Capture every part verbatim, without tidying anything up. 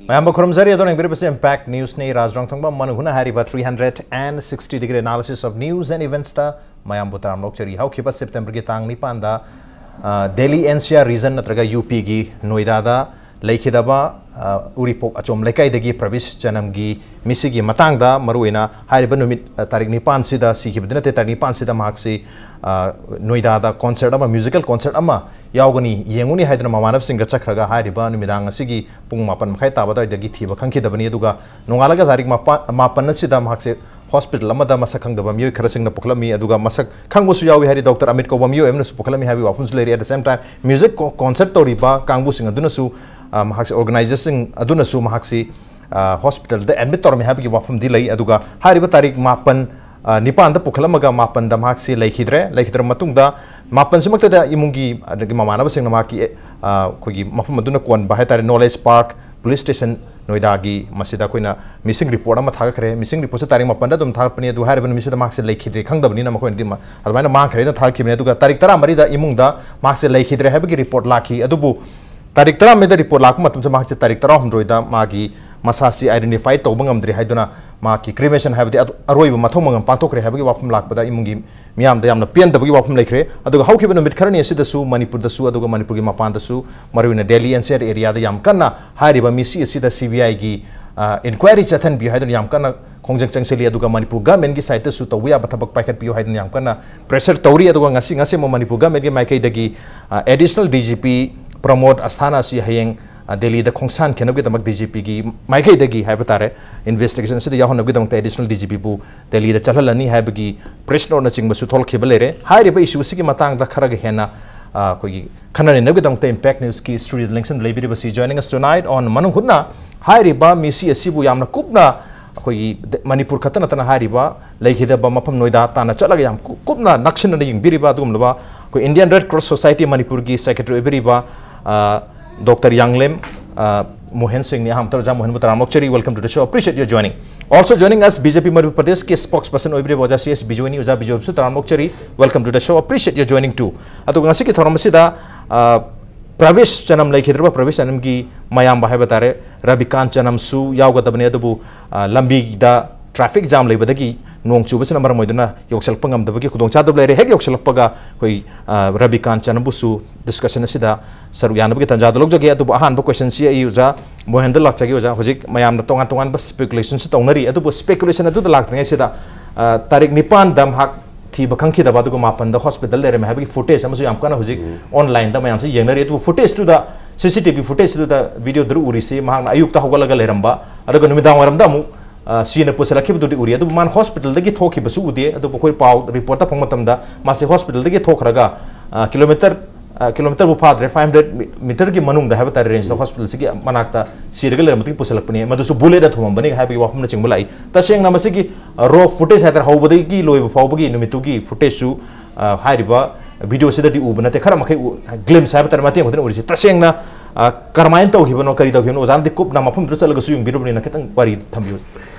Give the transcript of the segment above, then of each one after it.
ꯃꯌꯥꯝꯕꯨ ꯈꯨꯔꯨꯝꯖꯔꯤ꯫ ꯑꯗꯣꯝꯅ ꯌꯦꯡꯕꯤꯔꯤꯕꯁꯤ Impact Newsꯅꯤ꯫ ꯔꯥꯖ ꯔꯣꯡꯊꯣꯡꯕꯝ ꯃꯅꯨ ꯍꯨꯅ ꯍꯥꯏꯔꯤꯕ three hundred and sixty degree analysis of news and eventsꯇ ꯃꯌꯥꯝꯕꯨ ꯇꯔꯥꯝꯅ ꯑꯣꯛꯆꯔꯤ꯫ ꯍꯧꯈꯤꯕ Septemberꯒꯤ ꯇꯥꯡ ꯅꯤꯄꯥꯟꯗ, ꯑ, Delhi NCR region ꯅꯠꯇ꯭ꯔꯒ UPꯒꯤ ꯅꯣꯏꯗꯥꯗ ꯂꯩꯈꯤꯗꯕ, ꯑ, ꯎꯔꯤꯄꯣꯛ ꯑꯆꯣꯝ ꯂꯩꯀꯥꯏꯗꯒꯤ ꯄ꯭ꯔꯕꯤꯁ ꯆꯅꯝꯒꯤ ꯃꯤꯁꯤꯒꯤ ꯃꯇꯥꯡꯗ ꯃꯔꯨꯑꯣꯏꯅ ꯍꯥꯏꯔꯤꯕ ꯅꯨꯃꯤꯠ, ꯑ, ꯇꯥꯔꯤꯛ ꯅꯤꯄꯥꯟꯁꯤꯗ ꯁꯤꯈꯤꯕꯗꯤ ꯅꯠꯇꯦ, ꯇꯥꯔꯤꯛ ꯅꯤꯄꯥꯟꯁꯤꯗ ꯃꯍꯥꯛꯁꯤ, ꯑ, ꯅꯣꯏꯗꯥꯗ concert ꯑꯃ, musical concert ꯑꯃ ꯌꯥꯎꯒꯅꯤ, ꯌꯦꯡꯉꯨꯅꯤ ꯍꯥꯏꯗꯨꯅ ꯃꯃꯥꯟꯅꯕꯁꯤꯡꯒ ꯆꯠꯈ꯭ꯔꯒ ꯍꯥꯏꯔꯤꯕ ꯅꯨꯃꯤꯗꯥꯡ ꯑꯁꯤꯒꯤ ꯄꯨꯡ ꯃꯥꯄꯟ ꯃꯈꯥꯏ ꯇꯥꯕ ꯑꯗꯨꯋꯥꯏꯗꯒꯤ ꯊꯤꯕ ꯈꯪꯈꯤꯗꯕꯅꯤ꯫ ꯑꯗꯨꯒ ꯅꯣꯡꯉꯥꯜꯂꯒ ꯇꯥꯔꯤꯛ ꯃꯥꯄꯟ, ꯃꯥꯄꯟ ꯑꯁꯤꯗ ꯃꯍꯥꯛꯁꯦ hospital ꯑꯃꯗ ꯃꯁꯛ ꯈꯪꯗꯕ ꯃꯤꯑꯣꯏ ꯈꯔꯁꯤꯡꯅ ꯄꯨꯈꯠꯂꯝꯃꯤ꯫ ꯑꯗꯨꯒ ꯃꯁꯛ ꯈꯪꯕꯁꯨ ꯌꯥꯎꯏ ꯍꯥꯏꯔꯤ, ꯗꯣꯛꯇꯔ ꯑꯃꯤꯠ ꯀꯧꯕ ꯃꯤꯑꯣꯏ ꯑꯃꯅꯁꯨ ꯄꯨꯈꯠꯂꯝꯃꯤ ꯍꯥꯏꯕꯒꯤ ꯋꯥꯐꯝꯁꯨ ꯂꯩꯔꯤ꯫ At the same time, music co-, concert ꯇꯧꯔꯤꯕ ꯀꯥꯡꯕꯨꯁꯤꯡ ꯑꯗꯨꯅꯁꯨ, ꯑ, ꯃꯍꯥꯛꯁꯦ, organizerꯁꯤꯡ ꯑꯗꯨꯅꯁꯨ ꯃꯍꯥꯛꯁꯤ, ꯑ, hospitalꯗ admit ꯇꯧꯔꯝꯃꯤ ꯍꯥꯏꯕꯒꯤ ꯋꯥꯐꯝꯗꯤ ꯂꯩ꯫ ꯑꯗꯨꯒ ꯍꯥꯏꯔꯤꯕ ꯇꯥꯔꯤꯛ ꯃꯥꯄꯟ, ꯑ, ꯅꯤꯄꯥꯟꯗ ꯄꯨꯈꯠꯂꯝꯃꯒ ꯃꯥꯄꯟꯗ ꯃꯍꯥꯛꯁꯤ ꯂꯩꯈꯤꯗ꯭ꯔꯦ꯫ ꯂꯩꯈꯤꯗ꯭ꯔꯕ ꯃꯇꯨꯡꯗ ꯃꯥꯄꯟꯁꯤꯃꯛꯇꯗ ꯏꯃꯨꯡꯒꯤ ꯑꯗꯒꯤ ꯃꯃꯥꯟꯅꯕꯁꯤꯡꯅ ꯃꯍꯥꯛꯀꯤ, ꯑ, ꯑꯩꯈꯣꯏꯒꯤ ꯃꯐꯝ ꯑꯗꯨꯅ ꯀꯣꯟꯕ ꯍꯥꯏꯇꯥꯔꯦ, Knowledge Park Police Station ꯅꯣꯏꯗꯥꯒꯤ ꯃꯁꯤꯗ ꯑꯩꯈꯣꯏꯅ missing report ꯑꯃ ꯊꯥꯒꯠꯈ꯭ꯔꯦ꯫ Missing reportꯁꯦ ꯇꯥꯔꯤꯛ ꯃꯥꯄꯟꯗ ꯑꯗꯨꯝ ꯊꯥꯒꯠꯄꯅꯤ꯫ ꯑꯗꯨ ꯍꯥꯏꯔꯤꯕ ꯅꯨꯃꯤꯠꯁꯤꯗ ꯃꯍꯥꯛꯁꯦ ꯂꯩꯈꯤꯗ꯭ꯔꯦ ꯈꯪꯗꯕꯅꯤꯅ ꯃꯈꯣꯏꯅꯗꯤ ꯃ-, ꯑꯗꯨꯃꯥꯏꯅ ꯃꯥꯡꯈ꯭ꯔꯦꯅ ꯊꯥꯒꯠꯈꯤꯕꯅꯤ꯫ ꯑꯗꯨꯒ ꯇꯥꯔꯤꯛ ꯇꯔꯥꯃꯔꯤꯗ ꯏꯃꯨꯡꯗ ꯃꯍꯥꯛꯁꯦ ꯂꯩꯈꯤꯗ꯭ꯔꯦ ꯍꯥꯏꯕꯒꯤ report ꯂꯥꯛꯈꯤ꯫ ꯑꯗꯨꯕꯨ ꯇꯥꯔꯤꯛ ꯇꯔꯥꯃꯔꯤꯗ report ꯂꯥꯛꯄ ꯃꯇꯝꯗ ꯃꯍꯥꯛꯁꯦ ꯇꯥꯔꯤꯛ ꯇꯔꯥꯍꯨꯝꯗꯣꯏꯗ ꯃꯥꯒꯤ ꯃꯁꯥꯁꯤ identify ꯇꯧꯕ ꯉꯝꯗ꯭ꯔꯦ ꯍꯥꯏꯗꯨꯅ ꯃꯍꯥꯛꯀꯤ cremation ꯍꯥꯏꯕꯗꯤ ꯑꯗꯨ ꯑꯔꯣꯏꯕ ꯃꯊꯧ ꯃꯉꯝ ꯄꯥꯡꯊꯣꯛꯈ꯭ꯔꯦ ꯍꯥꯏꯕꯒꯤ ꯋꯥꯐꯝ ꯂꯥꯛꯄꯗ ꯏꯃꯨꯡꯒꯤ ꯃꯤꯌꯥꯝꯗ ꯌꯥꯝꯅ ꯄꯦꯟꯗꯕꯒꯤ ꯋꯥꯐꯝ ꯂꯩꯈ꯭ꯔꯦ꯫ ꯑꯗꯨꯒ ꯍꯧꯈꯤꯕ ꯅꯨꯃꯤꯠ ꯈꯔꯅꯤ ꯑꯁꯤꯗꯁꯨ ꯃꯅꯤꯄꯨꯔꯗꯁꯨ ꯑꯗꯨꯒ ꯃꯅꯤꯄꯨꯔꯒꯤ ꯃꯄꯥꯟꯗꯁꯨ, ꯃꯔꯨꯑꯣꯏꯅ Delhi NCR areaꯗ ꯌꯥꯝ ꯀꯟꯅ ꯍꯥꯏꯔꯤꯕ ꯃꯤꯁꯤ ꯑꯁꯤꯗ CBIꯒꯤ, ꯑ, inquiry ꯆꯠꯍꯟꯕꯤꯌꯨ ꯍꯥꯏꯗꯨꯅ ꯌꯥꯝ ꯀꯟꯅ ꯈꯣꯡꯖꯪ ꯆꯪꯁꯤꯜꯂꯤ꯫ ꯑꯗꯨꯒ ꯃꯅꯤꯄꯨꯔ governmentꯀꯤ sideꯇꯁꯨ ꯇꯧꯕ ꯌꯥꯕ ꯊꯕꯛ ꯄꯥꯏꯈꯠꯄꯤꯌꯨ ꯍꯥꯏꯗꯨꯅ ꯌꯥꯝ ꯀꯟꯅ pressure ꯇꯧꯔꯤ꯫ ꯑꯗꯨꯒ ꯉꯁꯤ, ꯉꯁꯤ ꯑꯃꯨꯛ ꯃꯅꯤꯄꯨꯔ governmentꯀꯤ ꯃꯥꯏꯀꯩꯗꯒꯤ, ꯑ, additional DGP ꯄ꯭ꯔꯃꯣꯗ ꯑꯁꯊꯥꯅꯥ ꯑꯁꯤ ꯍꯌꯦꯡ, ꯑ, ꯗꯦꯜꯂꯤꯗ ꯈꯣꯡꯁꯥꯟ ꯈꯦꯟꯅꯕꯒꯤꯗꯃꯛ DGPꯒꯤ ꯃꯥꯏꯀꯩꯗꯒꯤ ꯍꯥꯏꯕ ꯇꯥꯔꯦ, investigation ꯑꯁꯤꯗ ꯌꯥꯎꯍꯟꯅꯕꯒꯤꯗꯃꯛꯇ additional DGPꯕꯨ ꯗꯦꯜꯂꯤꯗ ꯆꯠꯍꯜꯂꯅꯤ ꯍꯥꯏꯕꯒꯤ press noteꯅꯆꯤꯡꯕꯁꯨ ꯊꯣꯛꯂꯛꯈꯤꯕ ꯂꯩꯔꯦ꯫ ꯍꯥꯏꯔꯤꯕ issue ꯑꯁꯤꯒꯤ ꯃꯇꯥꯡꯗ ꯈꯔꯒ ꯍꯦꯟꯅ, ꯑ, ꯑꯩꯈꯣꯏꯒꯤ ꯈꯟꯅ ꯅꯩꯅꯕꯒꯤꯗꯃꯛꯇ Impact Newsꯀꯤ studioꯗ ꯂꯦꯡꯁꯤꯟ ꯂꯩꯕꯤꯔꯤꯕꯁꯤ, joining us tonight on ꯃꯅꯨꯡ ꯍꯨꯠꯅ ꯍꯥꯏꯔꯤꯕ ꯃꯤꯁꯤ ꯑꯁꯤꯕꯨ ꯌꯥꯝꯅ ꯀꯨꯞꯅ ꯑꯩꯈꯣꯏꯒꯤ ꯗ-, ꯃꯅꯤꯄꯨꯔ ꯈꯛꯇ ꯅꯠꯇꯅ ꯍꯥꯏꯔꯤꯕ ꯂꯩꯈꯤꯗꯕ ꯃꯐꯝ ꯅꯣꯏꯗꯥ ꯇꯥꯟꯅ ꯆꯠꯂꯒ ꯌꯥꯝ ꯀꯨ-, ꯀꯨꯞꯅ ꯅꯛꯁꯤꯟꯅꯅ ꯌꯦꯡꯕꯤꯔꯤꯕ ꯑꯗꯨꯒꯨꯝꯂꯕ ꯑꯩꯈꯣꯏ Indian Red Cross Society ꯃꯅꯤꯄꯨꯔꯒꯤ secretary ꯑꯣꯏꯕꯤꯔꯤꯕ, ꯑ, ꯗꯣꯛꯇꯔ ꯌꯥꯡꯂꯦꯝ, ꯑ, ꯃꯣꯍꯦꯟ ꯁꯤꯡꯅꯤ꯫ ꯑꯍꯥꯟꯕꯗ ꯑꯣꯖꯥ ꯃꯣꯍꯦꯟꯕꯨ ꯇꯔꯥꯝꯅ ꯑꯣꯛꯆꯔꯤ, welcome to the show, appreciate your joining. Also joining us, BJP Manipur ꯄ꯭ꯔꯗꯦꯁꯀꯤ spokesperson ꯑꯣꯏꯕꯤꯔꯤꯕ ꯑꯣꯖꯥ ꯁꯤ ꯑꯦꯁ ꯕꯤꯖꯣꯏꯅꯤ꯫ ꯑꯣꯖꯥ ꯕꯤꯖꯣꯏꯕꯨꯁꯨ ꯇꯔꯥꯝꯅ ꯑꯣꯛꯆꯔꯤ, welcome to the show, appreciate your joining too. ꯑꯗꯨꯒ ꯉꯁꯤꯒꯤ ꯊꯧꯔꯝ ꯑꯁꯤꯗ, ꯑ, ꯄ꯭ꯔꯕꯤꯁ ꯆꯅꯝ ꯂꯩꯈꯤꯗ꯭ꯔꯕ ꯄ꯭ꯔꯕꯤꯁ ꯆꯅꯝꯒꯤ ꯃꯌꯥꯝꯕ ꯍꯥꯏꯕ ꯇꯥꯔꯦ, ꯔꯕꯤꯀꯥꯟ ꯆꯅꯝꯁꯨ ꯌꯥꯎꯒꯗꯕꯅꯤ, ꯑꯗꯨꯕꯨ, ꯑ, ꯂꯝꯕꯤꯗ traffic jam ꯂꯩꯕꯗꯒꯤ, ꯅꯣꯡ ꯆꯨꯕꯁꯤꯅ ꯃꯔꯝ ꯑꯣꯏꯗꯨꯅ ꯌꯧꯁꯤꯜꯂꯛꯄ ꯉꯝꯗꯕꯒꯤ ꯈꯨꯗꯣꯡꯆꯥꯗꯕ ꯂꯩꯔꯦ꯫ ꯍꯦꯛ ꯌꯧꯁꯤꯜꯂꯛꯄꯒ ꯑꯩꯈꯣꯏ, ꯑ, ꯔꯕꯤꯀꯥꯟ ꯆꯅꯝꯕꯨꯁꯨ discussion ꯑꯁꯤꯗ ꯁꯔꯨꯛ ꯌꯥꯅꯕꯒꯤ ꯇꯥꯟꯖꯥꯗꯨ ꯂꯧꯖꯒꯦ꯫ ꯑꯗꯨꯕꯨ ꯑꯍꯥꯟꯕ question ꯁꯤ ꯑꯩ ꯑꯣꯖꯥ ꯃꯣꯍꯦꯟꯗ ꯂꯥꯛꯆꯒꯦ꯫ ꯑꯣꯖꯥ, ꯍꯧꯖꯤꯛ ꯃꯌꯥꯝꯅ ꯇꯣꯉꯥꯟ ꯇꯣꯉꯥꯟꯕ speculation ꯁꯨ ꯇꯧꯅꯔꯤ, ꯑꯗꯨꯕꯨ speculation ꯑꯗꯨꯗ ꯂꯥꯛꯇ꯭ꯔꯤꯉꯩꯁꯤꯗ, ꯑ, ꯇꯥꯔꯤꯛ ꯅꯤꯄꯥꯟꯗ ꯃꯍꯥꯛ ꯊꯤꯕ ꯈꯪꯈꯤꯗꯕ ꯑꯗꯨꯒ ꯃꯥꯄꯟꯗ hospital ꯗ ꯂꯩꯔꯝꯃꯦ ꯍꯥꯏꯕꯒꯤ footage ꯑꯃꯁꯨ ꯌꯥꯝ ꯀꯟꯅ ꯍꯧꯖꯤꯛ online ꯗ ꯃꯌꯥꯝꯁꯤ ꯌꯦꯡꯅꯔꯤ꯫ ꯑꯗꯨꯕꯨ footage ꯇꯨꯗ, C C T V footage ꯇꯨꯗ video ꯗꯨ ꯎꯔꯤꯁꯤ ꯃꯍꯥꯛꯅ ꯑꯌꯨꯛꯇ ꯍꯧꯒꯠꯂꯒ ꯂꯩꯔꯝꯕ, ꯑꯗꯨꯒ ꯅꯨꯃꯤꯗꯥꯡ ꯋꯥꯏꯔꯝꯗ ꯑꯃꯨꯛ, ꯑ, ꯁꯤꯅ ꯄꯨꯁꯤꯜꯂꯛꯈꯤꯕꯗꯨꯗꯤ ꯎꯔꯤ꯫ ꯑꯗꯨꯕꯨ ꯃꯥꯅ hospital ꯗꯒꯤ ꯊꯣꯛꯈꯤꯕꯁꯨ ꯎꯗꯦ꯫ ꯑꯗꯨꯕꯨ ꯑꯩꯈꯣꯏ ꯄꯥꯎ report ꯇ ꯐꯪꯕ ꯃꯇꯝꯗ ꯃꯥꯁꯤ hospital ꯗꯒꯤ ꯊꯣꯛꯈ꯭ꯔꯒ, ꯑ, kilometre, ꯑ, kilometre ꯕꯨ ꯐꯥꯗ꯭ꯔꯦ, five hundred meter ꯒꯤ ꯃꯅꯨꯡꯗ ꯍꯥꯏꯕ ꯇꯥꯔꯦ, range ꯇ hospital ꯁꯤꯒꯤ ꯃꯅꯥꯛꯇ ꯁꯤꯔꯒ ꯂꯩꯔꯝꯕꯗꯒꯤ ꯄꯨꯁꯤꯜꯂꯛꯄꯅꯤ, ꯃꯗꯨꯁꯨ bullet ꯅ ꯊꯣꯝꯃꯝꯕꯅꯤ ꯍꯥꯏꯕꯒꯤ ꯋꯥꯐꯝꯅꯆꯤꯡꯕ ꯂꯥꯛꯏ꯫ ꯇꯁꯦꯡꯅ ꯃꯁꯤꯒꯤ, ꯑ, raw footage ꯍꯥꯏꯇꯥꯔꯦ, ꯍꯧꯕꯗꯒꯤ ꯂꯣꯏꯕ ꯐꯥꯎꯕꯒꯤ ꯅꯨꯃꯤꯠꯇꯨꯒꯤ footage ꯁꯨ, ꯑ, ꯍꯥꯏꯔꯤꯕ video ꯁꯤꯗꯗꯤ ꯎꯕ ꯅꯠꯇꯦ, ꯈꯔ ꯃꯈꯩ ꯎ-, glimpse ꯍꯥꯏꯕ ꯇꯥꯔꯦ, ꯃꯇꯦꯛ ꯃꯇꯦꯛ ꯎꯔꯤꯁꯦ꯫ ꯇꯁꯦꯡꯅ, ꯑ, ꯀꯔꯝꯍꯥꯏꯅ ꯇꯧꯈꯤꯕꯅꯣ, ꯀꯔꯤ ꯇꯧꯈꯤꯕꯅꯣ, ꯑꯣꯖꯥꯅꯗꯤ ꯀꯨꯞꯅ ꯃꯐꯝꯗꯨꯗ ꯆꯠꯂꯒꯁꯨ ꯌꯦꯡꯕꯤꯔꯨꯕꯅꯤꯅ ꯈꯤꯇꯪ ꯋꯥꯔꯤ ꯊꯝꯕꯤꯌꯨ꯫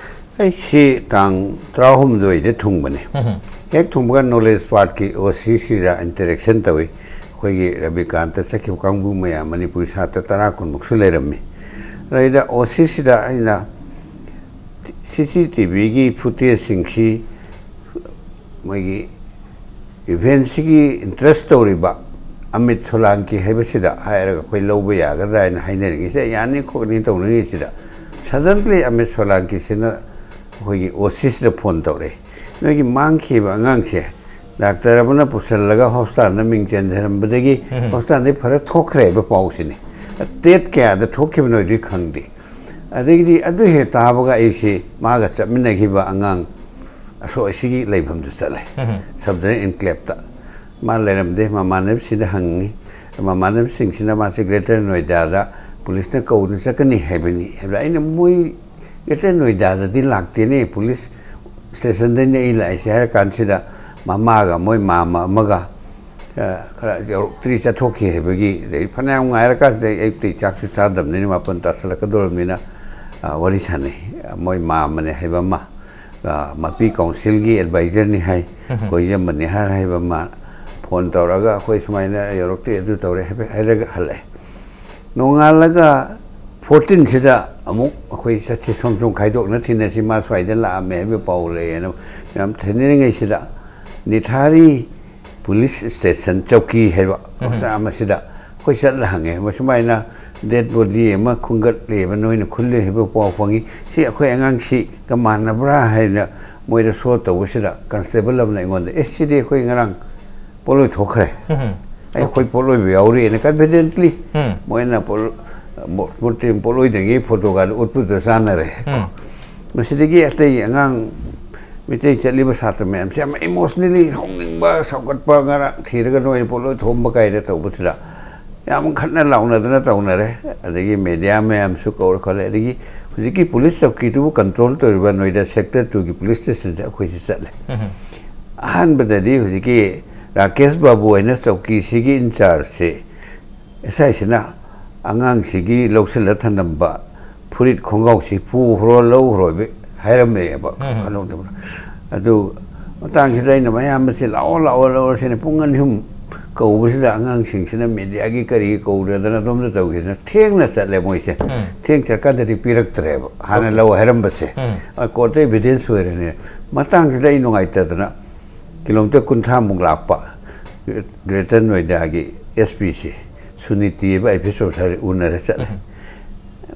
ꯑꯩ ꯁꯤ ꯇꯥꯡ ꯇꯔꯥꯍꯨꯝꯗꯣꯏꯗ ꯊꯨꯡꯕꯅꯦ꯫ ꯎꯝ꯫ ꯍꯦꯛ ꯊꯨꯡꯕꯒ knowledge ꯄꯥꯔꯛꯀꯤ O C ꯁꯤꯗ interaction ꯇꯧꯏ꯫ ꯑꯩꯈꯣꯏꯒꯤ ꯔꯕꯤꯀꯥꯟꯇ ꯆꯠꯈꯤꯕ ꯀꯥꯡꯕꯨ ꯃꯌꯥꯝ, ꯃꯅꯤꯄꯨꯔꯤ ꯁꯥꯇ꯭ꯔ ꯇꯔꯥ ꯀꯨꯟꯃꯨꯛꯁꯨ ꯂꯩꯔꯝꯃꯤ꯫ ꯑꯗꯩꯗ O C ꯁꯤꯗ ꯑꯩꯅ C C T V ꯒꯤ footage ꯁꯤꯡꯁꯤ ꯃꯣꯏꯒꯤ event ꯁꯤꯒꯤ interest ꯇꯧꯔꯤꯕ ꯑꯃꯤꯠ ꯁꯣꯂꯥꯡꯀꯤ ꯍꯥꯏꯕꯁꯤꯗ ꯍꯥꯏꯔꯒ ꯑꯩꯈꯣꯏ ꯂꯧꯕ ꯌꯥꯒꯗ꯭ꯔꯥ ꯍꯥꯏꯅ ꯍꯥꯏꯅꯔꯤꯉꯩꯁꯤꯗ, ꯌꯥꯅꯤ ꯈꯣꯠꯅꯤ ꯇꯧꯅꯔꯤꯉꯩꯁꯤꯗ, suddenly ꯑꯃꯤꯠ ꯁꯣꯂꯥꯡꯀꯤꯁꯤꯅ ꯑꯩꯈꯣꯏꯒꯤ O C ꯁꯤꯗ phone ꯇꯧꯔꯛꯑꯦ, "ꯅꯣꯏꯒꯤ ꯃꯥꯡꯈꯤꯕ ꯑꯉꯥꯡꯁꯦ ꯗꯥꯛꯇꯔ ꯑꯃꯅ ꯄꯨꯁꯤꯜꯂꯒ hospital ꯗ ꯃꯤꯡ ꯆꯦꯟꯊꯔꯝꯕꯗꯒꯤ ꯎꯝ꯫ Hospital ꯗꯒꯤ ꯐꯔ ꯊꯣꯛꯈ꯭ꯔꯦ" ꯍꯥꯏꯕ ꯄꯥꯎꯁꯤꯅꯤ꯫ Date ꯀꯌꯥꯗ ꯊꯣꯛꯈꯤꯕꯅꯣꯗꯤ ꯈꯪꯗꯦ꯫ ꯑꯗꯒꯤꯗꯤ ꯑꯗꯨ ꯍꯦꯛ ꯇꯥꯕꯒ ꯑꯩꯁꯤ ꯃꯥꯒ ꯆꯠꯃꯤꯟꯅꯈꯤꯕ ꯑꯉꯥꯡ ꯑꯁꯣꯛ ꯑꯁꯤꯒꯤ ꯂꯩꯐꯝꯗꯨ ꯆꯠꯂꯦ꯫ ꯎꯝ꯫ Sub Division Enclave ꯇ꯫ ꯃꯥ ꯂꯩꯔꯝꯗꯦ, ꯃꯃꯥꯟꯅꯕꯁꯤꯡꯗ ꯍꯪꯉꯤ꯫ ꯃꯃꯥꯟꯅꯕꯁꯤꯡꯁꯤꯅ ꯃꯥꯁꯦ Greater Noida ꯗ police ꯅ ꯀꯧꯗꯨꯅ ꯆꯠꯀꯅꯤ ꯍꯥꯏꯕꯅꯤ ꯍꯥꯏꯕꯗ, ꯑꯩꯅ, "ꯃꯣꯏ Greater Noida ꯗꯗꯤ ꯂꯥꯛꯇꯦꯅꯦ, police station ꯗꯩꯅꯦ ꯑꯩ ꯂꯥꯛꯏꯁꯦ" ꯍꯥꯏꯔ ꯀꯥꯟꯁꯤꯗ, ꯃꯃꯥꯒ ꯃꯣꯏ ꯃꯥꯝꯃ ꯑꯃꯒ, ꯑ, ꯈꯔ ꯌꯧꯔꯛꯇ꯭ꯔꯤ, ꯆꯠꯊꯣꯛꯈꯤ ꯍꯥꯏꯕꯒꯤ, ꯑꯗꯩ ꯐꯅꯌꯥꯝ ꯉꯥꯏꯔꯀꯥꯟꯁꯤꯗ ꯑꯩ ꯑꯌꯨꯛꯇꯩ ꯆꯥꯛꯁꯨ ꯆꯥꯗꯕꯅꯤꯅ ꯃꯥꯄꯟ ꯇꯥꯁꯜꯂꯛꯀꯗꯧꯔꯕꯅꯤꯅ, ꯑ, ꯋꯥꯔꯤ ꯁꯥꯟꯅꯩ꯫ ꯑ, ꯃꯣꯏ ꯃꯥꯝꯃꯅꯦ ꯍꯥꯏꯕ ꯑꯃ, ꯑ, ꯃꯄꯤ council ꯒꯤ advisor ꯅꯤ ꯍꯥꯏ, ꯎꯝ꯫ ꯀꯣꯏꯖꯝꯕ ꯅꯤꯍꯥꯔ ꯍꯥꯏꯕ ꯑꯃ phone ꯇꯧꯔꯒ, "ꯑꯩꯈꯣꯏ ꯁꯨꯃꯥꯏꯅ ꯌꯧꯔꯛꯇꯦ, ꯑꯗꯨ ꯇꯧꯔꯦ" ꯍꯥꯏꯐꯦꯠ ꯍꯥꯏꯔꯒ ꯍꯜꯂꯛꯑꯦ꯫ ꯅꯣꯡꯉꯥꯜꯂꯒ ꯐꯣꯔꯇꯤꯟꯁꯤꯗ ꯑꯃꯨꯛ ꯑꯩꯈꯣꯏ ꯆꯠꯁꯤ, ꯁꯣꯝ ꯁꯣꯝ ꯈꯥꯏꯗꯣꯛꯅ ꯊꯤꯅꯁꯤ, ꯃꯥ ꯁ꯭ꯋꯥꯏꯗ ꯂꯥꯛꯑꯝꯃꯦ ꯍꯥꯏꯕ ꯄꯥꯎ ꯂꯩꯌꯦꯅ ꯌꯥꯝ ꯊꯦꯡꯅꯔꯤꯉꯩꯁꯤꯗ, ꯅꯤꯊꯥꯔꯤ ꯄꯨꯂꯤꯁ ꯁ꯭ꯇꯦꯁꯟ ꯆꯧꯀꯤ ꯍꯥꯏꯕ ꯃꯆꯥ ꯑꯃꯁꯤꯗ ꯑꯩꯈꯣꯏ ꯆꯠꯂ ꯍꯪꯉꯦ, ꯃꯁꯨꯃꯥꯏꯅ ꯗꯦꯗ ꯕꯣꯗꯤ ꯑꯃ ꯈꯨꯟꯒꯠꯂꯦꯕ, ꯅꯣꯏꯅ ꯈꯨꯜꯂꯦ ꯍꯥꯏꯕ ꯄꯥꯎ ꯐꯪꯉꯤ, ꯁꯤ ꯑꯩꯈꯣꯏ ꯑꯉꯥꯡꯁꯤꯒ ꯃꯥꯟꯅꯕ꯭ꯔꯥ ꯍꯥꯏꯅ ꯃꯣꯏꯗ ꯁꯣ ꯇꯧꯕꯁꯤꯗ, ꯀꯟꯁꯇꯦꯕꯜ ꯑꯃꯅ ꯑꯩꯉꯣꯟꯗ, "ꯑꯦ, ꯁꯤꯗꯤ ꯑꯩꯈꯣꯏ ꯉꯔꯥꯡ ꯄꯣꯠꯂꯣꯏ ꯊꯣꯛꯈ꯭ꯔꯦ, ꯑꯩ, ꯑꯩꯈꯣꯏ ꯄꯣꯠꯂꯣꯏꯕ ꯌꯥꯎꯔꯤꯅ" ꯀꯟꯐꯤꯗꯦꯟꯠꯂꯤ ꯃꯣꯏꯅ ꯄꯣꯠ-, ꯃꯣꯔꯇꯦꯝ ꯄꯣꯠꯂꯣꯏꯗ꯭ꯔꯤꯉꯩ ꯐꯣꯇꯣꯒꯗ ꯎꯠꯄꯗꯨꯗ ꯆꯥꯟꯅꯔꯦ꯫ ꯃꯁꯤꯗꯒꯤ ꯑꯇꯩ ꯑꯉꯥꯡ ꯃꯤꯇꯩ ꯆꯠꯂꯤꯕ ꯁꯥꯇ꯭ꯔ ꯃꯌꯥꯝꯁꯦ ꯌꯥꯝ ꯏꯃꯣꯁꯅꯦꯜꯂꯤ ꯍꯧꯅꯤꯡꯕ, ꯁꯧꯒꯠꯄ, ꯉꯔꯥꯡ ꯊꯤꯔꯒ ꯅꯣꯏꯅ ꯄꯣꯠꯂꯣꯏ ꯊꯣꯝꯕ ꯀꯥꯏꯗ ꯇꯧꯕꯁꯤꯗ ꯌꯥꯝ ꯈꯠꯅ ꯂꯥꯎꯅꯗꯅ ꯇꯧꯅꯔꯦ꯫ ꯑꯗꯒꯤ ꯃꯦꯗꯤꯌꯥ ꯃꯌꯥꯝꯁꯨ ꯀꯧꯔ ꯈꯣꯠꯂꯦ꯫ ꯑꯗꯒꯤ ꯍꯧꯖꯤꯛꯀꯤ ꯄꯨꯂꯤꯁ ꯆꯧꯀꯤꯗꯨꯕꯨ ꯀꯟꯇ꯭ꯔꯣꯜ ꯇꯧꯔꯤꯕ ꯅꯣꯏꯗ ꯁꯦꯛꯇꯔ ꯇꯨꯒꯤ ꯄꯨꯂꯤꯁ ꯁ꯭ꯇꯦꯁꯟꯁꯦ ꯑꯩꯈꯣꯏꯁꯦ ꯆꯠꯂꯦ꯫ ꯑꯍꯥꯟꯕꯗꯗꯤ ꯍꯧꯖꯤꯛꯀꯤ ꯔꯥꯀꯦꯁ ꯕꯥꯕꯨ ꯍꯥꯏꯅ ꯆꯧꯀꯤꯁꯤꯒꯤ ꯏꯟꯆꯥꯔꯖꯁꯦ, ꯑꯦꯁ ꯑꯥꯏꯁꯤꯅ ꯑꯉꯥꯡꯁꯤꯒꯤ ꯂꯧꯁꯤꯜꯂ ꯊꯅꯝꯕ ꯐꯨꯔꯤꯠ ꯈꯣꯡꯒ꯭ꯔꯥꯎꯁꯤ ꯄꯨꯈ꯭ꯔꯣ, ꯂꯧꯈ꯭ꯔꯣ ꯍꯥꯏꯔꯝꯃꯦꯕ꯫ ꯎꯝ꯫ ꯀꯩꯅꯣꯗ꯫ ꯑꯗꯨ ꯃꯇꯥꯡꯁꯤꯗ ꯑꯩꯅ ꯃꯌꯥꯝ ꯑꯁꯤ "ꯂꯥꯛꯑꯣ, ꯂꯥꯛꯑꯣ, ꯂꯥꯛꯑꯣ" ꯁꯤꯅ ꯄꯨꯡ ꯑꯅꯤ ꯑꯍꯨꯝ ꯀꯧꯕꯁꯤꯗ, ꯑꯉꯥꯡꯁꯤꯡꯁꯤꯅ ꯃꯦꯗꯤꯌꯥꯒꯤ ꯀꯔꯤꯒꯤ ꯀꯧꯗꯅ ꯑꯗꯣꯝꯗ ꯇꯧꯈꯤꯗꯅ ꯊꯦꯡꯅ ꯆꯠꯂꯦ ꯃꯣꯏꯁꯦ꯫ ꯎꯝ꯫ ꯊꯦꯡ ꯆꯠꯀꯥꯟꯗꯗꯤ ꯄꯤꯔꯛꯇ꯭ꯔꯦꯕ, ꯍꯥꯟꯅ ꯂꯧ ꯍꯥꯏꯔꯝꯕꯁꯦ꯫ ꯎꯝ꯫ ꯑ, ꯀꯣꯔꯠꯇ ꯏꯚꯤꯗꯦꯟꯁ ꯑꯣꯏꯔꯅꯤ꯫ ꯃꯇꯥꯡꯁꯤꯗ ꯑꯩ ꯅꯨꯡꯉꯥꯏꯇꯗꯅ ꯀꯤꯂꯣꯃꯤꯇꯔ ꯀꯨꯟꯊ꯭ꯔꯥꯃꯨꯛ ꯂꯥꯛꯄ ꯒ꯭ꯔꯦꯇꯔ ꯅꯣꯏꯗꯥꯒꯤ ꯑꯦꯁ ꯄꯤꯁꯤ, ꯁꯨꯅꯤꯇꯤ ꯍꯥꯏꯕ ꯑꯥꯏ ꯄꯤ ꯑꯦꯁ ꯑꯣꯐꯤꯁꯥꯔ ꯎꯅꯔ ꯆꯠꯂꯦ꯫ ꯎꯝ꯫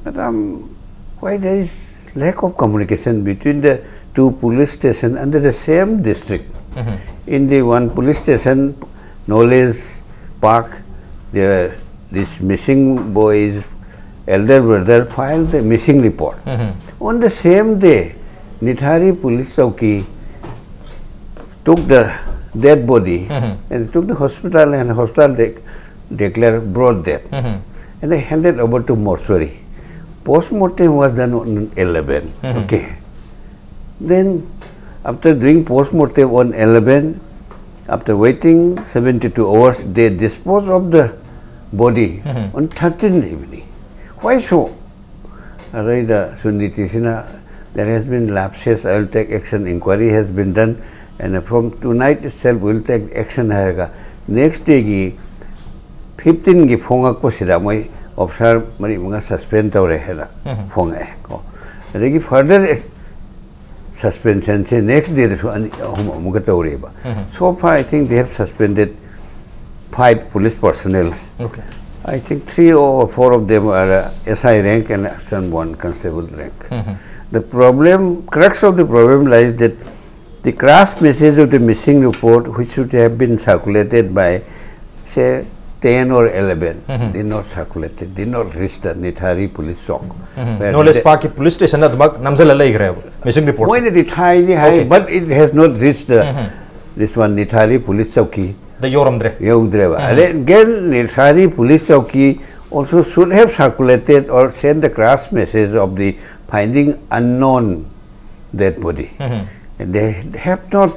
"Madam, why there is lack of communication between the two police station under the same district? Mhm. In the one police station, Knowledge Park, the, this missing boy's elder brother filed the missing report. Mhm. On the same day, Nithari Police Chowki took the dead body Mhm. and took the hospital, and hospital de-, declared brought death. Mhm. And they handed over to mortuary. Post-mortem was done on eleven." Mhm. Okay. Then, after doing post-mortem on eleven, after waiting seventy-two hours, they dispose of the body Mhm. on thirteenth evening. Why so? ꯑꯗꯩꯗ ꯁꯨꯅꯤꯇꯤꯁꯤꯅ, "There has been lapses, I will take action, inquiry has been done, and from tonight itself we will take action" ꯍꯥꯏꯔꯒ, next ꯗꯦꯒꯤ ꯐꯤꯐꯇꯤꯟꯒꯤ ꯐꯣꯡꯉꯛꯄꯁꯤꯗ ꯃꯣꯏ officer ꯃꯔꯤ ꯃꯉꯥ suspend ꯇꯧꯔꯦ ꯍꯥꯏꯅ ꯐꯣꯡꯉꯛꯑꯦ ꯀꯣ꯫ ꯑꯗꯒꯤ ꯐꯔꯗꯔ ꯁꯁꯄꯦꯟꯁꯟꯁꯦ ꯅꯦꯛꯁ ꯗꯦꯗꯁꯨ ꯑꯅꯤ ꯑꯍꯨꯝ ꯑꯃꯨꯛꯀ ꯇꯧꯔꯦꯕ꯫ So far, I think they have suspended five police personnel. Okay. I think three or four of them are uh, S I rank and some one constable rank. The problem, crux of the problem lies that the class message of the missing report, which should have been circulated by, say, ten or eleven, did not circulate, did not reach the Nithari police chowk. Where knowledge the- ꯄꯥꯔꯛꯀꯤ police ꯁ꯭ꯇꯦꯁꯟꯗ ꯑꯗꯨꯃꯛ ꯅꯝꯁꯤꯜꯂ ꯂꯩꯈ꯭ꯔꯦꯕ ꯃꯤꯁꯤꯡ report When it is highly high, Okay. but it has not reached the, this one Nithari police chowki. ꯗ ꯌꯧꯔꯝꯗ꯭ꯔꯦ ꯌꯧꯗ꯭ꯔꯦꯕ ꯑꯗꯩ again Nithari police chowki also should have circulated or sent the class message of the finding unknown dead body. And they have not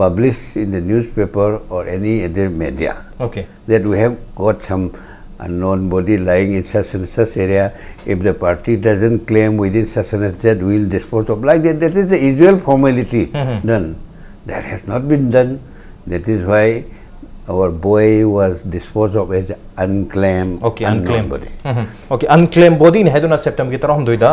published in the newspaper or any other media Okay. that we have got some unknown body lying in such and such area. If the party doesn't claim within such and such, that, we'll dispose of. Like that, that is the usual formality done. That has not been done. That is why our boy was disposed of as unclaimed, Okay, unknown unclaimed. body. Okay, unclaimed bodyꯅꯤ ꯍꯥꯏꯗꯨꯅ ꯁꯦꯞꯇꯦꯝꯕꯔꯒꯤ ꯇꯔꯥꯍꯨꯝꯗꯣꯏꯗ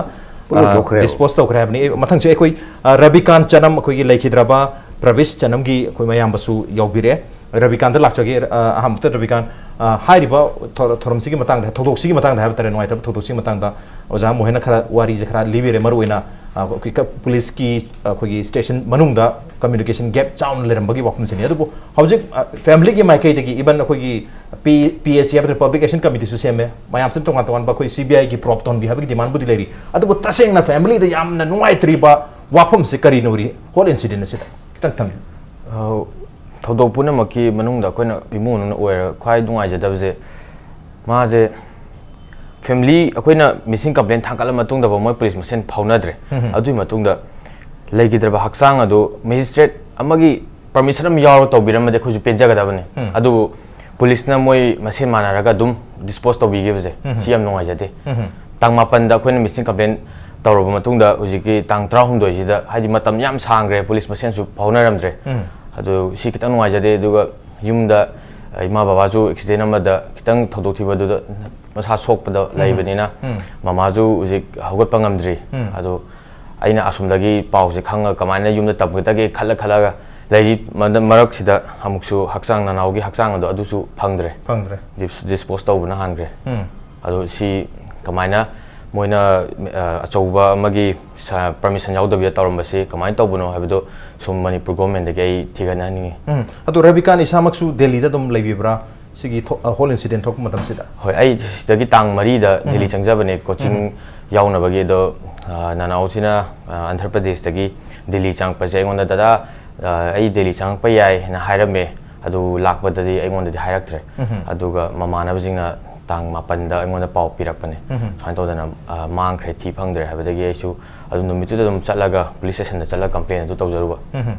ꯄꯨꯂꯣꯏꯊꯣꯛꯈ꯭ꯔꯦꯕ꯫ ꯗꯤꯁꯄꯣꯖ ꯇꯧꯈ꯭ꯔꯦ ꯍꯥꯏꯕꯅꯤ꯫ ꯑꯦ, ꯃꯊꯪꯁꯦ ꯑꯩꯈꯣꯏ ꯑ, ꯔꯕꯤꯀꯥꯟ ꯆꯅꯝ, ꯑꯩꯈꯣꯏꯒꯤ ꯂꯩꯈꯤꯗ꯭ꯔꯕ ꯄ꯭ꯔꯕꯤꯁ ꯆꯅꯝꯒꯤ ꯑꯩꯈꯣꯏ ꯃꯌꯥꯝꯕꯁꯨ ꯌꯥꯎꯕꯤꯔꯦ꯫ ꯔꯕꯤꯀꯥꯟꯗ ꯂꯥꯛꯆꯒꯦ꯫ ꯑ, ꯑꯍꯥꯟꯕꯗ ꯔꯕꯤꯀꯥꯟ, ꯑ, ꯍꯥꯏꯔꯤꯕ ꯊꯧ- ꯊꯧꯔꯝꯁꯤꯒꯤ ꯃꯇꯥꯡꯗ, ꯊꯧꯗꯣꯛꯁꯤꯒꯤ ꯃꯇꯥꯡꯗ ꯍꯥꯏꯕ ꯇꯥꯔꯦ, ꯅꯨꯡꯉꯥꯏꯇꯕ ꯊꯧꯗꯣꯛꯁꯤꯒꯤ ꯃꯇꯥꯡꯗ ꯑꯣꯖꯥ ꯃꯣꯍꯦꯟꯅ ꯈꯔ ꯋꯥꯔꯤꯁꯦ ꯈꯔ ꯂꯤꯕꯤꯔꯦ꯫ ꯃꯔꯨꯑꯣꯏꯅ ꯑ, ꯑꯩꯈꯣꯏ ꯀ- ꯄꯨꯂꯤꯁꯀꯤ, ꯑ, ꯑꯩꯈꯣꯏꯒꯤ ꯁ꯭ꯇꯦꯁꯟ ꯃꯅꯨꯡꯗ ꯀꯝꯃ꯭ꯌꯨꯅꯤꯀꯦꯁꯟ ꯒꯦꯞ ꯆꯥꯎꯅ ꯂꯩꯔꯝꯕꯒꯤ ꯋꯥꯐꯝꯁꯤꯅꯤ꯫ ꯑꯗꯨꯕꯨ ꯍꯧꯖꯤꯛ, ꯑ, ꯐꯦꯃꯤꯂꯤꯒꯤ ꯃꯥꯏꯀꯩꯗꯒꯤ ꯏꯚꯟ ꯑꯩꯈꯣꯏꯒꯤ ꯄꯤ ꯄꯤ ꯑꯦꯁ ꯁꯤ ꯍꯥꯏꯕ ꯄꯕ꯭ꯂꯤꯛ ꯑꯦꯛꯁꯟ ꯀꯃꯤꯇꯤꯁꯨ ꯁꯦꯝꯃꯦ꯫ ꯃꯌꯥꯝꯁꯤꯅ ꯇꯣꯉꯥꯟ ꯇꯣꯉꯥꯟꯕ ꯑꯩꯈꯣꯏ ꯁꯤ ꯕꯤ ꯑꯥꯏꯒꯤ ꯄ꯭ꯔꯣꯞ ꯇꯧꯍꯟꯕꯤ ꯍꯥꯏꯕꯒꯤ ꯗꯤꯃꯥꯟꯕꯨꯗꯤ ꯂꯩꯔꯤ꯫ ꯑꯗꯨꯕꯨ ꯇꯁꯦꯡꯅ ꯐꯦꯃꯤꯂꯤꯗ ꯌꯥꯝꯅ ꯅꯨꯡꯉꯥꯏꯇ꯭ꯔꯤꯕ ꯋꯥꯐꯝꯁꯦ ꯀꯔꯤꯅꯣ ꯍꯣꯜ ꯏꯟꯁꯤꯗꯦꯟ ꯑꯁꯤꯗ? ꯈꯤꯇꯪ ꯊꯝꯕꯤꯌꯨ꯫ ꯑ, ꯊꯧꯗꯣꯛ ꯄꯨꯝꯅꯃꯛꯀꯤ ꯃꯅꯨꯡꯗ ꯑꯩꯈꯣꯏꯅ ꯏꯃꯨꯡ ꯃꯅꯨꯡꯅ ꯑꯣꯏꯔꯒ ꯈ꯭ꯋꯥꯏ ꯅꯨꯡꯉꯥꯏꯖꯗꯕꯁꯦ, ꯃꯥꯁꯦ ꯐꯦꯃꯤꯂꯤ, ꯑꯩꯈꯣꯏꯅ ꯃꯤꯁꯤꯡ ꯀꯝꯄ꯭ꯂꯦꯟ ꯊꯥꯡꯒꯠꯂ ꯃꯇꯨꯡꯗꯐꯥꯎ ꯃꯣꯏ ꯄꯨꯂꯤꯁ ꯃꯁꯦꯟ ꯐꯥꯎꯅꯗ꯭ꯔꯦ꯫ ꯑꯗꯨꯒꯤ ꯃꯇꯨꯡꯗ ꯂꯩꯈꯤꯗ꯭ꯔꯕ ꯍꯛꯆꯥꯡ ꯑꯗꯨ ꯃꯦꯖꯤꯁꯇ꯭ꯔꯦꯠ ꯑꯃꯒꯤ ꯄꯔꯃꯤꯁꯟ ꯑꯃ ꯌꯥꯎꯔ ꯇꯧꯕꯤꯔꯝꯃꯗꯤ ꯑꯩꯈꯣꯏꯁꯨ ꯄꯦꯟꯖꯒꯗꯕꯅꯤ꯫ ꯑꯗꯨꯕꯨ ꯄꯨꯂꯤꯁꯅ ꯃꯣꯏ ꯃꯁꯦꯟ ꯃꯥꯟꯅꯔꯒ ꯑꯗꯨꯝ ꯗꯤꯁꯄꯣꯖ ꯇꯧꯕꯤꯈꯤꯕꯁꯦ, ꯁꯤ ꯌꯥꯝ ꯅꯨꯡꯉꯥꯏꯖꯗꯦ꯫ ꯇꯥꯡ ꯃꯥꯄꯟꯗ ꯑꯩꯈꯣꯏꯅ ꯃꯤꯁꯤꯡ ꯀꯝꯄ꯭ꯂꯦꯟ ꯇꯧꯔꯕ ꯃꯇꯨꯡꯗ ꯍꯧꯖꯤꯛꯀꯤ ꯇꯥꯡ ꯇꯔꯥꯍꯨꯝꯗꯣꯏꯁꯤꯗ, ꯍꯥꯏꯗꯤ ꯃꯇꯝ ꯌꯥꯝ ꯁꯥꯡꯈ꯭ꯔꯦ, ꯄꯨꯂꯤꯁ ꯃꯁꯦꯟꯁꯨ ꯐꯥꯎꯅꯔꯝꯗ꯭ꯔꯦ꯫ ꯑꯗꯨ ꯁꯤ ꯈꯤꯇꯪ ꯅꯨꯡꯉꯥꯏꯖꯗꯦ꯫ ꯑꯗꯨꯒ ꯌꯨꯝꯗ, ꯏꯃꯥ ꯕꯕꯥꯁꯨ ꯑꯦꯛꯁꯤꯗꯦꯟ ꯑꯃꯗ ꯈꯤꯇꯪ ꯊꯧꯗꯣꯛ ꯊꯤꯕꯗꯨꯗ ꯃꯁꯥ ꯁꯣꯛꯄꯗ ꯂꯩꯕꯅꯤꯅ, ꯎꯝ꯫ ꯃꯃꯥꯁꯨ ꯍꯧꯖꯤꯛ ꯍꯧꯒꯠꯄ ꯉꯝꯗ꯭ꯔꯤ꯫ ꯎꯝ꯫ ꯑꯗꯣ ꯑꯩꯅ ꯑꯁꯣꯝꯗꯒꯤ ꯄꯥꯎꯁꯦ ꯈꯪꯉꯒ ꯀꯃꯥꯏꯅ ꯌꯨꯝꯗ ꯇꯝꯒꯗꯒꯦ ꯈꯜꯂ ꯈꯜꯂꯒ ꯂꯩꯔꯤ꯫ ꯃꯗ-, ꯃꯔꯛꯁꯤꯗ ꯑꯃꯨꯛꯁꯨ ꯍꯛꯆꯥꯡ, ꯅꯅꯥꯎꯒꯤ ꯍꯛꯆꯥꯡ ꯑꯗꯣ ꯑꯗꯨꯁꯨ ꯐꯪꯗ꯭ꯔꯦ꯫ ꯐꯪꯗ꯭ꯔꯦ꯫ ꯗꯤꯁ-, ꯗꯤꯁꯄꯣꯁ ꯇꯧꯕꯅ ꯍꯥꯟꯈ꯭ꯔꯦ꯫ ꯎꯝ꯫ ꯑꯗꯣ ꯁꯤ ꯀꯃꯥꯏꯅ ꯃꯣꯏꯅ, ꯑ, ꯑꯆꯧꯕ ꯑꯃꯒꯤ ꯁ-, ꯄꯔꯃꯤꯁꯟ ꯌꯥꯎꯗꯕꯤꯗ ꯇꯧꯔꯝꯕꯁꯤ ꯀꯃꯥꯏꯅ ꯇꯧꯕꯅꯣ ꯍꯥꯏꯕꯗꯣ ꯁꯨꯝ ꯃꯅꯤꯄꯨꯔ ꯒꯣꯔꯃꯦꯟꯗꯒꯤ ꯑꯩ ꯊꯤꯒꯠꯅꯍꯟꯅꯤꯡꯉꯤ꯫ ꯎꯝ꯫ ꯑꯗꯣ ꯔꯕꯤꯀꯥꯟ ꯏꯁꯥꯃꯛꯁꯨ ꯗꯦꯜꯂꯤꯗ ꯑꯗꯨꯝ ꯂꯩꯕꯤꯕ꯭ꯔꯥ? ꯁꯤꯒꯤ ꯊꯣ-, ꯑ, ꯍꯣꯜ ꯏꯟꯁꯤꯗꯦꯟ ꯊꯣꯛꯄ ꯃꯇꯝꯁꯤꯗ? ꯍꯣꯏ, ꯑꯩ ꯁꯤꯗꯒꯤ ꯇꯥꯡ ꯃꯔꯤꯗ ꯎꯝ꯫ ꯗꯦꯜꯂꯤ ꯆꯪꯖꯕꯅꯦ, ꯀꯣꯆꯤꯡ ꯎꯝ꯫ ꯌꯥꯎꯅꯕꯒꯤ꯫ ꯑꯗꯣ, ꯑ, ꯅꯅꯥꯎꯁꯤꯅ, ꯑ, ꯑꯟꯙ꯭ꯔ ꯄ꯭ꯔꯗꯦꯁꯇꯒꯤ ꯗꯦꯜꯂꯤ ꯆꯪꯉꯛꯄꯁꯦ ꯑꯩꯉꯣꯟꯗ, "ꯗꯗꯥ, ꯑ, ꯑꯩ ꯗꯦꯜꯂꯤ ꯆꯪꯉꯛꯄ ꯌꯥꯏ" ꯍꯥꯏꯅ ꯍꯥꯏꯔꯝꯃꯦ꯫ ꯑꯗꯨ ꯂꯥꯛꯄꯗꯗꯤ ꯑꯩꯉꯣꯟꯗꯗꯤ ꯍꯥꯏꯔꯛꯇ꯭ꯔꯦ꯫ ꯎꯝ꯫ ꯑꯗꯨꯒ ꯃꯃꯥꯟꯅꯕꯁꯤꯡꯅ ꯇꯥꯡ ꯃꯥꯄꯟꯗ ꯑꯩꯉꯣꯟꯗ ꯄꯥꯎ ꯄꯤꯔꯛꯄꯅꯦ꯫ ꯎꯝ꯫ ꯁꯨꯃꯥꯏꯅ ꯇꯧꯗꯅ, ꯑ, ꯃꯥꯡꯈ꯭ꯔꯦ, ꯊꯤ ꯐꯪꯗ꯭ꯔꯦ ꯍꯥꯏꯕꯗꯒꯤ ꯑꯩꯁꯨ ꯑꯗꯨ ꯅꯨꯃꯤꯠꯇꯨꯗ ꯑꯗꯨꯝ ꯆꯠꯂꯒ ꯄꯨꯂꯤꯁ ꯁ꯭ꯇꯦꯁꯟꯗ ꯆꯠꯂꯒ ꯀꯝꯄ꯭ꯂꯦꯟ ꯑꯗꯨ ꯇꯧꯖꯔꯨꯕ꯫ ꯎꯝ꯫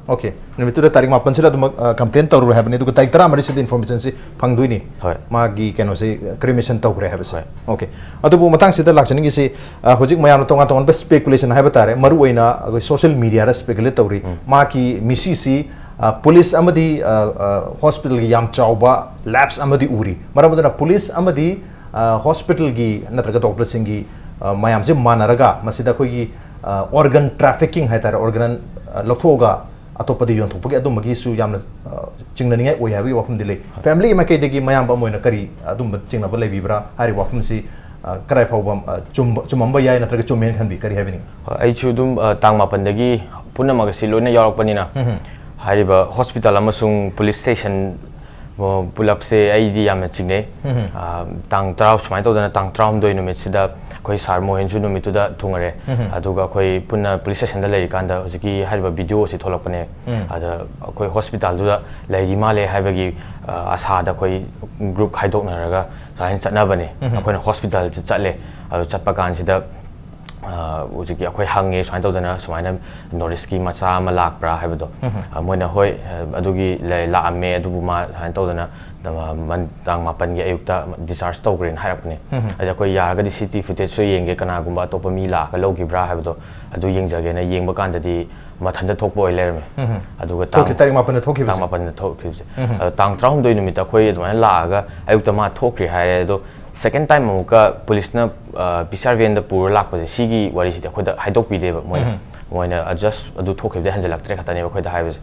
ꯑꯣꯀꯦ, ꯅꯨꯃꯤꯠꯇꯨꯗ ꯇꯥꯔꯤꯛ ꯃꯥꯄꯟꯁꯤꯗ ꯑꯗꯨꯃꯛ, ꯑ, ꯀꯝꯄ꯭ꯂꯦꯟ ꯇꯧꯔꯨꯔꯦ ꯍꯥꯏꯕꯅꯤ, ꯑꯗꯨꯒ ꯇꯥꯔꯤꯛ ꯇꯔꯥꯃꯔꯤꯁꯤꯗ ꯏꯟꯐꯣꯔꯃꯦꯁꯟꯁꯤ ꯐꯪꯗꯣꯏꯅꯤ꯫ ꯍꯣꯏ꯫ ꯃꯥꯒꯤ ꯀꯩꯅꯣꯁꯤ, ꯀ꯭ꯔꯤꯃꯦꯁꯟ ꯇꯧꯈ꯭ꯔꯦ ꯍꯥꯏꯕꯁꯦ꯫ ꯍꯣꯏ꯫ ꯑꯣꯀꯦ, ꯑꯗꯨꯕꯨ ꯃꯇꯥꯡꯁꯤꯗ ꯂꯥꯛꯆꯅꯤꯡꯉꯤꯁꯤ, ꯑ, ꯍꯧꯖꯤꯛ ꯃꯌꯥꯝꯅ ꯇꯣꯉꯥꯟ ꯇꯣꯉꯥꯟꯕ ꯁ꯭ꯄꯦꯀꯨꯂꯦꯁꯟ ꯍꯥꯏꯕ ꯇꯥꯔꯦ, ꯃꯔꯨꯑꯣꯏꯅ ꯑꯩꯈꯣꯏ ꯁꯣꯁꯤꯌꯦꯜ ꯃꯤꯗꯤꯌꯥꯗ ꯁ꯭ꯄꯦꯀꯨꯂꯦꯠ ꯇꯧꯔꯤ, ꯎꯝ꯫ ꯃꯍꯥꯛꯀꯤ ꯃꯤꯁꯤꯁꯤ, ꯑ, ꯄꯨꯂꯤꯁ ꯑꯃꯗꯤ, ꯑ, ꯑ, ꯍꯣꯁꯄꯤꯇꯥꯜꯒꯤ ꯌꯥꯝ ꯆꯥꯎꯕ ꯂꯦꯞꯁ ꯑꯃꯗꯤ ꯎꯔꯤ꯫ ꯃꯔꯝ ꯑꯗꯨꯅ ꯄꯨꯂꯤꯁ ꯑꯃꯗꯤ, ꯑ, ꯍꯣꯁꯄꯤꯇꯥꯜꯒꯤ ꯅꯠꯇ꯭ꯔꯒ ꯗꯣꯛꯇꯔꯁꯤꯡꯒꯤ, ꯑ, ꯃꯌꯥꯝꯁꯦ ꯃꯥꯟꯅꯔꯒ ꯃꯁꯤꯗ ꯑꯩꯈꯣꯏꯒꯤ, ꯑ, ꯑꯣꯔꯒꯟ ꯇ꯭ꯔꯥꯐꯤꯀꯤꯡ ꯍꯥꯏ ꯇꯥꯔꯦ, ꯑꯣꯔꯒꯟ, ꯑ, ꯂꯧꯊꯣꯛꯑꯒ ꯑꯇꯣꯞꯄꯗ ꯌꯣꯟꯊꯣꯛꯄꯒꯤ ꯑꯗꯨꯝꯕꯒꯤꯁꯨ ꯌꯥꯝꯅ, ꯑ, ꯆꯤꯡꯅꯅꯤꯡꯉꯥꯏ ꯑꯣꯏ ꯍꯥꯏꯕꯒꯤ ꯋꯥꯐꯝꯗꯤ ꯂꯩ꯫ ꯍꯣꯏ꯫ ꯐꯦꯃꯤꯂꯤꯒꯤ ꯃꯥꯏꯀꯩꯗꯒꯤ ꯃꯌꯥꯝꯕ ꯑꯃ ꯑꯣꯏꯅ ꯀꯔꯤ ꯑꯗꯨꯝꯕ ꯆꯤꯡꯅꯕ ꯂꯩꯕꯤꯕ꯭ꯔꯥ? ꯍꯥꯏꯔꯤꯕ ꯋꯥꯐꯝꯁꯤ, ꯑ, ꯀꯗꯥꯏ ꯐꯥꯎꯕ, ꯑ, ꯆꯨꯝꯕ, ꯆꯨꯝꯃꯝꯕ ꯌꯥꯏ ꯅꯠꯇ꯭ꯔꯒ ꯆꯨꯝꯃꯦꯅ ꯈꯟꯕꯤ? ꯀꯔꯤ ꯍꯥꯏꯕꯤꯅꯤꯡꯉꯤ? ꯍꯣꯏ, ꯑꯩꯁꯨ ꯑꯗꯨꯝ, ꯑ, ꯇꯥꯡ ꯃꯥꯄꯟꯗꯒꯤ ꯄꯨꯝꯅꯃꯛ ꯑꯁꯤ ꯂꯣꯏꯅ ꯌꯥꯎꯔꯛꯄꯅꯤꯅ, ꯎꯝ꯫ ꯍꯥꯏꯔꯤꯕ ꯍꯣꯁꯄꯤꯇꯥꯜ ꯑꯃꯁꯨꯡ ꯄꯨꯂꯤꯁ ꯁ꯭ꯇꯦꯁꯟ, ꯑ, ꯄꯨꯂꯞꯁꯦ ꯑꯩꯗꯤ ꯌꯥꯝꯅ ꯆꯤꯡꯅꯩ꯫ ꯎꯝ꯫ ꯑ, ꯇꯥꯡ ꯇꯔꯥ ꯁꯨꯃꯥꯏꯅ ꯇꯧꯗꯅ ꯇꯥꯡ ꯇꯔꯥꯍꯨꯝꯗꯣꯏ ꯅꯨꯃꯤꯠꯁꯤꯗ ꯑꯩꯈꯣꯏ ꯁꯥꯔ ꯃꯣꯍꯦꯟꯁꯨ ꯅꯨꯃꯤꯠꯇꯨꯗ ꯊꯨꯡꯉꯔꯦ꯫ ꯎꯝ꯫ ꯑꯗꯨꯒ ꯑꯩꯈꯣꯏ ꯄꯨꯟꯅ ꯄꯨꯂꯤꯁ ꯁ꯭ꯇꯦꯁꯟꯗ ꯂꯩꯔꯤꯀꯥꯟꯗ ꯍꯧꯖꯤꯛꯀꯤ ꯍꯥꯏꯔꯤꯕ ꯚꯤꯗꯤꯑꯣ ꯑꯁꯤ ꯊꯣꯛꯂꯛꯄꯅꯦ꯫ ꯎꯝ꯫ ꯑꯗ ꯑꯩꯈꯣꯏ ꯍꯣꯁꯄꯤꯇꯥꯜꯗꯨꯗ ꯂꯩꯔꯤ ꯃꯥꯜꯂꯦ ꯍꯥꯏꯕꯒꯤ, ꯑ, ꯑꯁꯥꯗ ꯑꯩꯈꯣꯏ ꯒ꯭ꯔꯨꯞ ꯈꯥꯏꯗꯣꯛꯅꯔꯒ ꯁꯨꯃꯥꯏꯅ ꯆꯠꯅꯕꯅꯦ꯫ ꯎꯝ꯫ ꯑꯩꯈꯣꯏꯅ ꯍꯣꯁꯄꯤꯇꯥꯜꯁꯦ ꯆꯠꯂꯦ꯫ ꯑꯗꯨ ꯆꯠꯄ ꯀꯥꯟꯁꯤꯗ, ꯑ, ꯍꯧꯖꯤꯛꯀꯤ ꯑꯩꯈꯣꯏ ꯍꯪꯉꯦ ꯁꯨꯃꯥꯏꯅ ꯇꯧꯗꯅ, ꯁꯨꯃꯥꯏꯅ ꯅꯣꯔꯠ ꯏꯁꯀꯤ ꯃꯆꯥ ꯑꯃ ꯂꯥꯛꯄ꯭ꯔꯥ ꯍꯥꯏꯕꯗꯣ꯫ ꯎꯝ꯫ ꯑ, ꯃꯣꯏꯅ, "ꯍꯣꯏ, ꯑ, ꯑꯗꯨꯒꯤ ꯂꯩ-, ꯂꯥꯛꯑꯝꯃꯦ, ꯑꯗꯨꯕꯨ ꯃꯥ ꯁꯨꯃꯥꯏꯅ ꯇꯧꯗꯅ ꯇꯥꯡ ꯃꯥꯄꯟꯒꯤ ꯑꯌꯨꯛꯇ discharge ꯇꯧꯈ꯭ꯔꯦꯅ ꯍꯥꯏꯔꯛꯄꯅꯦ꯫ ꯑꯗ ꯑꯩꯈꯣꯏ ꯌꯥꯔꯒꯗꯤ C C T V footage ꯁꯨ ꯌꯦꯡꯒꯦ, ꯀꯅꯥꯒꯨꯝꯕ ꯑꯇꯣꯞꯄ ꯃꯤ ꯂꯥꯛꯑꯒ ꯂꯧꯈꯤꯕ꯭ꯔꯥ ꯍꯥꯏꯕꯗꯣ ꯑꯗꯨ ꯌꯦꯡꯖꯒꯦꯅ ꯌꯦꯡꯕ ꯀꯥꯟꯗꯗꯤ ꯃꯊꯟꯇ ꯊꯣꯛꯄ ꯑꯣꯏ ꯂꯩꯔꯝꯃꯦ꯫ ꯑꯗꯨꯒ ꯇꯥꯡ ꯊꯣꯛꯈꯤ, ꯇꯥꯔꯤꯛ ꯃꯥꯄꯟꯗ ꯊꯣꯛꯈꯤꯕꯁꯦ? ꯇꯥꯡ ꯃꯥꯄꯟꯗ ꯊꯣꯛꯈꯤꯕꯁꯦ꯫ ꯑꯗꯣ ꯇꯥꯡ ꯇꯔꯥꯍꯨꯝꯗꯣꯏ ꯅꯨꯃꯤꯠꯇ ꯑꯩꯈꯣꯏ ꯑꯗꯨꯃꯥꯏꯅ ꯂꯥꯛꯑꯒ ꯑꯌꯨꯛꯇ ꯃꯥ ꯊꯣꯛꯈ꯭ꯔꯦ ꯍꯥꯏꯔꯦ꯫ ꯑꯗꯣ second time ꯑꯃꯨꯛꯀ ꯄꯨꯂꯤꯁꯅ, ꯑ, P C R van ꯗ ꯄꯨꯔ ꯂꯥꯛꯄꯁꯦ, ꯁꯤꯒꯤ ꯋꯥꯔꯤꯁꯤꯗꯤ ꯑꯩꯈꯣꯏꯗ ꯍꯥꯏꯗꯣꯛꯄꯤꯗꯦꯕ ꯃꯣꯏꯅ꯫ ꯃꯣꯏꯅ just ꯑꯗꯨ ꯊꯣꯛꯈꯤꯕꯗꯩ ꯍꯟꯖꯤꯜꯂꯛꯇ꯭ꯔꯦ ꯈꯛꯇꯅꯦꯕ ꯑꯩꯈꯣꯏꯗ ꯍꯥꯏꯕꯁꯦ꯫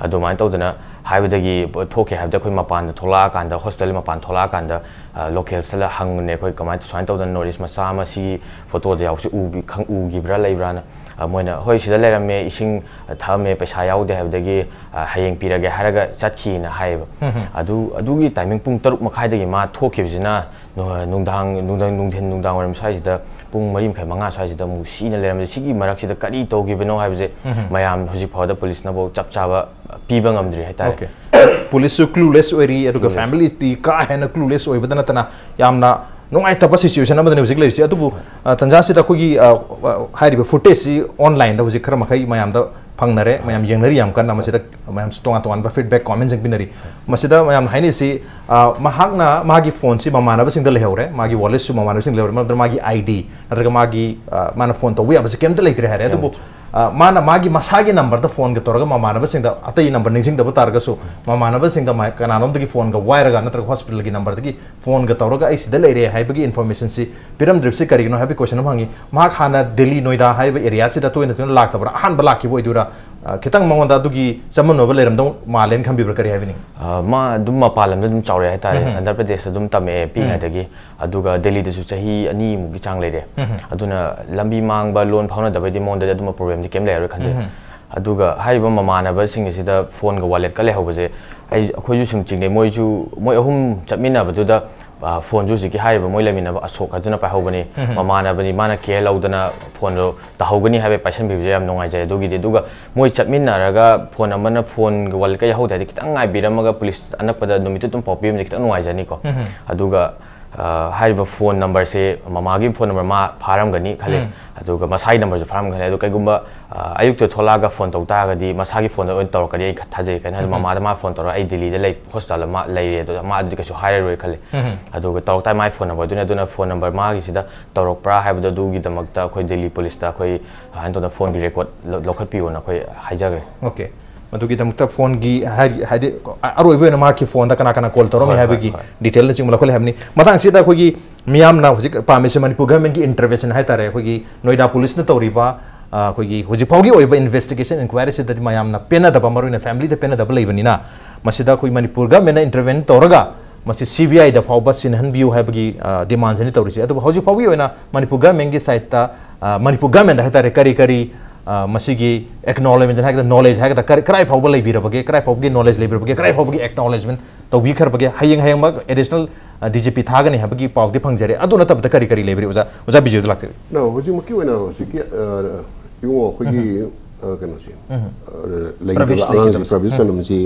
ꯑꯗꯨꯃꯥꯏꯅ ꯇꯧꯗꯅ ꯍꯥꯏꯕꯗꯒꯤ ꯊꯣꯛꯈꯤ ꯍꯥꯏꯕꯗ ꯑꯩꯈꯣꯏ ꯃꯄꯥꯟꯗ ꯊꯣꯛꯂꯛꯑꯀꯥꯟꯗ, hospital ꯃꯄꯥꯟ ꯊꯣꯛꯂꯛꯑꯀꯥꯟꯗ, ꯑ, locals ꯇ ꯍꯪꯕꯅꯦ ꯑꯩꯈꯣꯏ, ꯀꯃꯥꯏꯅ, ꯁꯨꯃꯥꯏꯅ ꯇꯧꯗꯅ nourish ꯃꯆꯥ ꯑꯃ ꯁꯤꯒꯤ photo ꯗ ꯌꯥꯎꯕꯁꯤ ꯎꯕꯤ-, ꯈꯪ-, ꯎꯈꯤꯕ꯭ꯔꯥ, ꯂꯩꯕ꯭ꯔꯥꯅ꯫ ꯑ, ꯃꯣꯏꯅ, "ꯍꯣꯏ, ꯁꯤꯗ ꯂꯩꯔꯝꯃꯦ, ꯏꯁꯤꯡ ꯊꯛꯑꯝꯃꯦ, ꯄꯩꯁꯥ ꯌꯥꯎꯗꯦ ꯍꯥꯏꯕꯗꯒꯤ, ꯑ, ꯍꯌꯦꯡ ꯄꯤꯔꯒꯦ ꯍꯥꯏꯔꯒ ꯆꯠꯈꯤꯅ" ꯍꯥꯏꯌꯦꯕ꯫ ꯑꯗꯨ, ꯑꯗꯨꯒꯤ timing ꯄꯨꯡ ꯇꯔꯨꯛ ꯃꯈꯥꯏꯗꯒꯤ ꯃꯥ ꯊꯣꯛꯈꯤꯕꯁꯤꯅ ꯅꯨ-, ꯅꯨꯡꯗꯥꯡ, ꯅꯨꯡꯗꯥꯡ, ꯅꯨꯡꯊꯤꯟ, ꯅꯨꯡꯗꯥꯡ ꯋꯥꯏꯔꯝ ꯁ꯭ꯋꯥꯏꯁꯤꯗ, ꯄꯨꯡ ꯃꯔꯤ ꯃꯈꯥꯏ, ꯃꯉꯥ ꯁ꯭ꯋꯥꯏꯁꯤꯗ ꯑꯃꯨꯛ ꯁꯤꯅ ꯂꯩꯔꯝꯕꯁꯦ, ꯁꯤꯒꯤ ꯃꯔꯛꯁꯤꯗ ꯀꯔꯤ ꯇꯧꯈꯤꯕꯅꯣ ꯍꯥꯏꯕꯁꯦ ꯃꯌꯥꯝ ꯍꯧꯖꯤꯛ ꯐꯥꯎꯗ ꯄꯨꯂꯤꯁꯅꯐꯥꯎ ꯆꯞ ꯆꯥꯕ ꯄꯤꯕ ꯉꯝꯗ꯭ꯔꯤ ꯍꯥꯏꯇꯥꯔꯦ꯫ Okay. ꯄꯨꯂꯤꯁꯁꯨ clueless ꯑꯣꯏꯔꯤ, ꯑꯗꯨꯒ clueless꯫ Family ꯗꯤ ꯀꯥ ꯍꯦꯟꯅ clueless ꯑꯣꯏꯕꯗ ꯅꯠꯇꯅ ꯌꯥꯝꯅ ꯅꯨꯡꯉꯥꯏꯇꯕ situation ꯑꯃꯗꯅꯤ ꯍꯧꯖꯤꯛ ꯂꯩꯔꯤꯁꯤ꯫ ꯑꯗꯨꯕꯨ, ꯑ, ꯇꯟꯖꯥꯁꯤꯗ ꯑꯩꯈꯣꯏꯒꯤ, ꯑ, ꯑ, ꯍꯥꯏꯔꯤꯕ footage ꯁꯤ online ꯗ ꯍꯧꯖꯤꯛ ꯈꯔ ꯃꯈꯩ ꯃꯌꯥꯝꯗ ꯐꯪꯅꯔꯦ, ꯃꯌꯥꯝ ꯌꯦꯡꯅꯔꯤ ꯌꯥꯝ ꯀꯟꯅ꯫ ꯃꯁꯤꯗ ꯃꯌꯥꯝꯁꯨ ꯇꯣꯉꯥꯟ ꯇꯣꯉꯥꯟꯕ feedback, comment ꯁꯤꯡ ꯄꯤꯅꯔꯤ꯫ ꯃꯁꯤꯗ ꯃꯌꯥꯝꯅ ꯍꯥꯏꯅꯔꯤꯁꯤ, ꯑ, ꯃꯍꯥꯛꯅ ꯃꯥꯒꯤ phone ꯁꯤ ꯃꯃꯥꯟꯅꯕꯁꯤꯡꯗ ꯂꯩꯍꯧꯔꯦ, ꯃꯥꯒꯤ wallet ꯁꯨ ꯃꯃꯥꯟꯅꯕꯁꯤꯡꯗ ꯂꯩꯍꯧꯔꯦ, ꯃꯔꯝꯗꯤ ꯃꯥꯒꯤ I D ꯅꯠꯇ꯭ꯔꯒ ꯃꯥꯒꯤ, ꯑ, ꯃꯥꯅ phone ꯇꯧꯕ ꯌꯥꯕꯁꯤ ꯀꯩꯝꯇ ꯂꯩꯇ꯭ꯔꯦ ꯍꯥꯏꯔꯦ꯫ ꯑꯗꯨꯕꯨ, ꯑ, ꯃꯥꯅ ꯃꯥꯒꯤ ꯃꯁꯥꯒꯤ number ꯗ phone ꯒ ꯇꯧꯔꯒ ꯃꯃꯥꯟꯅꯕꯁꯤꯡꯗ, ꯑꯇꯩ number ꯅꯤꯡꯁꯤꯡꯗꯕ ꯇꯥꯔꯒꯁꯨ, ꯃꯃꯥꯟꯅꯕꯁꯤꯡꯗ ꯃꯥ-, ꯀꯅꯥꯅꯣꯝꯗꯒꯤ phone ꯒ ꯋꯥꯏꯔꯒ ꯅꯠꯇ꯭ꯔꯒ hospital ꯒꯤ number ꯗꯒꯤ phone ꯒ ꯇꯧꯔꯒ "ꯑꯩ ꯁꯤꯗ ꯂꯩꯔꯦ" ꯍꯥꯏꯕꯒꯤ information ꯁꯤ ꯄꯤꯔꯝꯗ꯭ꯔꯤꯕꯁꯤ ꯀꯔꯤꯒꯤꯅꯣ ꯍꯥꯏꯕꯒꯤ question ꯑꯃ ꯍꯪꯉꯤ꯫ ꯃꯍꯥꯛ ꯍꯥꯟꯅ ꯗꯦꯜꯂꯤ, ꯅꯣꯏꯗꯥ ꯍꯥꯏꯔꯤꯕ area ꯁꯤꯗ ꯇꯣꯏꯅ ꯇꯣꯏꯅ ꯂꯥꯛꯇꯕ꯭ꯔꯥ? ꯑꯍꯥꯟꯕ ꯂꯥꯛꯈꯤꯕ ꯑꯣꯏꯗꯣꯏꯔꯥ? ꯑ, ꯈꯤꯇꯪ ꯃꯉꯣꯟꯗ ꯑꯗꯨꯒꯤ ꯆꯃꯝꯅꯕ ꯂꯩꯔꯝꯗꯧ ꯃꯥꯜꯂꯦꯅ ꯈꯟꯕꯤꯕ꯭ꯔꯥ? ꯀꯔꯤ ꯍꯥꯏꯕꯤꯅꯤꯡꯉꯤ? ꯑ, ꯃꯥ ꯑꯗꯨꯝ ꯃꯄꯥꯟ ꯂꯝꯗ ꯑꯗꯨꯝ ꯆꯥꯎꯔꯛꯑꯦ ꯍꯥꯏꯇꯥꯔꯦ꯫ ꯎꯝ꯫ ꯑꯟꯙ꯭ꯔ ꯄ꯭ꯔꯗꯦꯁꯇ ꯑꯗꯨꯝ ꯇꯝꯃꯛꯑꯦ ꯎꯝ꯫ ꯄꯤꯛꯏꯉꯩꯗꯒꯤ꯫ ꯑꯗꯨꯒ ꯗꯦꯜꯂꯤꯗꯁꯨ ꯆꯍꯤ ꯑꯅꯤꯃꯨꯛꯀꯤ ꯆꯥꯡ ꯂꯩꯔꯦ꯫ ꯎꯝ꯫ ꯑꯗꯨꯅ ꯂꯝꯕꯤ ꯃꯥꯡꯕ, ꯂꯣꯟ ꯐꯥꯎꯅꯗꯕꯩꯗꯤ ꯃꯉꯣꯟꯗꯗꯤ ꯑꯗꯨꯝꯕ problem ꯗꯤ ꯀꯩꯝ ꯂꯩꯔꯔꯣꯏ ꯈꯟꯖꯩ꯫ ꯎꯝ꯫ ꯑꯗꯨꯒ ꯍꯥꯏꯔꯤꯕ ꯃꯃꯥꯟꯅꯕꯁꯤꯡ ꯑꯁꯤꯗ phone ꯒ wallet ꯀ ꯂꯩꯍꯧꯕꯁꯦ ꯑꯩ, ꯑꯩꯈꯣꯏꯁꯨ ꯁꯨꯝ ꯆꯤꯡꯅꯩ꯫ ꯃꯣꯏꯁꯨ, ꯃꯣꯏ ꯑꯍꯨꯝ ꯆꯠꯃꯤꯟꯅꯕꯗꯨꯗ, ꯑ, phone ꯁꯨ ꯍꯧꯖꯤꯛꯀꯤ ꯍꯥꯏꯔꯤꯕ ꯃꯣꯏ ꯂꯩꯃꯤꯟꯅꯕ ꯑꯁꯣꯛ ꯍꯥꯏꯗꯨꯅ ꯄꯥꯏꯍꯧꯕꯅꯤ꯫ ꯎꯝ꯫ ꯃꯃꯥꯟꯅꯕꯅꯤ, ꯃꯥꯅ care ꯂꯧꯗꯅ phone ꯗꯣ ꯇꯧꯍꯧꯒꯅꯤ ꯍꯥꯏꯕꯒꯤ ꯄꯥꯏꯁꯟꯕꯤꯕꯁꯦ ꯌꯥꯝ ꯅꯨꯡꯉꯥꯏꯖꯩ꯫ ꯑꯗꯨꯒꯤꯗꯤ, ꯑꯗꯨꯒ ꯃꯣꯏ ꯆꯠꯃꯤꯟꯅꯔꯒ phone ꯑꯃꯅ phone ꯒ wallet ꯀ ꯌꯥꯎꯍꯧꯗ꯭ꯔꯗꯤ ꯈꯤꯇꯪ ꯉꯥꯏꯕꯤꯔꯝꯃꯒ ꯄꯨꯂꯤꯁ ꯑꯅꯛꯄꯗ ꯅꯨꯃꯤꯠꯇꯨ ꯑꯗꯨꯝ ꯄꯥꯎ ꯄꯤꯔꯝꯃꯗꯤ ꯈꯤꯇꯪ ꯅꯨꯡꯉꯥꯏꯖꯅꯤꯀꯣ꯫ ꯎꯝ꯫ ꯑꯗꯨꯒ ꯑ, ꯍꯥꯏꯔꯤꯕ ꯐꯣꯟ ꯅꯝꯕꯔꯁꯦ ꯃꯃꯥꯒꯤ ꯐꯣꯟ ꯅꯝꯕꯔ ꯃꯥ ꯐꯥꯔꯝꯒꯅꯤ ꯈꯜꯂꯤ꯫ ꯎꯝ꯫ ꯑꯗꯨꯒ ꯃꯁꯥꯒꯤ ꯅꯝꯕꯔꯁꯨ ꯐꯥꯔꯝꯒꯅꯤ꯫ ꯑꯗꯣ ꯀꯩꯒꯨꯝꯕ, ꯑ, ꯑꯌꯨꯛꯇ ꯊꯣꯛꯂꯛꯑꯒ ꯐꯣꯟ ꯇꯧ ꯇꯥꯔꯒꯗꯤ ꯃꯁꯥꯒꯤ ꯐꯣꯟꯗ ꯑꯣꯏꯅ ꯇꯧꯔꯛꯀꯅꯤ ꯑꯩ ꯈ-, ꯊꯥꯖꯩ꯫ ꯀꯩꯅꯣ ꯍꯥꯏꯗꯤ ꯎꯝ꯫ ꯃꯃꯥꯗ ꯃꯥ ꯐꯣꯟ ꯇꯧꯔꯒ "ꯑꯩ ꯗꯤꯜꯂꯤꯗ ꯂꯩ, ꯍꯣꯁꯄꯤꯇꯥꯜꯗ ꯃꯥ ꯂꯩꯔꯦ", ꯑꯗꯣ ꯃꯥ ꯑꯗꯨꯗꯤ ꯀꯩꯁꯨ ꯍꯥꯏꯔꯔꯣꯏ ꯈꯜꯂꯤ꯫ ꯎꯝ꯫ ꯑꯗꯨꯒ ꯇꯧꯔꯛ ꯇꯥꯔꯦ ꯃꯥꯒꯤ ꯐꯣꯟ ꯅꯝꯕꯔꯗꯨꯅꯤ꯫ ꯑꯗꯨꯅ ꯐꯣꯟ ꯅꯝꯕꯔ ꯃꯥꯒꯤꯁꯤꯗ ꯇꯧꯔꯛꯄ꯭ꯔꯥ ꯍꯥꯏꯕꯗꯣ ꯑꯗꯨꯒꯤꯗꯃꯛꯇ ꯑꯩꯈꯣꯏ ꯗꯤꯜꯂꯤ ꯄꯨꯂꯤꯁꯇ ꯑꯩꯈꯣꯏ ꯑꯗꯨꯃꯥꯏꯅ ꯇꯧꯗꯅ ꯐꯣꯟꯒꯤ ꯔꯦꯀꯣꯔꯗ ꯂꯧ-, ꯂꯧꯈꯠꯄꯤꯌꯣꯅ ꯑꯩꯈꯣꯏ ꯍꯥꯏꯖꯈ꯭ꯔꯦ꯫ ꯑꯣꯀꯦ꯫ ꯃꯗꯨꯒꯤꯗꯃꯛꯇ ꯐꯣꯟꯒꯤ ꯍꯥꯏ-, ꯍꯥꯏꯗꯤ ꯑ-, ꯑꯔꯣꯏꯕ ꯑꯣꯏꯅ ꯃꯍꯥꯛꯀꯤ ꯐꯣꯟꯗ ꯀꯅꯥ ꯀꯅꯥ ꯀꯣꯜ ꯇꯧꯔꯝꯃꯤ ꯍꯣꯏ, ꯍꯣꯏ, ꯍꯥꯏꯕꯒꯤ ꯍꯣꯏ꯫ ꯗꯤꯇꯦꯜꯅꯆꯤꯡꯕ ꯂꯧꯈꯠꯂꯦ ꯍꯥꯏꯕꯅꯤ꯫ ꯃꯇꯥꯡꯁꯤꯗ ꯑꯩꯈꯣꯏꯒꯤ ꯃꯤꯌꯥꯝꯅ ꯍꯧꯖꯤꯛ ꯄꯥꯝꯃꯤꯁꯦ ꯃꯅꯤꯄꯨꯔ ꯒꯚꯔꯟꯃꯦꯟꯠꯀꯤ ꯏꯟꯇꯔꯚꯦꯟꯁꯟ ꯍꯥꯏꯇꯥꯔꯦ꯫ ꯑꯩꯈꯣꯏꯒꯤ ꯅꯣꯏꯗꯥ ꯄꯨꯂꯤꯁꯅ ꯇꯧꯔꯤꯕ, ꯑ, ꯑꯩꯈꯣꯏꯒꯤ ꯍꯧꯖꯤꯛ ꯐꯥꯎꯒꯤ ꯑꯣꯏꯕ ꯏꯟꯚꯦꯁꯇꯤꯒꯦꯁꯟ ꯏꯟꯀ꯭ꯋꯥꯏꯔꯤꯁꯤꯗꯗꯤ ꯃꯌꯥꯝꯅ ꯄꯦꯟꯅꯗꯕ, ꯃꯔꯨꯑꯣꯏꯅ ꯐꯦꯃꯤꯂꯤꯗ ꯄꯦꯟꯅꯗꯕ ꯂꯩꯕꯅꯤꯅ, ꯃꯁꯤꯗ ꯑꯩꯈꯣꯏ ꯃꯅꯤꯄꯨꯔ ꯒꯚꯔꯟꯃꯦꯟꯠꯅ ꯏꯟꯇꯔꯚꯦꯟ ꯇꯧꯔꯒ ꯃꯁꯤ ꯁꯤ ꯕꯤ ꯑꯥꯏꯗ ꯐꯥꯎꯕ ꯁꯤꯟꯍꯟꯕꯤꯌꯨ ꯍꯥꯏꯕꯒꯤ, ꯑ, ꯗꯤꯃꯥꯟꯁꯤꯅꯤ ꯇꯧꯔꯤꯁꯦ꯫ ꯑꯗꯨꯕꯨ ꯍꯧꯖꯤꯛ ꯐꯥꯎꯒꯤ ꯑꯣꯏꯅ ꯃꯅꯤꯄꯨꯔ ꯒꯚꯔꯟꯃꯦꯟꯠꯀꯤ ꯁꯥꯏꯠꯇ, ꯑ, ꯃꯅꯤꯄꯨꯔ ꯒꯚꯔꯟꯃꯦꯟꯠꯇ ꯍꯥꯏꯇꯥꯔꯦ ꯀꯔꯤ ꯀꯔꯤ, ꯑ, ꯃꯁꯤꯒꯤ ꯑꯦꯛꯅꯣꯂꯦꯖꯃꯦꯟꯠ ꯍꯥꯏꯒꯗ꯭ꯔꯥ, ꯅꯣꯂꯦꯖ ꯍꯥꯏꯒꯗ꯭ꯔꯥ, ꯀꯔꯤ, ꯀꯔꯥꯏ ꯐꯥꯎꯕ ꯂꯩꯕꯤꯔꯕꯒꯦ, ꯀꯔꯥꯏ ꯐꯥꯎꯕꯒꯤ ꯅꯣꯂꯦꯖ ꯂꯩꯕꯤꯔꯕꯒꯦ, ꯀꯔꯥꯏ ꯐꯥꯎꯕꯒꯤ ꯑꯦꯛꯅꯣꯂꯦꯖꯃꯦꯟꯠ ꯇꯧꯕꯤꯈ꯭ꯔꯕꯒꯦ, ꯍꯌꯦꯡ ꯍꯌꯦꯡꯃꯛ ꯑꯦꯗꯤꯁꯅꯦꯜ, ꯑ, ꯗꯤ ꯖꯤ ꯄꯤ ꯊꯥꯒꯅꯤ ꯍꯥꯏꯕꯒꯤ ꯄꯥꯎꯗꯤ ꯐꯪꯖꯔꯦ꯫ ꯑꯗꯨ ꯅꯠꯇꯕꯗ ꯀꯔꯤ ꯀꯔꯤ ꯂꯩꯕꯤꯔꯤ? ꯑꯣꯖꯥ, ꯑꯣꯖꯥ ꯕꯤꯖꯣꯏꯗ ꯂꯥꯛꯆꯒꯦ꯫ ꯅꯣ, ꯍꯧꯖꯤꯛꯃꯛꯀꯤ ꯑꯣꯏꯅ ꯍꯧꯖꯤꯛꯀꯤ, ꯑ, ꯏꯕꯨꯡꯉꯣ ꯑꯩꯈꯣꯏꯒꯤ, ꯎꯝ꯫ ꯑ, ꯀꯩꯅꯣꯁꯦ, ꯎꯝ꯫ ꯑ, ꯂꯩꯈꯤꯗꯕ ꯄ꯭ꯔꯕꯤꯁ ꯑꯉꯥꯡꯁꯦ, ꯂꯩꯈꯤꯗꯕꯁꯦ꯫ ꯄ꯭ꯔꯕꯤꯁ ꯎꯝ꯫ ꯁꯅꯝꯁꯤ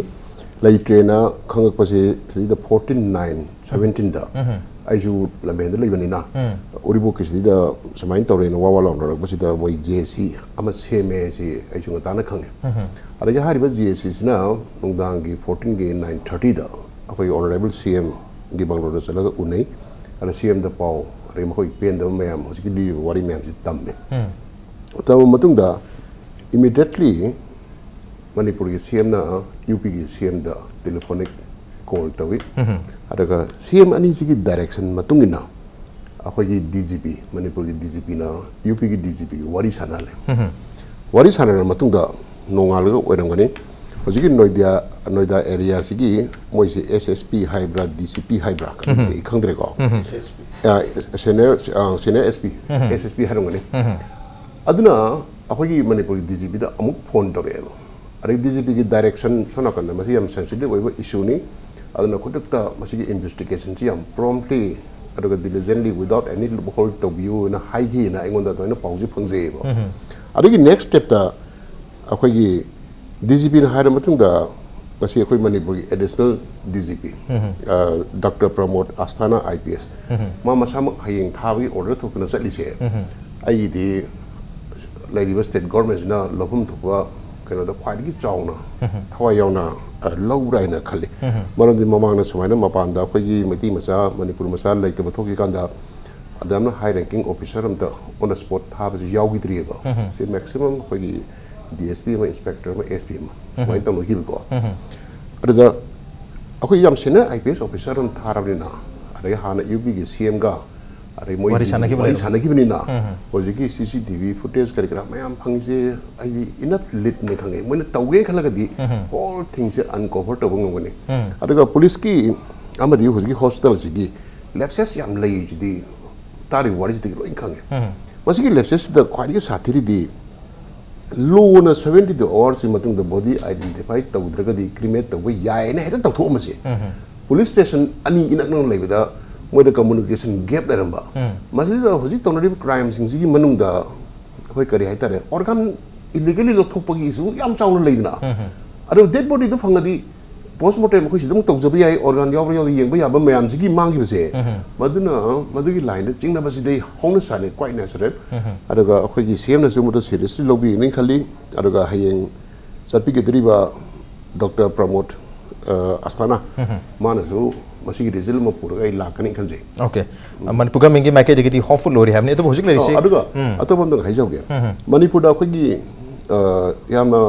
ꯂꯩꯇ꯭ꯔꯦꯅ ꯈꯪꯉꯛꯄꯁꯦ ꯁꯤꯗ fourteen nine seventeenꯗ ꯎꯝ꯫ ꯑꯩꯁꯨ ꯂꯝꯐꯦꯟꯗ ꯂꯩꯕꯅꯤꯅ ꯎꯝ꯫ ꯎꯔꯤꯄꯣꯛꯀꯤ ꯁꯤꯗ ꯁꯨꯃꯥꯏꯅ ꯇꯧꯔꯦꯅ ꯋꯥ ꯋꯥ ꯂꯥꯎꯅꯔꯛꯄꯁꯤꯗ ꯃꯣꯏ ꯖꯦ ꯑꯦꯁ ꯁꯤ ꯑꯃ ꯁꯦꯝꯃꯦ ꯁꯤ ꯑꯩꯁꯨ ꯉꯟꯇꯥꯅ ꯈꯪꯉꯦ꯫ ꯎꯝ꯫ ꯑꯗꯒꯤ ꯍꯥꯏꯔꯤꯕ ꯖꯦ ꯑꯦꯁ ꯁꯤꯁꯤꯅ ꯅꯨꯡꯗꯥꯡꯒꯤ fourteenꯒꯤ nine thirtyꯗ ꯑꯩꯈꯣꯏꯒꯤ ꯑꯣꯅꯔꯦꯕꯜ ꯁꯤ ꯑꯦꯝꯒꯤ ꯕꯪꯒꯂꯣꯗ ꯆꯠꯂꯒ ꯎꯅꯩ꯫ ꯑꯗ ꯁꯤ ꯑꯦꯝꯗ ꯄꯥꯎ, ꯑꯗꯒꯤ ꯃꯈꯣꯏꯒꯤ ꯄꯦꯟꯗꯕ ꯃꯌꯥꯝ, ꯍꯧꯖꯤꯛꯀꯤ ꯂꯤꯔꯤꯕ ꯋꯥꯔꯤ ꯃꯌꯥꯝꯁꯤ ꯇꯝꯃꯦ꯫ ꯎꯝ꯫ ꯇꯝꯃ ꯃꯇꯨꯡꯗ immediately ꯃꯅꯤꯄꯨꯔꯒꯤ ꯁꯤ ꯑꯦꯝꯅ ꯌꯨ ꯄꯤꯒꯤ ꯁꯤ ꯑꯦꯝꯗ ꯇꯦꯂꯤꯐꯣꯅꯤꯛ ꯀꯣꯜ ꯇꯧꯏ꯫ ꯎꯝ꯫ ꯑꯗꯨꯒ ꯁꯤ ꯑꯦꯝ ꯑꯅꯤꯁꯤꯒꯤ ꯗꯥꯏꯔꯦꯛꯁꯟ ꯃꯇꯨꯡ ꯏꯟꯅ ꯑꯩꯈꯣꯏꯒꯤ ꯗꯤ ꯖꯤ ꯄꯤ, ꯃꯅꯤꯄꯨꯔꯒꯤ ꯗꯤ ꯖꯤ ꯄꯤꯅ ꯌꯨ ꯄꯤꯒꯤ ꯗꯤ ꯖꯤ ꯄꯤꯒ ꯋꯥꯔꯤ ꯁꯥꯟꯅꯍꯜꯂꯦ꯫ ꯎꯝ꯫ ꯋꯥꯔꯤ ꯁꯥꯟꯅꯔꯕ ꯃꯇꯨꯡꯗ ꯅꯣꯡꯉꯥꯜꯂꯒ ꯑꯣꯏꯔꯝꯒꯅꯤ, ꯍꯧꯖꯤꯛꯀꯤ ꯅꯣꯏꯗꯥ, ꯅꯣꯏꯗꯥ ꯑꯦꯔꯤꯌꯥꯁꯤꯒꯤ ꯃꯣꯏꯁꯦ ꯑꯦꯁ ꯑꯦꯁ ꯄꯤ ꯍꯥꯏꯕ꯭ꯔꯥ, ꯗꯤ ꯁꯤ ꯄꯤ ꯍꯥꯏꯕ꯭ꯔꯥ, ꯎꯝ꯫ ꯑꯗꯨꯗꯤ ꯑꯩ ꯈꯪꯗ꯭ꯔꯦꯀꯣ꯫ ꯎꯝ꯫ ꯑ, ꯁꯦꯅꯤꯌꯔ, ꯑ, ꯁꯦꯅꯤꯌꯔ ꯑꯦꯁ ꯄꯤ, ꯎꯝ꯫ ꯑꯦꯁ ꯑꯦꯁ ꯄꯤ ꯍꯥꯏꯔꯝꯒꯅꯤ꯫ ꯎꯝ꯫ ꯑꯗꯨꯅ ꯑꯩꯈꯣꯏꯒꯤ ꯃꯅꯤꯄꯨꯔꯒꯤ ꯗꯤ ꯖꯤ ꯄꯤꯗ ꯑꯃꯨꯛ ꯐꯣꯟ ꯇꯧꯔꯛꯑꯦꯕ꯫ ꯑꯗꯩ ꯗꯤ ꯖꯤ ꯄꯤꯒꯤ ꯗꯥꯏꯔꯦꯛꯁꯟ ꯁꯣꯝ ꯅꯥꯀꯟꯗ ꯃꯁꯤ ꯌꯥꯝ ꯁꯦꯟꯁꯤꯇꯤꯚ ꯑꯣꯏꯕ ꯏꯁꯨꯅꯤ, ꯑꯗꯨꯅ ꯈꯨꯗꯛꯇ ꯃꯁꯤꯒꯤ ꯏꯟꯚꯦꯁꯇꯤꯒꯦꯁꯟꯁꯤ ꯌꯥꯝ ꯄ꯭ꯔꯣꯝꯂꯤ ꯑꯗꯨꯒ ꯗꯤꯂꯤꯖꯦꯟꯂꯤ ꯋꯤꯗꯥꯎꯠ ꯑꯦꯅꯤ ꯂꯨꯞ ꯍꯣꯜ ꯇꯧꯕꯤꯌꯨꯅ ꯍꯥꯏꯈꯤꯅ ꯑꯩꯉꯣꯟꯗ ꯑꯗꯨꯃꯥꯏꯅ ꯄꯥꯎꯁꯤ ꯐꯪꯖꯩꯌꯦꯕ꯫ ꯎꯝ꯫ ꯑꯗꯨꯒꯤ ꯅꯦꯛꯁ ꯁ꯭ꯇꯦꯞꯇ ꯑꯩꯈꯣꯏꯒꯤ ꯗꯤ ꯖꯤ ꯄꯤꯅ ꯍꯥꯏꯔ ꯃꯇꯨꯡꯗ ꯉꯁꯤ ꯑꯩꯈꯣꯏ ꯃꯅꯤꯄꯨꯔꯒꯤ additional D G P doctor Pramod Asthana I P S, ꯃꯥ ꯃꯁꯥꯃꯛ ꯍꯌꯦꯡ ꯊꯥꯕꯒꯤ ꯑꯣꯔꯗꯔ ꯊꯣꯛꯇꯅ ꯆꯠꯂꯤꯁꯦ, ꯑꯩꯒꯤꯗꯤ ꯂꯩꯔꯤꯕ ꯁ꯭ꯇꯦꯠ ꯒꯣꯔꯃꯦꯟꯁꯤꯅ ꯂꯧꯐꯝ ꯊꯣꯛꯄ ꯀꯩꯅꯣꯗ ꯈ꯭ꯋꯥꯏꯗꯒꯤ ꯆꯥꯎꯅ ꯊꯋꯥꯏ ꯌꯥꯎꯅ ꯂꯧꯕ꯭ꯔꯥ ꯍꯥꯏꯅ ꯈꯜꯂꯤ꯫ ꯃꯔꯝꯗꯤ ꯃꯃꯥꯡꯗ ꯁꯨꯃꯥꯏꯅ ꯃꯄꯥꯟꯗ ꯑꯩꯈꯣꯏꯒꯤ ꯃꯩꯇꯩ ꯃꯆꯥ, ꯃꯅꯤꯄꯨꯔ ꯃꯆꯥ ꯂꯩꯇꯕ ꯊꯣꯛꯈꯤꯀꯥꯟꯗ ꯑꯗꯨꯝꯅ ꯍꯥꯏ ꯔꯦꯡꯀꯤꯡ ꯑꯣꯐꯤꯁꯔ ꯑꯝꯇ ꯑꯣꯟ ꯗ ꯁ꯭ꯄꯣꯠ ꯊꯥꯕꯁꯤ ꯌꯥꯎꯈꯤꯗ꯭ꯔꯤꯑꯕ꯫ ꯁꯤ ꯃꯦꯛꯁꯤꯃꯝ ꯑꯩꯈꯣꯏꯒꯤ ꯗꯤ ꯑꯦꯁ ꯄꯤ ꯑꯃ, ꯏꯟꯁꯄꯦꯛꯇꯔ ꯑꯃ, ꯑꯦꯁ ꯄꯤ ꯑꯃ ꯁꯨꯃꯥꯏꯅ ꯇꯧꯅꯈꯤꯕꯀꯣ꯫ ꯑꯗꯨꯗ ꯑꯩꯈꯣꯏ ꯌꯥꯝ ꯁꯦꯅꯤꯌꯔ ꯑꯥꯏ ꯄꯤ ꯑꯦꯁ ꯑꯣꯐꯤꯁꯔ ꯑꯃ ꯊꯥꯔꯕꯅꯤꯅ, ꯑꯗꯒꯤ ꯍꯥꯟꯅ ꯌꯨ ꯄꯤꯒꯤ ꯁꯤ ꯑꯦꯝꯒ ꯑꯗꯩ ꯃꯣꯏ ꯋꯥꯔꯤ ꯁꯥꯟꯅꯈꯤꯕ ꯋꯥꯔꯤ ꯂꯩꯔꯝꯃꯤ꯫ ꯁꯥꯟꯅꯈꯤꯕꯅꯤꯅ, ꯍꯧꯖꯤꯛꯀꯤ ꯁꯤ ꯁꯤ ꯇꯤ ꯚꯤ ꯐꯨꯇꯦꯖ ꯀꯔꯤ ꯀꯔꯥ ꯃꯌꯥꯝ ꯐꯪꯉꯤꯁꯦ ꯑꯩꯗꯤ ꯏꯅꯐ ꯂꯤꯗꯅꯤ ꯈꯪꯉꯦ꯫ ꯃꯣꯏꯅ ꯇꯧꯒꯦ ꯈꯜꯂꯒꯗꯤ ꯍꯣꯜ ꯊꯤꯡꯁꯦ ꯑꯟꯀꯣꯚꯔ ꯇꯧꯕ ꯉꯝꯒꯅꯤ꯫ ꯑꯗꯨꯒ ꯄꯨꯂꯤꯁꯀꯤ ꯑꯃꯗꯤ ꯍꯧꯖꯤꯛꯀꯤ ꯍꯣꯁꯄꯤꯇꯥꯜꯁꯤꯒꯤ ꯂꯦꯞꯁꯦꯁ ꯌꯥꯝ ꯂꯩꯔꯤꯁꯤꯗꯤ ꯇꯥꯔꯤꯕ ꯋꯥꯔꯤꯁꯤꯗꯒꯤ ꯂꯣꯏ ꯈꯪꯉꯦ꯫ ꯃꯁꯤꯒꯤ ꯂꯦꯞꯁꯦꯁꯁꯤꯗ ꯈ꯭ꯋꯥꯏꯗꯒꯤ ꯁꯥꯊꯤꯔꯤꯗꯤ ꯂꯣꯅ ꯁꯕꯦꯟꯇꯤ ꯇꯨ ꯑꯋꯥꯔꯁꯀꯤ ꯃꯇꯨꯡꯗ ꯕꯣꯗꯤ ꯑꯥꯏꯗꯦꯟꯇꯤꯐꯥꯏ ꯇꯧꯗ꯭ꯔꯒꯗꯤ ꯀ꯭ꯔꯤꯃꯦꯠ ꯇꯧꯕ ꯌꯥꯏꯅ ꯍꯦꯛꯇ ꯇꯧꯊꯣꯛꯑꯝꯕꯁꯦ꯫ ꯄꯨꯂꯤꯁ ꯁ꯭ꯇꯦꯁꯟ ꯑꯅꯤ ꯏꯅꯛ ꯅꯛꯅ ꯂꯩꯕꯗ ꯃꯣꯏꯗ ꯀꯝꯃꯨꯅꯤꯀꯦꯁꯟ ꯒꯦꯞ ꯂꯩꯔꯝꯕ꯫ ꯃꯁꯤꯗ ꯍꯧꯖꯤꯛ ꯇꯧꯅꯔꯤꯕ ꯀ꯭ꯔꯥꯏꯝꯁꯤꯡꯁꯤꯒꯤ ꯃꯅꯨꯡꯗ ꯑꯩꯈꯣꯏ ꯀꯔꯤ ꯍꯥꯏꯇꯥꯔꯦ, ꯑꯣꯔꯒꯥꯟ ꯏꯂꯤꯒꯦꯂꯤ ꯂꯧꯊꯣꯛꯄꯒꯤꯁꯨ ꯌꯥꯝ ꯆꯥꯎꯅ ꯂꯩꯗꯅ꯫ ꯑꯗꯨ ꯗꯦꯗ ꯕꯣꯗꯤꯗꯨ ꯐꯪꯉꯗꯤ ꯄꯣꯁꯃꯣꯔꯇꯦꯝ ꯑꯩꯈꯣꯏ ꯁꯤꯗ ꯑꯃꯨꯛ ꯇꯧꯖꯕ ꯌꯥꯏ, ꯑꯣꯔꯒꯥꯟ ꯌꯥꯎꯕ꯭ꯔꯥ ꯌꯥꯎꯗ꯭ꯔꯥ ꯌꯦꯡꯕ ꯌꯥꯕ ꯃꯌꯥꯝꯁꯤꯒꯤ ꯃꯥꯡꯈꯤꯕꯁꯦ, ꯃꯗꯨꯅ ꯃꯗꯨꯒꯤ ꯂꯥꯏꯟꯗ ꯆꯤꯡꯅꯕꯁꯤꯗꯤ ꯍꯧꯅ ꯁꯥꯅꯤ, ꯀ꯭ꯋꯥꯏꯠ ꯅꯦꯆꯔꯦꯜ꯫ ꯑꯗꯨꯒ ꯑꯩꯈꯣꯏꯒꯤ ꯁꯤ ꯑꯦꯝꯅꯁꯨ ꯃꯗꯨ ꯁꯤꯔꯤꯌꯁꯂꯤ ꯂꯧꯕꯤꯒꯅꯤ ꯈꯜꯂꯤ꯫ ꯑꯗꯨꯒ ꯍꯌꯦꯡ ꯆꯠꯄꯤꯒꯗꯧꯔꯤꯕ ꯗꯣꯛꯇꯔ ꯄ꯭ꯔꯃꯣꯗ, ꯑ, ꯑꯁꯊꯥꯅꯥ, ꯃꯥꯅꯁꯨ ꯃꯁꯤꯒꯤ ꯔꯤꯖꯜ ꯑꯃ ꯄꯨꯔꯒ ꯑꯩ ꯂꯥꯛꯀꯅꯤ ꯈꯟꯖꯩ꯫ ꯑꯣꯀꯦ꯫ ꯃꯅꯤꯄꯨꯔ ꯒꯃꯦꯟꯒꯤ ꯃꯥꯏꯀꯩꯗꯒꯤꯗꯤ ꯍꯣꯞꯐꯨꯜ ꯑꯣꯏꯔꯤ ꯍꯥꯏꯕꯅꯤ, ꯑꯗꯨꯕꯨ ꯍꯧꯖꯤꯛ ꯂꯩꯔꯤꯁꯤ ꯑꯣ, ꯑꯗꯨꯒ ꯑꯇꯣꯞꯄ ꯑꯝꯇꯪ ꯍꯥꯏꯖꯍꯧꯒꯦ꯫ ꯃꯅꯤꯄꯨꯔꯗ ꯑꯩꯈꯣꯏꯒꯤ, ꯑ, ꯌꯥꯝꯅ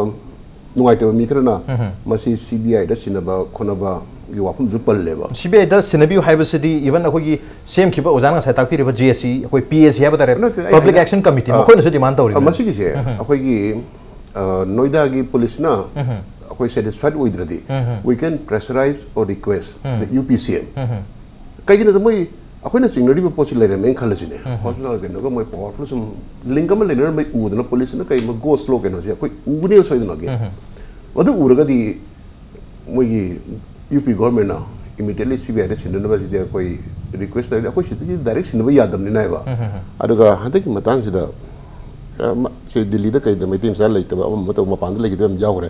ꯅꯨꯡꯉꯥꯏꯇꯕ ꯃꯤ ꯈꯔꯅ ꯃꯁꯤ ꯁꯤ ꯕꯤ ꯑꯥꯏꯗ ꯁꯤꯟꯅꯕ ꯈꯣꯠꯅꯕꯒꯤ ꯋꯥꯐꯝꯁꯨ ꯄꯜꯂꯦꯕ꯫ ꯁꯤ ꯕꯤ ꯑꯥꯏꯗ ꯁꯤꯟꯅꯕꯤꯌꯨ ꯍꯥꯏꯕꯁꯤꯗꯤ even ꯑꯩꯈꯣꯏꯒꯤ ꯁꯦꯝꯈꯤꯕ ꯑꯣꯖꯥꯅ ꯉꯁꯥꯏ ꯇꯥꯛꯄꯤꯔꯤꯕ ꯖꯦ ꯑꯦ ꯁꯤ, ꯑꯩꯈꯣꯏ ꯄꯤ ꯑꯦ ꯁꯤ ꯍꯥꯏꯕ ꯇꯥꯔꯦ, ꯅꯠꯇꯦ, ꯑꯩ ꯄꯕ꯭ꯂꯤꯛ ꯍꯥꯏꯅ-, ꯑꯦꯛꯁꯟ ꯀꯃꯤꯇꯤ, ꯑ, ꯃꯈꯣꯏꯅꯁꯨ ꯗꯤꯃꯥꯟ ꯇꯧꯔꯤꯕꯅꯤ꯫ ꯑ, ꯃꯁꯤꯒꯤꯁꯦ ꯑꯩꯈꯣꯏꯒꯤ, ꯑ, ꯅꯣꯏꯗꯥꯒꯤ ꯄꯨꯂꯤꯁꯅ ꯑꯩꯈꯣꯏ ꯁꯦꯇꯤꯁꯐꯥꯏꯠ ꯑꯣꯏꯗ꯭ꯔꯗꯤ, we can pressurize or request the U P C M. ꯀꯩꯒꯤꯅꯣꯗ ꯃꯣꯏ ꯑꯩꯈꯣꯏꯅ ꯆꯤꯡꯅꯔꯤꯕ ꯄꯣꯠꯁꯤ ꯂꯩꯔꯝꯃꯦꯅ ꯈꯜꯂꯁꯤꯅꯦ꯫ ꯍꯣꯁꯄꯤꯇꯥꯜ ꯀꯩꯅꯣꯒ ꯃꯣꯏ ꯄꯋꯥꯔꯐꯨꯜ ꯁꯨꯝ ꯂꯤꯡ ꯑꯃ ꯂꯩꯅꯔꯝꯕꯩ ꯎꯗꯅ ꯄꯨꯂꯤꯁꯅ ꯀꯩꯒꯨꯝꯕ ꯒꯣ ꯁ꯭ꯂꯣ ꯀꯩꯅꯣꯁꯦ ꯑꯩꯈꯣꯏ ꯎꯒꯅꯦꯕ ꯁꯣꯏꯗꯅꯒꯤ꯫ ꯃꯗꯨ ꯎꯔꯒꯗꯤ ꯃꯣꯏꯒꯤ ꯌꯨ ꯄꯤ ꯒꯣꯔꯃꯦꯟꯅ ꯏꯃꯤꯗꯤꯌꯦꯠꯂꯤ ꯁꯤ ꯕꯤ ꯑꯥꯏꯗ ꯁꯤꯟꯅꯅꯕꯁꯤꯗꯤ ꯑꯩꯈꯣꯏ ꯔꯤꯀ꯭ꯋꯦꯁ ꯇꯧꯔꯤ꯫ ꯑꯩꯈꯣꯏ ꯁꯤꯗꯒꯤ ꯗꯥꯏꯔꯦꯛ ꯁꯤꯟꯅꯕ ꯌꯥꯗꯕꯅꯤꯅ ꯍꯥꯏꯕ꯫ ꯑꯗꯨꯒ ꯍꯟꯗꯛꯀꯤ ꯃꯇꯥꯡꯁꯤꯗ ꯑ, ꯃ-, ꯁꯦ ꯗꯤꯜꯂꯤꯗ ꯀꯩꯗ ꯃꯩꯇꯩ ꯃꯆꯥ ꯂꯩꯇꯕ, ꯑꯃ ꯑꯃ ꯇꯧꯕ, ꯃꯄꯥꯟꯗ ꯂꯩꯈꯤꯗꯕ ꯌꯥꯝ ꯌꯥꯎꯈ꯭ꯔꯦ꯫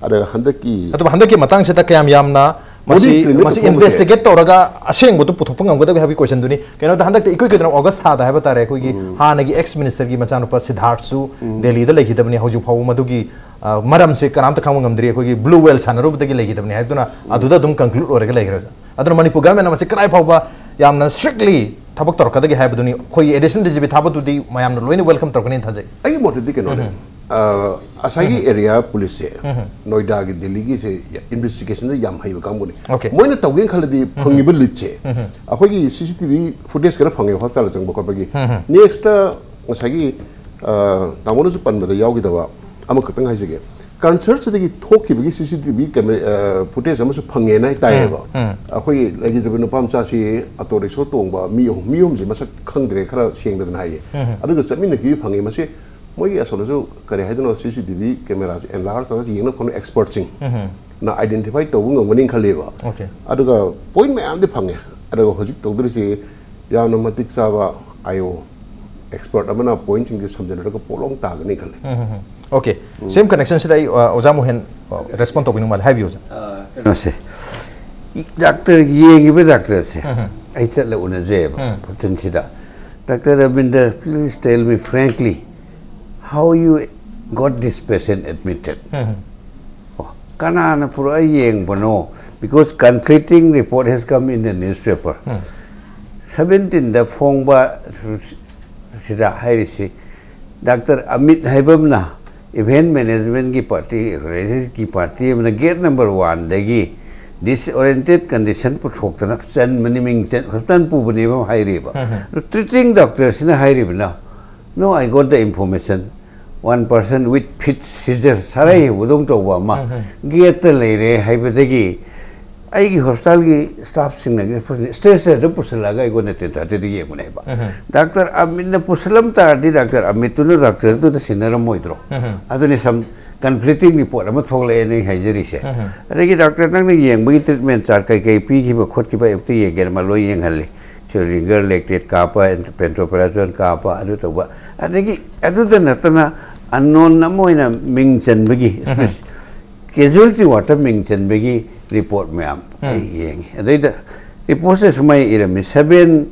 ꯑꯗ ꯍꯟꯗꯛꯀꯤ ꯑꯗꯨꯕꯨ ꯍꯟꯗꯛꯀꯤ ꯃꯇꯥꯡꯁꯤꯗ ꯀꯌꯥꯝ ꯌꯥꯝꯅ ꯃꯁꯤ ꯃꯣꯗꯤ clinic ꯃꯁꯤ ꯐꯝꯕꯁꯦ ꯏꯟꯚꯦꯁꯇꯤꯒꯦꯠ ꯇꯧꯔꯒ ꯑꯁꯦꯡꯕꯗꯨ ꯄꯨꯊꯣꯛꯄ ꯉꯝꯒꯗꯕꯒꯦ ꯍꯥꯏꯕꯒꯤ ꯀꯣꯏꯁꯟꯗꯨꯅꯤ꯫ ꯀꯩꯅꯣꯗ ꯍꯟꯗꯛꯇ ꯏꯀꯨꯏ ꯀꯨꯏꯗꯅ ꯑꯣꯒꯁ ꯊꯥꯗ ꯍꯥꯏꯕ ꯇꯥꯔꯦ, ꯑꯩꯈꯣꯏꯒꯤ ꯍꯥꯟꯅꯒꯤ ꯑꯦꯛꯁ ꯃꯤꯅꯤꯁꯇꯔꯒꯤ ꯃꯆꯥꯅꯨꯄꯥ ꯁꯤꯗꯥꯔꯠꯁꯨ ꯗꯦꯜꯂꯤꯗ ꯂꯩꯈꯤꯗꯕꯅꯤ꯫ ꯍꯧꯖꯤꯛ ꯐꯥꯎꯕ ꯃꯗꯨꯒꯤ, ꯑ, ꯃꯔꯝꯁꯦ ꯀꯅꯥꯝꯇ ꯈꯪꯕ ꯉꯝꯗ꯭ꯔꯤ꯫ ꯑꯩꯈꯣꯏꯒꯤ ꯕ꯭ꯂꯨ ꯋꯦꯜ ꯁꯥꯟꯅꯔꯨꯕꯗꯒꯤ ꯂꯩꯈꯤꯗꯕꯅꯤ ꯍꯥꯏꯗꯨꯅ ꯑꯗꯨꯗ ꯑꯗꯨꯝ ꯀꯟꯀ꯭ꯂꯨꯗ ꯑꯣꯏꯔꯒ ꯂꯩꯈ꯭ꯔꯦ꯫ ꯑꯗꯨꯅ ꯃꯅꯤꯄꯨꯔ ꯒꯚꯔꯟꯃꯦꯟꯠꯅ ꯃꯁꯤ ꯀꯗꯥꯏ ꯐꯥꯎꯕ ꯌꯥꯝꯅ ꯁ꯭ꯇꯔꯤꯛꯂꯤ ꯊꯕꯛ ꯇꯧꯔꯛꯀꯗꯒꯦ ꯍꯥꯏꯕꯗꯨꯅꯤ꯫ ꯑꯩꯈꯣꯏꯒꯤ ꯑꯦꯗꯤꯁꯅꯦꯜ ꯗꯤ ꯖꯤ ꯄꯤ ꯊꯥꯕꯗꯨꯗꯤ ꯃꯌꯥꯝꯅ ꯂꯣꯏꯅ ꯋꯦꯜꯀꯝ ꯇꯧꯔꯛꯀꯅꯤꯅ ꯊꯥꯖꯩ꯫ ꯑꯩꯒꯤ ꯃꯣꯠꯇꯗꯤ ꯀꯩꯅꯣꯅꯦ, ꯑ, ꯉꯁꯥꯏꯒꯤ ꯑꯦꯔꯤꯌꯥ ꯄꯨꯂꯤꯁꯁꯦ, ꯅꯣꯏꯗꯥꯒꯤ, ꯗꯤꯜꯂꯤꯒꯤꯁꯦ ꯏꯟꯚꯦꯁꯇꯤꯒꯦꯁꯟꯗ ꯌꯥꯝ ꯍꯩꯕ ꯀꯥꯡꯕꯨꯅꯤ꯫ Okay. ꯃꯣꯏꯅ ꯇꯧꯒꯦꯅ ꯈꯜꯂꯗꯤ ꯐꯪꯉꯤꯕ ꯂꯤꯗꯁꯦ, ꯑꯩꯈꯣꯏꯒꯤ ꯁꯤ ꯁꯤ ꯇꯤ ꯚꯤ ꯐꯨꯇꯦꯖ ꯈꯔ ꯐꯪꯉꯦ ꯍꯣꯁꯄꯤꯇꯥꯜꯗ ꯆꯪꯕ ꯈꯣꯠꯄꯒꯤ꯫ ꯅꯦꯛꯁꯇ ꯉꯁꯥꯏꯒꯤ, ꯑ, ꯇꯥꯃꯣꯅꯁꯨ ꯄꯟꯕꯗ ꯌꯥꯎꯈꯤꯗꯕ ꯑꯃꯈꯛꯇꯪ ꯍꯥꯏꯖꯒꯦ꯫ ꯀꯟꯁꯔꯠꯁꯤꯗꯒꯤ ꯊꯣꯛꯈꯤꯕꯒꯤ ꯁꯤ ꯁꯤ ꯇꯤ ꯚꯤ ꯀꯦꯃꯦꯔꯥ, ꯑ, ꯐꯨꯇꯦꯖ ꯑꯃꯁꯨ ꯐꯪꯉꯦꯅ ꯍꯥꯏꯇꯥꯏꯌꯦꯕ꯫ ꯑꯩꯈꯣꯏꯒꯤ ꯂꯩꯈꯤꯗ꯭ꯔꯕ ꯅꯨꯄꯥ ꯃꯆꯥꯁꯤ ꯑꯣꯇꯣ ꯔꯤꯛꯁꯣ ꯇꯣꯡꯕ ꯃꯤ ꯑꯍꯨꯝ, ꯃꯤ ꯑꯍꯨꯝꯁꯤ ꯃꯁꯛ ꯈꯪꯗ꯭ꯔꯦ, ꯈꯔ ꯁꯦꯡꯗꯗꯅ ꯍꯥꯏꯌꯦ꯫ ꯑꯗꯨꯒ ꯆꯠꯃꯤꯟꯅꯈꯤꯕ ꯐꯪꯉꯦ꯫ ꯃꯁꯤ ꯃꯣꯏꯒꯤ ꯑꯁꯣꯝꯗꯁꯨ ꯀꯔꯤ ꯍꯥꯏꯗꯣꯏꯅꯣ, ꯁꯤ ꯁꯤ ꯇꯤ ꯚꯤ ꯀꯦꯃꯦꯔꯥꯁꯦ ꯑꯦꯟꯂꯥꯔꯖ ꯇꯧꯔꯒ ꯌꯦꯡꯅ ꯈꯣꯠꯅ ꯑꯦꯛꯁꯄꯔꯠꯁꯤꯡꯅ ꯑꯥꯏꯗꯦꯟꯇꯤꯐꯥꯏ ꯇꯧꯕ ꯉꯝꯒꯅꯤ ꯈꯜꯂꯦꯕ꯫ Okay. ꯑꯗꯨꯒ ꯄꯣꯏꯟ ꯃꯌꯥꯝꯗꯤ ꯐꯪꯉꯦ꯫ ꯑꯗꯨꯒ ꯍꯧꯖꯤꯛ ꯇꯧꯗꯣꯔꯤꯁꯤ ꯌꯥꯝꯅ ꯃꯇꯤꯛ ꯆꯥꯕ ꯑꯥꯏ ꯑꯣ ꯑꯦꯛꯁꯄꯔꯠ ꯑꯃꯅ ꯄꯣꯏꯟꯁꯤꯡꯁꯦ ꯁꯝꯖꯤꯟꯅꯔꯒ ꯄꯣꯠꯂꯣꯡ ꯇꯥꯒꯅꯤ ꯈꯜꯂꯦ꯫ Okay, same connectionꯁꯤꯗ ꯑꯩ, ꯑ, ꯑꯣꯖꯥ ꯃꯣꯍꯦꯟ, ꯑ, ꯔꯦꯁꯄꯣꯟ ꯇꯧꯕꯤꯅꯤꯡꯕ ꯃꯥꯜꯂꯦ, ꯍꯥꯏꯕꯤꯌꯨ ꯑꯣꯖꯥ꯫ ꯀꯩꯅꯣꯁꯦ, ꯗꯥꯛꯇꯔ ꯌꯦꯡꯉꯤꯕ ꯗꯥꯛꯇꯔꯁꯦ ꯑꯩ ꯆꯠꯂ ꯎꯅꯖꯩꯑꯕ ꯄꯣꯠꯇꯟꯁꯤꯗ꯫ Doctor Ravinder, please tell me frankly how you got this patient admitted. ꯑꯣ, ꯀꯅꯥꯅ ꯄꯨꯔꯛꯑ ꯌꯦꯡꯕꯅꯣ? Because conflicting report has come in the newspaper. ꯁꯕꯦꯟꯇꯤꯟꯗ ꯐꯣꯡꯕ ꯁꯤꯗ ꯍꯥꯏꯔꯤꯁꯤ, ꯗꯥꯛꯇꯔ ꯑꯃꯤꯠ ꯍꯥꯏꯕ ꯑꯃꯅ ꯏꯚꯦꯟꯠ ꯃꯦꯅꯦꯖꯃꯦꯟꯠꯀꯤ ꯄꯥꯔꯇꯤ, ꯑꯣꯔꯒꯅꯥꯏꯖꯦꯁꯟꯒꯤ ꯄꯥꯔꯇꯤ ꯑꯃꯅ ꯒꯦꯠ ꯅꯝꯕꯔ ꯋꯥꯟꯗꯒꯤ ꯗꯤꯁꯑꯣꯔꯤꯌꯦꯟꯇꯦꯠ ꯀꯟꯗꯤꯁꯟ ꯄꯨꯊꯣꯛꯇꯅ ꯆꯟꯕꯅꯤ, ꯃꯤꯡ ꯆꯟ, ꯍꯣꯁꯄꯤꯇꯥꯜ ꯄꯨꯕꯅꯦꯕ ꯍꯥꯏꯔꯤꯕ꯫ ꯇ꯭ꯔꯤꯇꯤꯡ ꯗꯣꯛꯇꯔꯁꯤꯅ ꯍꯥꯏꯔꯤꯕꯅ, "No, I got the information, one person with fit seizure, ꯁꯔꯩ ꯍꯧꯕꯗꯧ ꯇꯧꯕ ꯑꯃ ꯒꯦꯠꯇ ꯂꯩꯔꯦ ꯍꯥꯏꯕꯗꯒꯤ ꯑꯩꯒꯤ ꯍꯣꯁꯄꯤꯇꯥꯜꯒꯤ ꯁ꯭ꯇꯥꯐꯁꯤꯡꯅ ꯁ꯭ꯇ꯭ꯔꯦꯆꯔꯗ ꯄꯨꯁꯤꯜꯂꯛꯑꯒ ꯑꯩꯉꯣꯟꯗ ꯇꯦꯟꯊꯥꯗꯦꯗ ꯌꯦꯡꯕꯅꯦꯕ꯫ ꯗꯥꯛꯇꯔ ꯑꯃꯤꯠꯅ ꯄꯨꯁꯤꯜꯂꯝ ꯇꯥꯔꯗꯤ ꯗꯥꯛꯇꯔ ꯑꯃꯤꯠꯇꯨꯅ ꯗꯥꯛꯇꯔꯗꯨꯗ ꯁꯤꯟꯅꯔꯝꯃꯣꯏꯗ꯭ꯔꯣ?" ꯑꯗꯨꯅꯤ ꯁꯝ ꯀꯟꯐ꯭ꯂꯤꯛꯇꯤꯡ ꯔꯤꯄꯣꯔꯠ ꯑꯃ ꯊꯣꯛꯂꯛꯑꯦꯅ ꯑꯩ ꯍꯥꯏꯖꯔꯤꯁꯦ꯫ ꯑꯗꯒꯤ ꯗꯥꯛꯇꯔ ꯅꯪꯅ ꯌꯦꯡꯕꯒꯤ ꯇ꯭ꯔꯤꯠꯃꯦꯟ ꯆꯥꯔꯠ ꯀꯩꯀꯩ ꯄꯤꯈꯤꯕ ꯈꯣꯠꯈꯤꯕ ꯑꯌꯨꯛꯇ ꯌꯦꯡꯒꯦꯅ ꯃꯥ ꯂꯣꯏ ꯌꯦꯡꯍꯜꯂꯤ꯫ ꯔꯤꯒꯔ ꯂꯦꯛꯇꯦꯠ ꯀꯥꯞꯄ, ꯄꯦꯟꯇꯣꯄꯦꯔꯥꯖꯣꯟ ꯀꯥꯞꯄ, ꯑꯗꯨ ꯇꯧꯕ꯫ ꯑꯗꯒꯤ ꯑꯗꯨꯗ ꯅꯠꯇꯅ ꯑꯟꯅꯣꯟ ꯑꯃ ꯑꯣꯏꯅ ꯃꯤꯡ ꯆꯟꯕꯒꯤ, ꯀꯦꯖꯨꯋꯦꯜꯇꯤ ꯋꯥꯔꯗꯇ ꯃꯤꯡ ꯆꯟꯕꯒꯤ ꯔꯤꯄꯣꯔꯠ ꯃꯌꯥꯝ ꯑꯩ ꯌꯦꯡꯉꯤ꯫ ꯑꯗꯩꯗ ꯔꯤꯄꯣꯔꯠꯁꯦ ꯁꯨꯃꯥꯏꯅ ꯏꯔꯝꯃꯤ: "Seven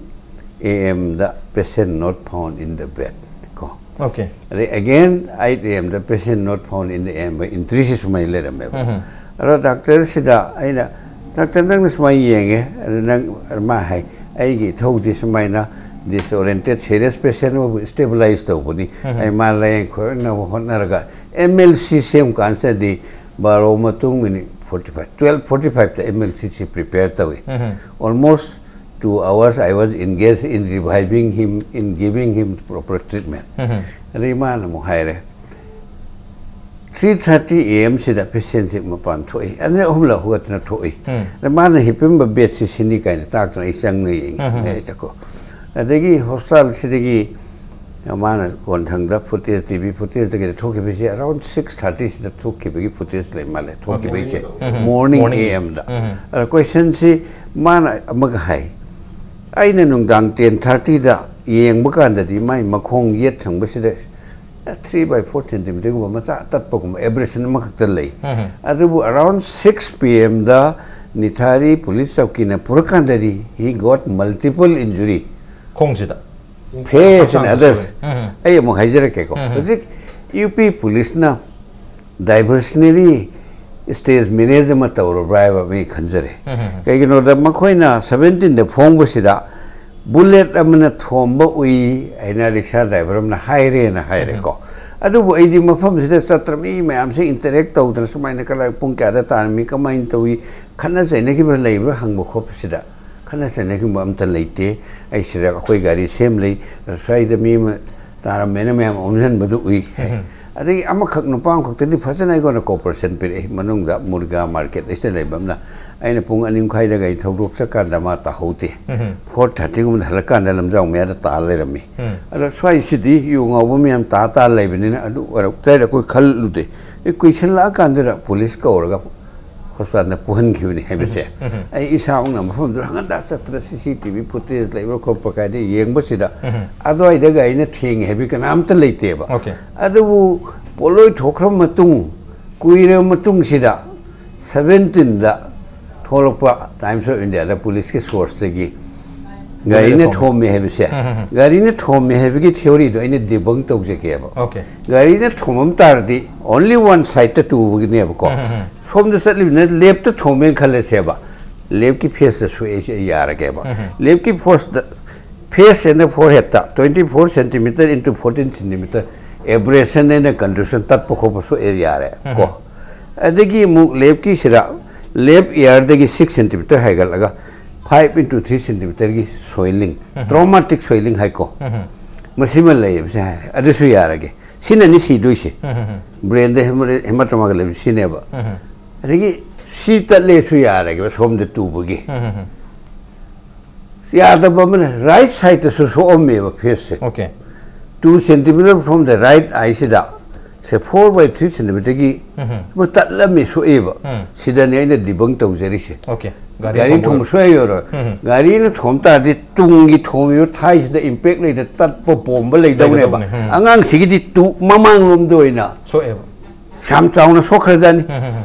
A M the patient not found in the bed" ꯀꯣ꯫ Okay. ꯑꯗꯩ again eight A M the patient not found in the ambulance, entryꯁꯤ ꯁꯨꯃꯥꯏꯅ ꯂꯩꯔꯝꯃꯦꯕ꯫ ꯑꯗꯣ ꯗꯥꯛꯇꯔꯁꯤꯗ ꯑꯩꯅ, "ꯗꯥꯛꯇꯔ, ꯅꯪꯅ ꯁꯨꯃꯥꯏꯅ ꯌꯦꯡꯉꯦ, ꯑꯗꯨ ꯅꯪ," ꯃꯥ ꯍꯥꯏ, "ꯑꯩꯒꯤ ꯏꯊꯧꯗꯤ ꯁꯨꯃꯥꯏꯅ disoriented serious patient ꯑꯃꯕꯨ stabilize ꯇꯧꯕꯅꯤ꯫ ꯑꯩ ꯃꯥ ꯂꯥꯏꯌꯦꯡ ꯈꯣꯠꯅꯕ ꯍꯣꯠꯅꯔꯒ," M L C ꯁꯦꯝ ꯀꯥꯟꯁꯤꯗꯗꯤ ꯕꯥꯔꯣ ꯃꯇꯨꯡ minute forty five, twelve forty fiveꯇ M L C ꯁꯤ prepare ꯇꯧꯏ꯫ Almost two hours I was engaged in reviving him, in giving him proper treatment. ꯑꯗꯩ ꯃꯥꯅ ꯑꯃꯨꯛ ꯍꯥꯏꯔꯦ, "three thirty A M ꯁꯤꯗ patientꯁꯤ ꯃꯄꯥꯟ ꯊꯣꯛꯏ, ꯑꯅꯤꯔꯛ ꯑꯍꯨꯝꯂꯛ ꯍꯧꯒꯠꯇꯅ ꯊꯣꯛꯏ꯫ ꯑꯗ ꯃꯥꯅ ꯍꯤꯞꯄꯤꯕ bedꯁꯤ ꯁꯤꯅꯤ" ꯀꯥꯏꯅ ꯇꯥꯛꯇꯅ ꯑꯩ ꯆꯪꯉ ꯌꯦꯡꯉꯤ꯫ ꯑꯗꯩꯗꯀꯣ, ꯑꯗꯒꯤ ꯍꯣꯁꯄꯤꯇꯥꯜꯁꯤꯗꯒꯤ ꯃꯥꯅ ꯀꯣꯟꯊꯪꯗ footage, T V footageꯇꯒꯤꯗ ꯊꯣꯛꯈꯤꯕꯁꯤ around six thirtyꯁꯤꯗ ꯊꯣꯛꯈꯤꯕꯒꯤ footage ꯂꯩ ꯃꯥꯜꯂꯦ, ꯊꯣꯛꯈꯤꯕꯒꯤꯁꯦ꯫ Morning A Mꯗ꯫ ꯑꯗ questionꯁꯤ ꯃꯥꯅ ꯑꯃꯒ ꯍꯥꯏ, "ꯑꯩꯅ ꯅꯨꯡꯗꯥꯡ ten thirtyꯗ ꯌꯦꯡꯕ ꯀꯥꯟꯗꯗꯤ ꯃꯥꯏ ꯃꯈꯣꯡ ꯌꯦꯠ ꯊꯪꯕꯁꯤꯗ three by four centimeterꯒꯨꯝꯕ ꯃꯆꯥ ꯇꯠꯄꯒꯨꯝꯕ abrasion ꯑꯃꯈꯛꯇ ꯂꯩ꯫ ꯑꯗꯨꯕꯨ around six P Mꯗ ꯅꯤꯊꯥꯔꯤ ꯄꯨꯂꯤꯁ ꯆꯧꯀꯤꯅ ꯄꯨꯔꯀꯥꯟꯗꯗꯤ he got multiple injury, ꯈꯣꯡꯁꯤꯗ꯫ face and ꯍꯛꯆꯥꯡꯗ others." ꯁꯣꯛꯑꯦ꯫ ꯑꯩ ꯑꯃꯨꯛ ꯍꯥꯏꯖꯔꯛꯀꯦꯀꯣ꯫ ꯍꯧꯖꯤꯛ ꯌꯨ ꯄꯤ ꯄꯨꯂꯤꯁꯅ diversionary stage manage ꯑꯃ ꯇꯧꯔꯕ꯭ꯔꯥ ꯍꯥꯏꯕ ꯑꯃ ꯑꯩ ꯈꯟꯖꯔꯦ꯫ ꯀꯩꯒꯤꯅꯣꯗ ꯃꯈꯣꯏꯅ seventeenꯗ ꯐꯣꯡꯕꯁꯤꯗ bullet ꯑꯃꯅ ꯊꯣꯝꯕ ꯎꯏ ꯍꯥꯏꯅ ꯔꯤꯛꯁꯥ ꯗ꯭ꯔꯥꯏꯚꯔ ꯑꯃꯅ ꯍꯥꯏꯔꯦꯅ ꯍꯥꯏꯔꯦꯀꯣ꯫ ꯑꯗꯨꯕꯨ ꯑꯩꯗꯤ ꯃꯐꯝꯁꯤꯗ ꯆꯠꯇ꯭ꯔ, ꯃꯤ ꯃꯌꯥꯝꯁꯦ interact ꯇꯧꯗꯅ ꯁꯨꯃꯥꯏꯅ ꯀꯗꯥꯏ, ꯄꯨꯡ ꯀꯌꯥꯗ ꯇꯥꯔꯝꯃꯤ, ꯀꯃꯥꯏꯅ ꯇꯧꯏ, ꯈꯠꯅ ꯆꯩꯅꯈꯤꯕ ꯂꯩꯕ꯭ꯔꯥ ꯍꯪꯕ ꯈꯣꯠꯄꯁꯤꯗ ꯈꯠꯅ ꯆꯩꯅꯈꯤꯕ ꯑꯝꯇ ꯂꯩꯇꯦ꯫ ꯑꯩ ꯁꯤꯗ ꯑꯩꯈꯣꯏ ꯒꯥꯔꯤ ꯁꯦꯝ ꯂꯩ, ꯁ꯭ꯋꯥꯏꯗ ꯃꯤ ꯑꯃ ꯇꯥꯔꯝꯃꯦꯅ ꯃꯌꯥꯝ ꯑꯣꯝꯁꯤꯟꯕꯗꯨ ꯎꯏ꯫ ꯑꯗꯒꯤ ꯑꯃꯈꯛ, ꯅꯨꯄꯥ ꯑꯃꯈꯛꯇꯗꯤ ꯐꯖꯅ ꯑꯩꯉꯣꯟꯗ cooperation ꯄꯤꯔꯛꯏ, ꯃꯅꯨꯡꯗ ꯃꯨꯔꯒꯥ market ꯑꯁꯤꯗ ꯂꯩꯕ ꯑꯃꯅ꯫ ꯑꯩꯅ ꯄꯨꯡ ꯑꯅꯤ ꯃꯈꯥꯏꯗꯒ ꯑꯩ ꯊꯧꯗꯣꯛ ꯆꯠꯀꯥꯟꯗ ꯃꯥ ꯇꯥꯍꯧꯗꯦ꯫ Four thirtyꯒꯨꯝꯕꯗ ꯍꯜꯂꯛꯀꯥꯟꯗ ꯂꯝꯖꯥꯎ ꯃꯌꯥꯗ ꯇꯥ ꯂꯩꯔꯝꯃꯤ꯫ ꯑꯗꯣ ꯁ꯭ꯋꯥꯏꯁꯤꯗꯤ ꯌꯨ ꯉꯥꯎꯕ ꯃꯌꯥꯝ ꯇꯥ ꯇꯥ ꯂꯩꯕꯅꯤꯅ ꯑꯗꯨ ꯑꯣꯏꯔꯛꯇ꯭ꯔꯥ ꯑꯩꯈꯣꯏ ꯈꯜꯂꯨꯗꯦ꯫ ꯑꯗꯩ ꯀꯨꯏꯁꯜꯂꯛꯑꯀꯥꯟꯗꯨꯗ ꯄꯨꯂꯤꯁ ꯀꯧꯔꯒ ꯍꯣꯁꯄꯤꯇꯥꯜꯗ ꯄꯨꯍꯟꯈꯤꯕꯅꯤ ꯍꯥꯏꯕꯁꯦ꯫ ꯑꯩ ꯏꯁꯥꯃꯛꯅ ꯃꯐꯝꯗꯨꯗ ꯍꯪꯒꯟꯗ ꯆꯠꯇꯅ ꯁꯤ ꯁꯤ ꯇꯤ ꯚꯤ ꯐꯨꯇꯦꯖ ꯂꯩꯕ꯭ꯔꯥ ꯈꯣꯠꯄ꯭ꯔꯥ ꯀꯥꯏꯗ ꯌꯦꯡꯕꯁꯤꯗ ꯑꯗꯨꯋꯥꯏꯗ ꯒꯥꯔꯤꯅ ꯊꯦꯡꯉꯦ ꯍꯥꯏꯕ ꯀꯅꯥꯝꯇ ꯂꯩꯇꯦꯕ꯫ Okay. ꯑꯗꯨꯕꯨ ꯄꯣꯠꯂꯣꯏ ꯊꯣꯛꯈ꯭ꯔ ꯃꯇꯨꯡ, ꯀꯨꯏꯔꯕ ꯃꯇꯨꯡꯁꯤꯗ ꯁꯕꯦꯟꯇꯤꯟꯗ ꯊꯣꯛꯂꯛꯄ ꯇꯥꯏꯝꯁ ꯑꯣꯐ ꯏꯟꯗꯤꯌꯥꯗ ꯄꯨꯂꯤꯁꯀꯤ ꯁꯣꯔꯁꯇꯒꯤ ꯒꯥꯔꯤꯅ ꯊꯣꯝꯃꯦ ꯍꯥꯏꯕꯁꯦ, ꯒꯥꯔꯤꯅ ꯊꯣꯝꯃꯦ ꯍꯥꯏꯕꯒꯤ ꯊꯤꯑꯣꯔꯤꯗꯣ ꯑꯩꯅ ꯗꯤꯕꯪ ꯇꯧꯖꯒꯦꯕ꯫ Okay. ꯒꯥꯔꯤꯅ ꯊꯣꯝꯃꯝ ꯇꯥꯔꯗꯤ only one side ꯇ ꯇꯨꯕꯒꯤꯅꯦꯕꯀꯣ꯫ ꯁꯣꯝꯗ ꯆꯠꯂꯤꯕꯅ ꯂꯦꯞꯇ ꯊꯣꯝꯃꯦꯅ ꯈꯜꯂꯁꯦꯕ, ꯂꯦꯞꯀꯤ ꯐꯦꯁꯇ ꯁꯣꯛꯑꯦꯁꯦ ꯑꯩ ꯌꯥꯔꯒꯦꯕ꯫ ꯂꯦꯞꯀꯤ ꯐꯣꯔꯁꯇ, ꯐꯦꯁ ꯑꯦꯟ ꯐꯣꯔ ꯍꯦꯠꯇ twenty four centimeter into fourteen centimeter abrasion ꯑꯩꯅ contusion ꯇꯠꯄ ꯈꯣꯠꯄ ꯁꯣꯛꯑꯦ ꯌꯥꯔꯦ ꯀꯣ꯫ ꯑꯗꯒꯤ ꯑꯃꯨꯛ ꯂꯦꯞꯀꯤꯁꯤꯗ ꯂꯦꯞ ꯏꯌꯥꯔꯗꯒꯤ six centimeter ꯍꯥꯏꯒꯠꯂꯒ five into three centimeter ꯒꯤ swelling, traumatic swelling ꯍꯥꯏꯀꯣ, ꯃꯁꯤꯃ ꯂꯩꯌꯦꯕꯁꯦ ꯍꯥꯏꯔꯦ, ꯑꯗꯨꯁꯨ ꯌꯥꯔꯒꯦ꯫ ꯁꯤꯅꯅꯤ ꯁꯤꯗꯣꯏꯁꯦ꯫ ꯕ꯭ꯔꯦꯟꯗ ꯍꯦꯃꯥꯇꯣꯃꯥꯒ ꯂꯩꯕ ꯁꯤꯅꯦꯕ꯫ ꯑꯗꯒꯤ ꯁꯤ ꯇꯠꯂꯦꯁꯨ ꯌꯥꯔꯒꯦꯕ ꯁꯣꯝꯗ ꯇꯨꯕꯒꯤ꯫ ꯌꯥꯗꯕ ꯑꯃꯅ right ꯁꯥꯏꯗꯇꯁꯨ ꯁꯣꯛꯑꯝꯃꯦꯕ ꯐꯦꯁꯁꯦ꯫ Okay. Two centimeter from the right eye ꯁꯤꯗ ꯁꯦ four by three centimeter ꯒꯤ ꯑꯃ ꯇꯠꯂꯝꯃꯤ ꯁꯣꯛꯑꯦꯕ꯫ ꯁꯤꯗꯅꯦ ꯑꯩꯅ ꯗꯤꯕꯪ ꯇꯧꯖꯔꯤꯁꯦ꯫ Okay. ꯒꯥꯔꯤ ꯊꯣꯡꯕ ꯁꯣꯏ ꯌꯧꯔꯣꯏ꯫ ꯒꯥꯔꯤꯅ ꯊꯣꯝ ꯇꯥꯔꯗꯤ ꯇꯨꯡꯒꯤ ꯊꯣꯝꯃꯤꯕ ꯊꯥꯏꯁꯤꯗ ꯏꯝꯄꯦꯛ ꯂꯩꯗ ꯇꯠꯄ ꯄꯣꯝꯕ ꯂꯩꯗꯧꯅꯦꯕ꯫ ꯂꯩꯒꯗꯧꯅꯦ꯫ ꯑꯉꯥꯡꯁꯤꯒꯤꯗꯤ ꯇꯨ ꯃꯃꯥꯡꯂꯣꯝꯗ ꯑꯣꯏꯅ ꯁꯣꯛꯑꯦꯕ꯫ ꯌꯥꯝ ꯆꯥꯎꯅ ꯁꯣꯛꯈ꯭ꯔꯖꯥꯠꯅꯤ꯫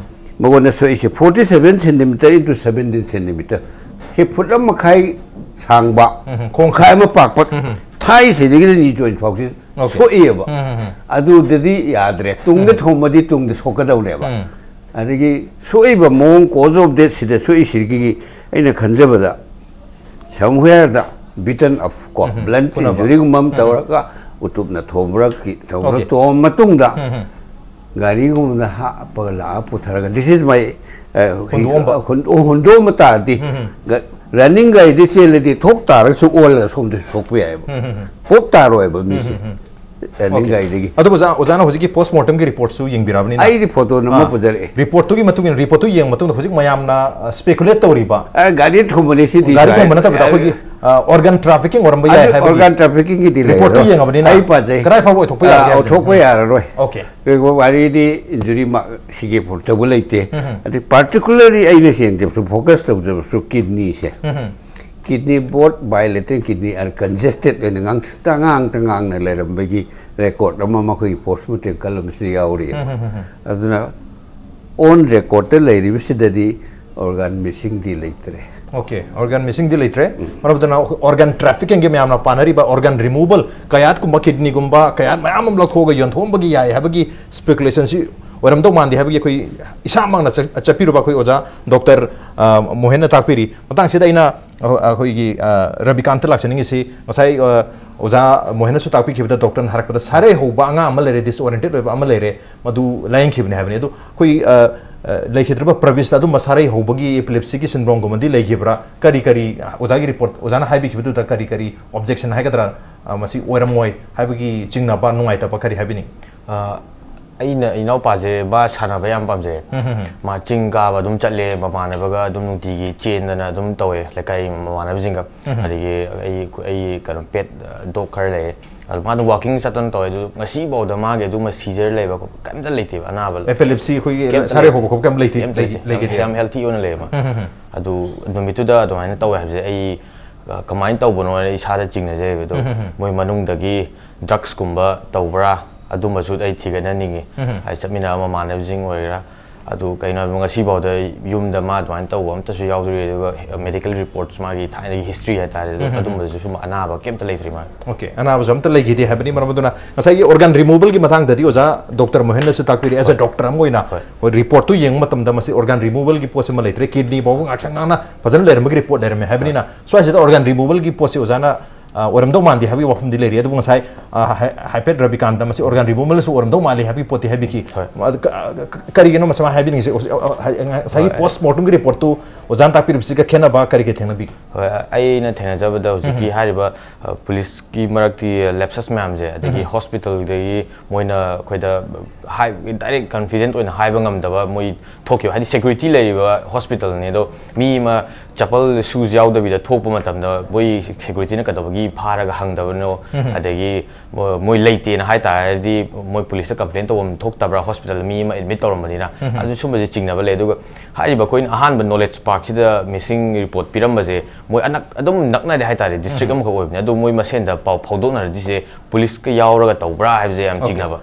ꯃꯉꯣꯟꯗ ꯁꯣꯛꯏꯁꯦ forty seven centimeter into seventeen centimeter꯫ ꯁꯤ ꯐꯨꯠ ꯑꯃ ꯃꯈꯥꯏ ꯁꯥꯡꯕ, ꯈꯣꯡ ꯈꯥꯏ ꯑꯃ ꯄꯥꯛꯄ, ꯊꯥꯏꯁꯤꯗꯒꯤꯅ knee joint ꯐꯥꯎꯁꯤ Okay. ꯁꯣꯛꯏꯑꯕ꯫ ꯑꯗꯨꯗꯗꯤ ꯌꯥꯗ꯭ꯔꯦ꯫ ꯇꯨꯡꯗ ꯊꯣꯝꯃꯗꯤ ꯇꯨꯡꯗ ꯁꯣꯛꯀꯗꯧꯅꯦꯕ꯫ ꯑꯗꯒꯤ ꯁꯣꯛꯏꯕ ꯃꯑꯣꯡ, cause of death ꯁꯤꯗ ꯁꯣꯛꯏꯁꯤꯒꯤ ꯑꯩꯅ ꯈꯟꯖꯕꯗ somewhere ꯗ beaten up ꯀꯣ, blunt injury ꯒꯨꯝꯕ ꯑꯃ ꯇꯧꯔꯒ ꯎꯇꯨꯞꯅ ꯊꯣꯝꯕ꯭ꯔꯥ, ꯀꯤ- ꯊꯣꯝꯕ꯭ꯔꯥ, Okay. ꯊꯣꯝꯕ ꯃꯇꯨꯡꯗ ꯒꯥꯔꯤꯒꯨꯝꯕꯗ ꯍꯥꯞꯄꯒ ꯂꯥꯛꯑ ꯄꯨꯊꯔꯒ, this is my, uh, ꯍꯨꯟꯗꯣꯛꯑꯝꯕ꯫ ꯍꯨꯟ- ꯍꯨꯟꯗꯣꯛꯑꯝꯕ ꯇꯥꯔꯗꯤ, ꯒ- running ꯒꯥꯔꯤꯗꯤ ꯆꯦꯜꯂꯗꯤ ꯊꯣꯛ ꯇꯥꯔꯒꯁꯨ ꯑꯣꯜꯂꯒ ꯁꯣꯝꯗ ꯁꯣꯛꯄ ꯌꯥꯏꯑꯕ꯫ ꯄꯣꯞ ꯇꯥꯔꯣꯏꯕ ꯃꯤꯁꯦ running Okay. ꯒꯥꯔꯤꯗꯒꯤ꯫ ꯑꯗꯨꯕꯨ ꯑꯣꯖꯥ, ꯑꯣꯖꯥꯅ ꯍꯧꯖꯤꯛꯀꯤ ꯄꯣꯁꯃꯣꯔꯇꯝꯒꯤ ꯔꯤꯄꯣꯔꯠꯁꯨ ꯌꯦꯡꯕꯤꯔꯕꯅꯤꯅ, ꯑꯩꯗꯤ ꯐꯣꯇꯣ ꯅꯝꯃ ꯄꯨꯖꯔꯛꯑꯦ꯫ ꯔꯤꯄꯣꯔꯠꯇꯨꯒꯤ ꯃꯇꯨꯡ ꯏꯟꯅ, ꯔꯤꯄꯣꯔꯠꯇꯨ ꯌꯦꯡꯕ ꯃꯇꯨꯡꯗ ꯍꯧꯖꯤꯛ ꯃꯌꯥꯝꯅ ꯁ꯭ꯄꯦꯀꯨꯂꯦꯠ ꯇꯧꯔꯤꯕ, ꯑ, ꯒꯥꯔꯤ ꯊꯣꯝꯕꯅꯤ ꯁꯤꯗꯤ ꯒꯥꯔꯤ ꯀꯥꯏ꯫ ꯊꯣꯝꯕ ꯅꯠꯇꯕꯗ ꯑ, ꯑꯩꯈꯣꯏꯒꯤ ꯑꯣꯔꯒꯥꯟ ꯇ꯭ꯔꯥꯐꯤꯀꯤꯡ ꯑꯣꯏꯔꯝꯕ ꯌꯥꯏ ꯍꯥꯏꯕꯒꯤ ꯑꯣꯔꯒꯥꯟ ꯇ꯭ꯔꯥꯐꯤꯀꯤꯡꯒꯤꯗꯤ ꯔꯤꯄꯣꯔꯠꯇꯨ ꯂꯩꯔꯔꯣꯏ꯫ ꯌꯦꯡꯉꯕꯅꯤꯅ ꯑꯩ ꯄꯥꯖꯩ꯫ ꯀꯗꯥꯏ ꯐꯥꯎꯕ ꯑꯣꯏꯊꯣꯛꯄ ꯌꯥꯒꯦ ꯍꯥꯏꯕꯁꯦ? ꯑꯣꯏꯊꯣꯛꯄ ꯌꯥꯔꯔꯣꯏ꯫ ꯑꯣꯀꯦ꯫ ꯋꯥꯔꯤꯗꯤ ꯏꯟꯖꯨꯔꯤ ꯁꯤꯒꯤ ꯄꯣꯠꯇꯕꯨ ꯂꯩꯇꯦ꯫ ꯑꯗꯩ ꯄꯥꯔꯇꯤꯀꯨꯂꯔꯂꯤ ꯑꯩꯅ ꯁꯦꯡꯗꯕꯁꯨ ꯐꯣꯀꯁ ꯇꯧꯖꯕꯁꯨ ꯀꯤꯗꯅꯤꯁꯦ꯫ Kidney, both bilateral kidney are congested ꯑꯣꯏꯅ ꯉꯥꯡꯇ ꯉꯥꯡꯇ ꯉꯥꯡꯅ ꯂꯩꯔꯝꯕꯒꯤ ꯔꯦꯀꯣꯔꯠ ꯑꯃ ꯃꯈꯣꯏꯒꯤ ꯄꯣꯁꯃꯣꯔꯇꯦꯝ ꯀꯜꯂꯝꯕꯁꯤꯗ ꯌꯥꯎꯔꯤ꯫ ꯑꯗꯨꯅ ꯑꯣꯟ ꯔꯦꯀꯣꯔꯠꯇ ꯂꯩꯔꯤꯕꯁꯤꯗꯗꯤ ꯑꯣꯔꯒꯥꯟ ꯃꯤꯁꯤꯡꯗꯤ ꯂꯩꯇ꯭ꯔꯦ꯫ ꯑꯣꯀꯦ, ꯑꯣꯔꯒꯥꯟ ꯃꯤꯁꯤꯡꯗꯤ ꯂꯩꯇ꯭ꯔꯦ꯫ ꯃꯔꯝ ꯑꯗꯨꯅ ꯑꯣꯔꯒꯥꯟ ꯇ꯭ꯔꯥꯐꯤꯀꯤꯡꯒꯤ ꯃꯌꯥꯝꯅ ꯄꯥꯅꯔꯤꯕ ꯑꯣꯔꯒꯥꯟ ꯔꯤꯃꯨꯕꯜ, ꯀꯌꯥꯠꯀꯨꯝꯕ ꯀꯤꯗꯅꯤꯒꯨꯝꯕ ꯀꯌꯥꯠ ꯃꯌꯥꯝ ꯑꯃ ꯂꯧꯊꯣꯛꯑꯒ ꯌꯣꯟꯊꯣꯛꯑꯝꯕꯒꯤ ꯌꯥꯏ ꯍꯥꯏꯕꯒꯤ ꯁ꯭ꯄꯦꯀꯨꯂꯦꯁꯟꯁꯤ ꯑꯣꯏꯔꯝꯗꯧ ꯃꯥꯟꯗꯦ ꯍꯥꯏꯕꯒꯤ ꯑꯩꯈꯣꯏ ꯏꯁꯥꯃꯛꯅ ꯆꯠ- ꯆꯠꯄꯤꯔꯨꯕ ꯑꯩꯈꯣꯏ ꯑꯣꯖꯥ ꯗꯣꯛꯇꯔ ꯃꯣꯍꯦꯟꯅ ꯇꯥꯛꯄꯤꯔꯤ꯫ ꯃꯇꯥꯡꯁꯤꯗ ꯑꯩꯅ ꯑ, ꯑꯩꯈꯣꯏꯒꯤ ꯑ, ꯔꯕꯤꯀꯥꯟꯇ ꯂꯥꯛꯆꯅꯤꯡꯉꯤꯁꯤ, ꯉꯁꯥꯏ ꯑ, ꯑꯣꯖꯥ ꯃꯣꯍꯦꯟꯅꯁꯨ ꯇꯥꯛꯄꯤꯈꯤꯕꯗ, ꯗꯣꯛꯇꯔꯅ ꯍꯥꯏꯔꯛꯄꯗ ꯁꯥꯔꯩ ꯍꯧꯕ ꯑꯉꯥꯡ ꯑꯃ ꯂꯩꯔꯦ, ꯗꯤꯁꯑꯣꯔꯤꯌꯦꯟꯇꯦꯠ ꯑꯣꯏꯕ ꯑꯃ ꯂꯩꯔꯦ, ꯃꯗꯨ ꯂꯥꯌꯦꯡꯈꯤꯕꯅꯤ ꯍꯥꯏꯕꯅꯤ꯫ ꯑꯗꯨ ꯑꯩꯈꯣꯏ ꯑ, ꯑ, ꯂꯩꯈꯤꯗ꯭ꯔꯕ ꯄ꯭ꯔꯕꯤꯁꯇ ꯑꯗꯨꯝꯕ ꯁꯥꯔꯩ ꯍꯧꯕꯒꯤ ꯑꯦꯄꯤꯂꯦꯞꯁꯤꯒꯤ ꯁꯤꯟꯗ꯭ꯔꯣꯝꯒꯨꯝꯕꯗꯤ ꯂꯩꯈꯤꯕ꯭ꯔꯥ? ꯀꯔꯤ ꯀꯔꯤ ꯑꯣꯖꯥꯒꯤ ꯔꯤꯄꯣꯔꯠ, ꯑꯣꯖꯥꯅ ꯍꯥꯏꯕꯤꯈꯤꯕꯗꯨꯗ ꯀꯔꯤ ꯀꯔꯤ ꯑꯣꯕꯖꯦꯛꯁꯟ ꯍꯥꯏꯒꯗ꯭ꯔꯥ, ꯑ, ꯃꯁꯤ ꯑꯣꯏꯔꯝꯃꯣꯏ ꯍꯥꯏꯕꯒꯤ ꯆꯤꯡꯅꯕ, ꯅꯨꯡꯉꯥꯏꯇꯕ ꯀꯔꯤ ꯍꯥꯏꯕꯤꯅꯤꯡ? ꯑ, ꯑꯩꯅ ꯏꯅꯥꯎꯄꯥꯁꯦ ꯃꯥ ꯁꯥꯟꯅꯕ ꯌꯥꯝ ꯄꯥꯝꯖꯩ꯫ ꯃꯥ ꯆꯤꯡ ꯀꯥꯕ ꯑꯗꯨꯝ ꯆꯠꯂꯦ, ꯃꯃꯥꯟꯅꯕꯒ ꯑꯗꯨꯝ ꯅꯨꯡꯇꯤꯒꯤ ꯆꯦꯟꯗꯅ ꯑꯗꯨꯝ ꯇꯧꯋꯦ, ꯂꯩꯀꯥꯏ ꯃꯃꯥꯟꯅꯕꯁꯤꯡꯒ꯫ ꯑꯗꯒꯤ ꯑꯩ ꯑꯩ ꯀꯩꯅꯣ ꯄꯦꯠ ꯗꯣꯛ ꯈꯔ ꯂꯩꯌꯦ, ꯑꯗꯨ ꯃꯥꯗꯣ ꯋꯥꯀꯤꯡ ꯆꯠꯇꯅ ꯇꯧꯋꯦ꯫ ꯑꯗꯨ ꯉꯁꯤꯐꯥꯎꯗ ꯃꯥꯒꯤ ꯑꯗꯨꯒꯨꯝꯕ ꯁꯤꯖꯔ ꯂꯩꯕ ꯈꯣꯠꯄ ꯀꯩꯝꯇ ꯂꯩꯇꯦꯕ, ꯑꯅꯥꯕ ꯂꯩ- ꯑꯦꯄꯤꯂꯦꯞꯁꯤ ꯑꯩꯈꯣꯏꯒꯤ ꯀꯩꯝꯇ ꯁꯥꯔꯩ ꯂꯩꯇꯦ꯫ ꯍꯧꯕ ꯈꯣꯠꯄ ꯀꯩꯝ ꯂꯩꯇꯦ, ꯀꯩꯝꯇ ꯂꯩ- ꯂꯩꯇꯦ꯫ ꯂꯩꯈꯤꯗꯦ꯫ ꯌꯥꯝ ꯍꯦꯜꯊꯤ ꯑꯣꯏꯅ ꯂꯩꯌꯦ ꯃꯥ꯫ ꯑꯗꯨ ꯅꯨꯃꯤꯠꯇꯨꯗ ꯑꯗꯨꯃꯥꯏꯅ ꯇꯧꯋꯦ ꯍꯥꯏꯕꯁꯦ ꯑꯩ, ꯑ, ꯀꯃꯥꯏꯅ ꯇꯧꯕꯅꯣ ꯍꯥꯏꯅ ꯏꯁꯥꯗ ꯆꯤꯡꯅꯖꯩꯕ꯫ ꯑꯗꯣ ꯃꯣꯏ ꯃꯅꯨꯡꯗꯒꯤ ꯗ꯭ꯔꯛꯁꯀꯨꯝꯕ ꯇꯧꯕ꯭ꯔꯥ, ꯑꯗꯨꯝꯕꯁꯨ ꯑꯩ ꯊꯤꯒꯠꯅꯅꯤꯡꯉꯤ꯫ ꯍꯥꯏꯗꯤ ꯆꯠꯃꯤꯟꯅꯕ ꯃꯃꯥꯟꯅꯕꯁꯤꯡ ꯑꯣꯏꯒꯦꯔꯥ, ꯑꯗꯨ ꯀꯩꯅꯣ ꯍꯥꯏꯕ, ꯉꯁꯤꯐꯥꯎꯗ ꯌꯨꯝꯗ ꯃꯥ ꯑꯗꯨꯃꯥꯏꯅ ꯇꯧꯕ ꯑꯝꯇꯁꯨ ꯌꯥꯎꯗ꯭ꯔꯤ꯫ ꯑꯗꯨꯒ ꯃꯦꯗꯤꯀꯦꯜ ꯔꯤꯄꯣꯔꯠꯁ, ꯃꯥꯒꯤ ꯊꯥꯏꯅꯒꯤ ꯍꯤꯁꯇ꯭ꯔꯤ ꯍꯥꯏꯇꯥꯔꯦ, ꯑꯗꯨ ꯑꯗꯨꯝꯕꯗꯁꯨ ꯁꯨꯝ ꯑꯅꯥꯕ ꯀꯩꯝꯇ ꯂꯩꯇ꯭ꯔꯤ ꯃꯥ꯫ ꯑꯣꯀꯦ, ꯑꯅꯥꯕꯁꯨ ꯑꯝꯇ ꯂꯩꯈꯤꯗꯦ ꯍꯥꯏꯕꯅꯤ꯫ ꯃꯔꯝ ꯑꯗꯨꯅ ꯉꯁꯥꯏꯒꯤ ꯑꯣꯔꯒꯥꯟ ꯔꯤꯃꯨꯕꯜꯒꯤ ꯃꯇꯥꯡꯗꯗꯤ ꯑꯣꯖꯥ ꯗꯣꯛꯇꯔ ꯃꯣꯍꯦꯟꯅꯁꯨ ꯇꯥꯛꯄꯤꯔꯤ, ꯑꯦꯁ ꯑ ꯗꯣꯛꯇꯔ ꯑꯃ ꯑꯣꯏꯅ꯫ ꯍꯣꯏ, ꯔꯤꯄꯣꯔꯠꯇꯨ ꯌꯦꯡꯕ ꯃꯇꯝꯗ ꯃꯁꯤ ꯑꯣꯔꯒꯥꯟ ꯔꯤꯃꯨꯕꯜꯒꯤ ꯄꯣꯠꯁꯤꯃ ꯂꯩꯇ꯭ꯔꯦ, ꯀꯤꯗꯅꯤ ꯐꯥꯎꯕ ꯉꯥꯛꯁꯪ ꯉꯥꯡꯅ ꯐꯖꯅ ꯂꯩꯔꯝꯕꯒꯤ ꯔꯤꯄꯣꯔꯠ ꯂꯩꯔꯝꯃꯦ ꯍꯥꯏꯕꯅꯤꯅ, ꯁ꯭ꯋꯥꯏꯁꯤꯗ ꯑꯣꯔꯒꯥꯟ ꯔꯤꯃꯨꯕꯜꯒꯤ ꯄꯣꯠꯁꯤ ꯑꯣꯖꯥꯅ, ꯑ, ꯑꯣꯏꯔꯝꯗꯧ ꯃꯥꯟꯗꯦ ꯍꯥꯏꯕꯒꯤ ꯋꯥꯐꯝꯗꯤ ꯂꯩꯔꯤ꯫ ꯑꯗꯨꯕꯨ ꯉꯁꯥꯏ ꯑ, ꯍꯥꯏ-, ꯍꯥꯏꯐꯦꯠ ꯔꯕꯤꯀꯥꯟꯇ ꯃꯁꯤ organ removalꯁꯨ ꯑꯣꯏꯔꯝꯗꯧ ꯃꯥꯜꯂꯤ ꯍꯥꯏꯕꯒꯤ ꯄꯣꯠꯇꯤ ꯍꯥꯏꯕꯤꯈꯤ꯫ ꯍꯣꯏ꯫ ꯑꯗꯨ ꯀ-, ꯀ-, ꯀꯔꯤꯒꯤꯅꯣ ꯃꯁꯤ ꯃꯥ ꯍꯥꯏꯕꯤꯅꯤꯡꯉꯤꯁꯦ? ꯍꯧꯖꯤꯛ, ꯑ, ꯍꯥꯏ-, ꯉꯁꯥꯏꯒꯤ ꯍꯣꯏ꯫ Post mortemꯒꯤ reportꯇꯨ ꯑꯣꯖꯥꯅ ꯇꯥꯛꯄꯤꯔꯤꯕꯁꯤꯒ ꯈꯦꯠꯅꯕ ꯀꯔꯤ ꯀꯔꯤ ꯊꯦꯡꯅꯕꯤꯒꯦ? ꯍꯣꯏ, ꯑꯩꯅ ꯊꯦꯡꯅꯖꯕꯗ ꯍꯧꯖꯤꯛꯀꯤ ꯍꯥꯏꯔꯤꯕ, ꯑ, ꯄꯨꯂꯤꯁꯀꯤ ꯃꯔꯛꯀꯤ lapses ꯃꯌꯥꯝꯁꯦ, ꯑꯗꯒꯤ hospitalꯗꯒꯤ ꯃꯣꯏꯅ ꯑꯩꯈꯣꯏꯗ ꯍꯥꯏ-, direct confident ꯑꯣꯏꯅ ꯍꯥꯏꯕ ꯉꯝꯗꯕ ꯃꯣꯏ ꯊꯣꯛꯈꯤꯕ, ꯍꯥꯏꯗꯤ security ꯂꯩꯔꯤꯕ hospitalꯅꯤ, ꯑꯗꯣ ꯃꯤ ꯑꯃ ꯆꯄꯜ, shoes ꯌꯥꯎꯗꯕꯤꯗ ꯊꯣꯛꯄ ꯃꯇꯝꯗ ꯃꯣꯏ securityꯅ ꯀꯩꯗꯧꯕꯒꯤ ꯐꯥꯔꯒ ꯍꯪꯗꯕꯅꯣ? ꯑꯗꯒꯤ ꯃꯣ-, ꯃꯣꯏ ꯂꯩꯇꯦꯅ ꯍꯥꯏ ꯇꯥꯔꯗꯤ ꯃꯣꯏ ꯄꯨꯂꯤꯁꯇ complain ꯇꯧꯐꯝ ꯊꯣꯛꯇꯕ꯭ꯔꯥ, hospitalꯗ ꯃꯤ ꯑꯃ admit ꯇꯧꯔꯝꯕꯅꯤꯅ? ꯑꯗꯨ ꯁꯨꯝꯕꯁꯦ ꯆꯤꯡꯅꯕ ꯂꯩ꯫ ꯑꯗꯨꯒ ꯍꯥꯏꯔꯤꯕ ꯑꯩꯈꯣꯏꯅ ꯑꯍꯥꯟꯕ Knowledge Parkꯁꯤꯗ missing report ꯄꯤꯔꯝꯕꯁꯦ ꯃꯣꯏ ꯑꯅꯛ-, ꯑꯗꯨꯝ ꯅꯛꯅꯔꯦ ꯍꯥꯏꯇꯥꯔꯦ, district ꯑꯃꯈꯛ ꯑꯣꯏꯕꯅꯤ, ꯑꯗꯣ ꯃꯣꯏ ꯃꯁꯦꯟꯗ ꯄꯥꯎ ꯐꯥꯎꯗꯣꯛꯅꯔꯗꯤꯁꯦ ꯄꯨꯂꯤꯁꯀ ꯌꯥꯎꯔꯒ ꯇꯧꯕ꯭ꯔꯥ ꯍꯥꯏꯕꯁꯦ ꯌꯥꯝ Okay. ꯆꯤꯡꯅꯕ꯫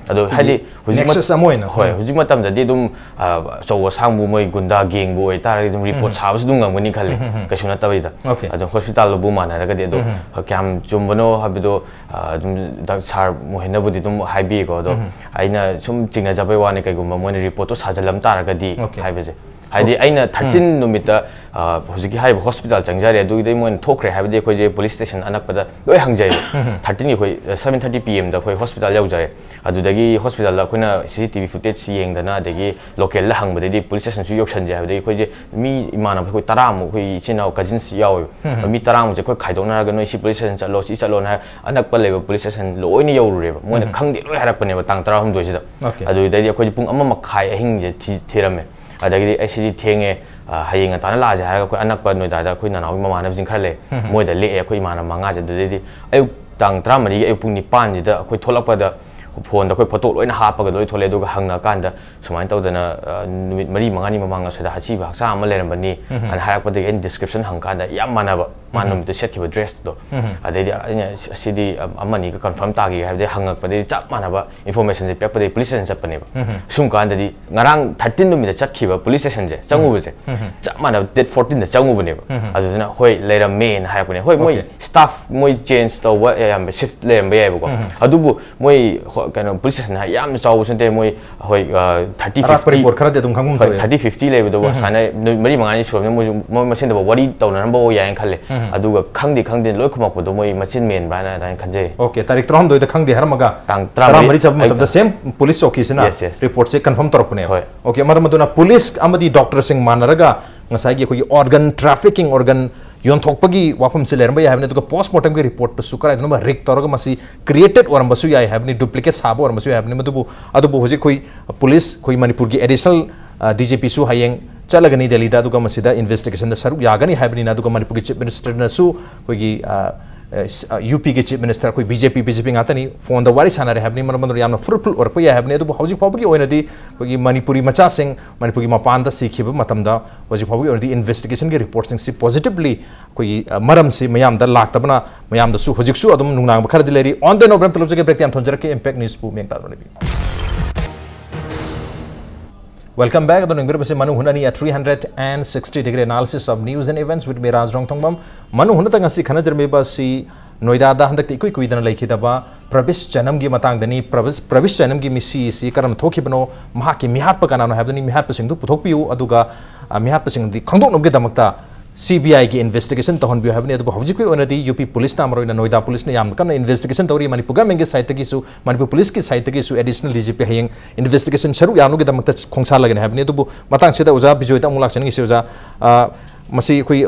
ꯑꯗꯣ ꯍꯥꯏꯗꯤ ꯍꯧꯖꯤꯛ ꯃꯠ-, Nexus ꯑꯃ ꯑꯣꯏꯅ꯫ ꯍꯣꯏ, ꯍꯧꯖꯤꯛ ꯃꯇꯝꯗꯗꯤ ꯑꯗꯨꯝ, ꯑ, ꯑꯆꯧ ꯑꯁꯥꯡꯕꯨ ꯃꯣꯏ ꯒꯨꯟꯗꯥ gangꯕꯨ ꯑꯣꯏꯇꯥꯔꯒꯗꯤ ꯑꯗꯨꯝ report ꯁꯥꯕꯁꯨ ꯑꯗꯨꯝ ꯉꯝꯒꯅꯤ ꯈꯜꯂꯤ, ꯀꯩꯁꯨ ꯅꯠꯇꯕꯤꯗ꯫ Okay. ꯑꯗꯣ hospitalꯗꯨꯕꯨ ꯃꯥꯟꯅꯔꯒꯗꯤ ꯑꯗꯣ ꯀꯌꯥꯝ ꯆꯨꯝꯕꯅꯣ ꯍꯥꯏꯕꯗꯣ, ꯑ, ꯑꯗꯨꯝ ꯗꯥ-, sir ꯃꯣꯍꯦꯟꯅꯕꯨꯗꯤ ꯑꯗꯨꯝ ꯍꯥꯏꯕꯤꯌꯦꯀꯣ, ꯑꯗꯣ ꯑꯩꯅ ꯁꯨꯝ ꯆꯤꯡꯅꯖꯕꯩ ꯋꯥꯅꯤ, ꯀꯩꯒꯨꯝꯕ ꯃꯣꯏꯅ reportꯇꯣ ꯁꯥꯖꯜꯂꯝ ꯇꯥꯔꯒꯗꯤ Okay. ꯍꯥꯏꯕꯁꯦ꯫ ꯍꯥꯏꯗꯤ ꯑꯩꯅ thirteen ꯅꯨꯃꯤꯠꯇ, ꯑ, ꯍꯧꯖꯤꯛꯀꯤ ꯍꯥꯏꯔꯤꯕ hospital ꯆꯪꯖꯔꯦ, ꯑꯗꯨꯒꯤꯗꯩ ꯃꯣꯏꯅ ꯊꯣꯛꯈ꯭ꯔꯦ ꯍꯥꯏꯕꯗꯤ ꯑꯩꯈꯣꯏꯁꯦ police station ꯑꯅꯛꯄꯗ ꯂꯣꯏ ꯍꯪꯖꯩꯕ꯫ Thirteenꯒꯤ ꯑꯩꯈꯣꯏ, ꯑ, seven thirty P Mꯗ ꯑꯩꯈꯣꯏ hospital ꯌꯧꯖꯔꯦ꯫ ꯑꯗꯨꯗꯒꯤ hospitalꯗ ꯑꯩꯈꯣꯏꯅ C C T V footage ꯌꯦꯡꯗꯅ, ꯑꯗꯒꯤ localꯗ ꯍꯪꯕꯗꯩꯗꯤ police stationꯁꯨ ꯌꯧꯁꯟꯖꯦ ꯍꯥꯏꯕꯗꯒꯤ ꯑꯩꯈꯣꯏꯁꯦ ꯃꯤ ꯏꯃꯥꯟꯅꯕ ꯑꯩꯈꯣꯏ ꯇꯔꯥꯃꯨꯛ, ꯑꯩꯈꯣꯏ ꯏꯆꯤꯟ ꯏꯅꯥꯎ cousins ꯌꯥꯎꯋꯦꯕ꯫ ꯃꯤ ꯇꯔꯥꯃꯨꯛꯁꯦ ꯑꯩꯈꯣꯏ ꯈꯥꯏꯗꯣꯛꯅꯔꯒ ꯅꯣꯏ ꯁꯤ police station ꯆꯠꯂꯣ, ꯁꯤ ꯆꯠꯂꯣꯅ ꯍꯥꯏ, ꯑꯅꯛꯄ ꯂꯩꯕ police station ꯂꯣꯏꯅ ꯌꯧꯔꯨꯔꯦꯕ꯫ ꯃꯣꯏꯅ ꯈꯪꯗꯦ ꯂꯣꯏ ꯍꯥꯏꯔꯛꯄꯅꯦꯕ ꯇꯥꯡ ꯇꯔꯥꯍꯨꯝꯗꯣꯏꯁꯤꯗ꯫ Okay. ꯑꯗꯨꯗꯩꯗꯤ ꯑꯩꯈꯣꯏꯗꯤ ꯄꯨꯡ ꯑꯃ ꯃꯈꯥꯏ ꯑꯍꯤꯡꯁꯦ ꯊꯤ-, ꯊꯤꯔꯝꯃꯦ꯫ ꯑꯗꯒꯤꯗꯤ ꯑꯩ ꯁꯤꯗꯤ ꯊꯦꯡꯉꯦ, ꯑ, ꯍꯌꯦꯡ ꯉꯟꯇꯥꯅ ꯂꯥꯛꯑꯁꯦ ꯍꯥꯏꯔꯒ ꯑꯩꯈꯣꯏ ꯑꯅꯛꯄ ꯅꯣꯏꯗꯥꯗ ꯑꯩꯈꯣꯏ ꯅꯅꯥꯎꯒꯤ ꯃꯃꯥꯟꯅꯕꯁꯤꯡ ꯈꯔ ꯂꯩ, ꯃꯣꯏꯗ ꯂꯦꯛꯑꯦ ꯑꯩꯈꯣꯏ ꯏꯃꯥꯟꯅꯕ ꯃꯉꯥꯁꯦ꯫ ꯑꯗꯨꯗꯩꯗꯤ ꯑꯌꯨꯛ ꯇꯥꯡ ꯇꯔꯥꯃꯔꯤꯒꯤ ꯑꯌꯨꯛ ꯄꯨꯡ ꯅꯤꯄꯥꯟꯁꯤꯗ ꯑꯩꯈꯣꯏ ꯊꯣꯛꯂꯛꯄꯗ phoneꯗ ꯑꯩꯈꯣꯏ photo ꯂꯣꯏꯅ ꯍꯥꯞꯄꯒ ꯂꯣꯏ ꯊꯣꯛꯂꯛꯑꯦ꯫ ꯑꯗꯨꯒ ꯍꯪꯉꯀꯥꯟꯗ ꯁꯨꯃꯥꯏꯅ ꯇꯧꯗꯅ, ꯑ, ꯅꯨꯃꯤꯠ ꯃꯔꯤ ꯃꯉꯥꯅꯤ ꯃꯃꯥꯡ ꯑꯁꯤꯗ ꯑꯁꯤꯕ ꯍꯛꯆꯥꯡ ꯑꯃ ꯂꯩꯔꯝꯕꯅꯤ ꯍꯥꯏꯅ ꯍꯥꯏꯔꯛꯄꯗꯒꯤ ꯑꯩꯅ description ꯍꯪꯀꯥꯟꯗ ꯌꯥꯝ ꯃꯥꯟꯅꯕ, ꯃꯥ ꯅꯨꯃꯤꯠꯇꯨ ꯁꯦꯠꯈꯤꯕ dressꯇꯣ꯫ ꯑꯗꯩꯗꯤ ꯑꯩꯅ ꯁꯤ-, ꯁꯤꯗꯤ ꯑꯃ ꯑꯅꯤꯒ confirm ꯇꯥꯈꯤꯒꯦ ꯍꯥꯏꯕꯗꯤ ꯍꯪꯉꯛꯄꯗꯒꯤ ꯆꯞ ꯃꯥꯟꯅꯕ informationꯁꯦ ꯄꯤꯔꯛꯄꯗꯒꯤ police station ꯆꯠꯄꯅꯦꯕ꯫ ꯁꯨꯝ ꯀꯥꯟꯗꯗꯤ ꯉꯔꯥꯡ thirteen ꯅꯨꯃꯤꯠꯇ ꯆꯠꯈꯤꯕ police stationꯁꯦ ꯆꯪꯉꯨꯕꯁꯦ ꯆꯞ ꯃꯥꯟꯅꯕ date fourteenꯗ ꯆꯪꯉꯨꯕꯅꯦꯕ꯫ ꯑꯗꯨꯗꯨꯅ ꯍꯣꯏ ꯂꯩꯔꯝꯃꯦꯅ ꯍꯥꯏꯔꯛꯄꯅꯦ꯫ ꯍꯣꯏ, ꯃꯣꯏ Okay. staff, ꯃꯣꯏ change ꯇꯧꯕ ꯑꯌꯥꯝꯕ shift ꯂꯩꯔꯝꯕ ꯌꯥꯏꯕꯀꯣ꯫ ꯑꯗꯨꯕꯨ ꯃꯣꯏ ꯍꯣ-, ꯀꯩꯅꯣ, police station ꯍꯥꯏ ꯌꯥꯝꯅ ꯆꯥꯎꯕꯁꯨ ꯅꯠꯇꯦ꯫ ꯃꯣꯏ ꯍꯣꯏ, ꯑ, thirty, ꯑꯔꯥꯛꯄ fifty, report ꯈꯔꯗꯤ ꯑꯗꯨꯝ ꯈꯪꯐꯝ ꯍꯣꯏ, ꯊꯣꯛꯑꯦ꯫ Thirty fifty ꯂꯩꯕꯗꯨꯕꯨ ꯁꯨꯃꯥꯏꯅ ꯅꯨ-, ꯃꯔꯤ ꯃꯉꯥꯅꯤ ꯁꯨꯔꯕꯅꯤꯅ ꯃꯣꯏꯁꯨ ꯃꯣꯏ ꯃꯁꯦꯟꯗꯕꯨ ꯋꯥꯔꯤ ꯇꯧꯅꯔꯝꯕ ꯌꯥꯏꯅ ꯈꯜꯂꯦ꯫ ꯑꯗꯨꯒ ꯈꯪꯗꯦ ꯈꯪꯗꯦ ꯂꯣꯏ ꯈꯨꯝꯃꯛꯄꯗꯣ ꯃꯣꯏ ꯃꯆꯤꯟ ꯃꯦꯟꯕ꯭ꯔꯥ ꯍꯥꯏꯅ ꯑꯗꯨꯃꯥꯏꯅ ꯈꯟꯖꯩ꯫ ꯑꯣꯀꯦ, ꯇꯥꯔꯤꯛ ꯇꯔꯥꯍꯨꯝꯗꯣꯏꯗ ꯈꯪꯗꯦ ꯍꯥꯏꯔꯝꯃꯒ ꯇꯥꯡ ꯇꯔꯥꯃꯔꯤ ꯇꯔꯥꯃꯔꯤ ꯆꯠꯄ ꯃꯇꯝꯗ ꯑꯌꯨꯛꯇ꯫ ꯁꯦꯝ ꯄꯨꯂꯤꯁ ꯆꯧꯀꯤꯁꯤꯅ Yes, yes. ꯔꯤꯄꯣꯔꯠꯁꯦ ꯀꯟꯐꯥꯔꯝ ꯇꯧꯔꯛꯄꯅꯦꯕ꯫ ꯍꯣꯏ꯫ ꯑꯣꯀꯦ, ꯃꯔꯝ ꯑꯗꯨꯅ ꯄꯨꯂꯤꯁ ꯑꯃꯗꯤ ꯗꯣꯛꯇꯔꯁꯤꯡ ꯃꯥꯟꯅꯔꯒ ꯉꯁꯥꯏꯒꯤ ꯑꯩꯈꯣꯏꯒꯤ ꯑꯣꯔꯒꯟ ꯇ꯭ꯔꯥꯐꯤꯀꯤꯡ, ꯑꯣꯔꯒꯟ ꯌꯣꯟꯊꯣꯛꯄꯒꯤ ꯋꯥꯐꯝꯁꯤ ꯂꯩꯔꯝꯕ ꯌꯥꯏ ꯍꯥꯏꯕꯅꯤ꯫ ꯑꯗꯨꯒ ꯄꯣꯁ ꯃꯣꯔꯇꯝꯒꯤ ꯔꯤꯄꯣꯔꯠꯇꯁꯨ ꯀꯗꯥꯏꯗꯅꯣꯃ ꯔꯤꯛ ꯇꯧꯔꯒ ꯃꯁꯤ ꯀ꯭ꯔꯤꯌꯦꯇꯦꯠ ꯑꯣꯏꯔꯝꯕꯁꯨ ꯌꯥꯏ ꯍꯥꯏꯕꯅꯤ, ꯗꯨꯄ꯭ꯂꯤꯀꯦꯠ ꯁꯥꯕ ꯑꯣꯏꯔꯝꯕꯁꯨ ꯌꯥꯏ ꯍꯥꯏꯕꯅꯤ꯫ ꯃꯗꯨꯕꯨ ꯑꯗꯨꯕꯨ ꯍꯧꯖꯤꯛ ꯑꯩꯈꯣꯏ ꯄꯨꯂꯤꯁ, ꯑꯩꯈꯣꯏ ꯃꯅꯤꯄꯨꯔꯒꯤ ꯑꯦꯗꯤꯁꯅꯦꯜ ꯗꯤ ꯖꯤ ꯄꯤꯁꯨ ꯍꯌꯦꯡ ꯆꯠꯂꯒꯅꯤ ꯗꯦꯜꯂꯤꯗ, ꯑꯗꯨꯒ ꯃꯁꯤꯗ ꯏꯟꯚꯦꯁꯇꯤꯒꯦꯁꯟꯗ ꯁꯔꯨꯛ ꯌꯥꯒꯅꯤ ꯍꯥꯏꯕꯅꯤꯅ, ꯑꯗꯨꯒ ꯃꯅꯤꯄꯨꯔꯒꯤ ꯆꯤꯐ ꯃꯤꯅꯤꯁꯇꯔꯅꯁꯨ ꯑꯩꯈꯣꯏꯒꯤ ꯌꯨ ꯄꯤꯒꯤ ꯆꯤꯐ ꯃꯤꯅꯤꯁꯇꯔ, ꯑꯩꯈꯣꯏ B J P B J P ꯉꯥꯛꯇꯅꯤ, ꯐꯣꯟꯗ ꯋꯥꯔꯤ ꯁꯥꯟꯅꯔꯦ ꯍꯥꯏꯕꯅꯤ꯫ ꯃꯔꯝ ꯑꯗꯨꯅ ꯌꯥꯝꯅ ꯐ꯭ꯔꯨꯠꯐꯨꯜ ꯑꯣꯏꯔꯛꯄ ꯌꯥꯏ ꯍꯥꯏꯕꯅꯤ꯫ ꯑꯗꯨꯕꯨ ꯍꯧꯖꯤꯛ ꯐꯥꯎꯕꯒꯤ ꯑꯣꯏꯅꯗꯤ ꯑꯩꯈꯣꯏꯒꯤ ꯃꯅꯤꯄꯨꯔꯤ ꯃꯆꯥꯁꯤꯡ ꯃꯅꯤꯄꯨꯔꯒꯤ ꯃꯄꯥꯟꯗ ꯁꯤꯈꯤꯕ ꯃꯇꯝꯗ ꯍꯧꯖꯤꯛ ꯐꯥꯎꯕꯒꯤ ꯑꯣꯏꯅꯗꯤ ꯏꯟꯚꯦꯁꯇꯤꯒꯦꯁꯟꯒꯤ ꯔꯤꯄꯣꯔꯠꯁꯤꯡꯁꯤ ꯄꯣꯖꯤꯇꯤꯚꯂꯤ ꯑꯩꯈꯣꯏꯒꯤ ꯑ, ꯃꯔꯝꯁꯤ ꯃꯌꯥꯝꯗ ꯂꯥꯛꯇꯕꯅ ꯃꯌꯥꯝꯗꯁꯨ ꯍꯧꯖꯤꯛꯁꯨ ꯑꯗꯨꯝ ꯅꯨꯡꯅꯥꯡꯕ ꯈꯔꯗꯤ ꯂꯩꯔꯤ꯫ On the note, ꯕ꯭ꯔꯦꯛ ꯇꯧꯖꯒꯦ, ꯕ꯭ꯔꯦꯛꯇ ꯌꯥꯝ ꯊꯣꯟꯖꯔꯛꯀꯦ꯫ ꯏꯝꯄꯦꯛ ꯅ꯭ꯌꯨꯁꯄꯨ ꯃꯤꯌꯦꯡ ꯇꯥꯗꯨꯅ ꯂꯩꯕꯤꯌꯨ꯫ Welcome back. ꯑꯗꯣ ꯅꯤꯡꯕꯤꯔꯕꯁꯤ ꯃꯅꯨꯡ ꯍꯨꯠꯅꯅꯤ, a three hundred and sixty degree analysis of news and events with me, ꯔꯥꯖ ꯔꯣꯡꯊꯣꯡꯕꯝ꯫ ꯃꯅꯨꯡ ꯍꯨꯠꯅꯇ ꯉꯁꯤ ꯈꯟꯅꯖꯔꯝꯃꯤꯕ ꯑꯁꯤ ꯅꯣꯏꯗꯥꯗ ꯍꯟꯗꯛꯇ ꯏꯀꯨꯏ ꯀꯨꯏꯗꯅ ꯂꯩꯈꯤꯗꯕ ꯄ꯭ꯔꯕꯤꯁ ꯆꯅꯝꯒꯤ ꯃꯇꯥꯡꯗꯅꯤ꯫ ꯄ꯭ꯔꯕꯤꯁ, ꯄ꯭ꯔꯕꯤꯁ ꯆꯅꯝꯒꯤ ꯃꯤꯁꯤ ꯑꯁꯤ ꯀꯔꯝꯅ ꯊꯣꯛꯈꯤꯕꯅꯣ, ꯃꯍꯥꯛꯀꯤ ꯃꯤꯍꯥꯠꯄ ꯀꯅꯥꯅꯣ ꯍꯥꯏꯕꯗꯨꯅꯤ꯫ ꯃꯤꯍꯥꯠꯄꯁꯤꯡꯗꯨ ꯄꯨꯊꯣꯛꯄꯤꯌꯨ, ꯑꯗꯨꯒ ꯑ, ꯃꯤꯍꯥꯠꯄꯁꯤꯡꯗꯨꯗꯤ ꯈꯪꯗꯣꯛꯅꯕꯒꯤꯗꯃꯛꯇ ꯁꯤ ꯕꯤ ꯑꯥꯏꯒꯤ ꯏꯟꯚꯦꯁꯇꯤꯒꯦꯁꯟ ꯇꯧꯍꯟꯕꯤꯌꯨ ꯍꯥꯏꯕꯅꯤ꯫ ꯑꯗꯨꯕꯨ ꯍꯧꯖꯤꯛꯀꯤ ꯑꯣꯏꯅꯗꯤ ꯌꯨ ꯄꯤ ꯄꯨꯂꯤꯁꯅ, ꯃꯔꯨꯑꯣꯏꯅ ꯅꯣꯏꯗꯥ ꯄꯨꯂꯤꯁꯅ ꯌꯥꯝꯅ ꯀꯟꯅ ꯏꯟꯚꯦꯁꯇꯤꯒꯦꯁꯟ ꯇꯧꯔꯤ꯫ ꯃꯅꯤꯄꯨꯔ ꯒꯚꯔꯟꯃꯦꯟꯒꯤ ꯁꯥꯏꯠꯇꯒꯤꯁꯨ, ꯃꯅꯤꯄꯨꯔ ꯄꯨꯂꯤꯁꯀꯤ ꯁꯥꯏꯠꯇꯒꯤꯁꯨ ꯑꯦꯗꯤꯁꯅꯦꯜ ꯗꯤ ꯖꯤ ꯄꯤ ꯍꯌꯦꯡ ꯏꯟꯚꯦꯁꯇꯤꯒꯦꯁꯟ ꯁꯔꯨꯛ ꯌꯥꯅꯕꯒꯤꯗꯃꯛꯇ ꯈꯣꯡꯁꯥꯜꯂꯒꯅꯤ ꯍꯥꯏꯕꯅꯤ꯫ ꯑꯗꯨꯕꯨ ꯃꯇꯥꯡꯁꯤꯗ ꯑꯣꯖꯥ ꯕꯤꯖꯣꯏꯗ ꯑꯃꯨꯛ ꯂꯥꯛꯆꯅꯤꯡꯉꯤꯁꯤ, ꯑꯣꯖꯥ, ꯑ, ꯃꯁꯤ ꯑꯩꯈꯣꯏ,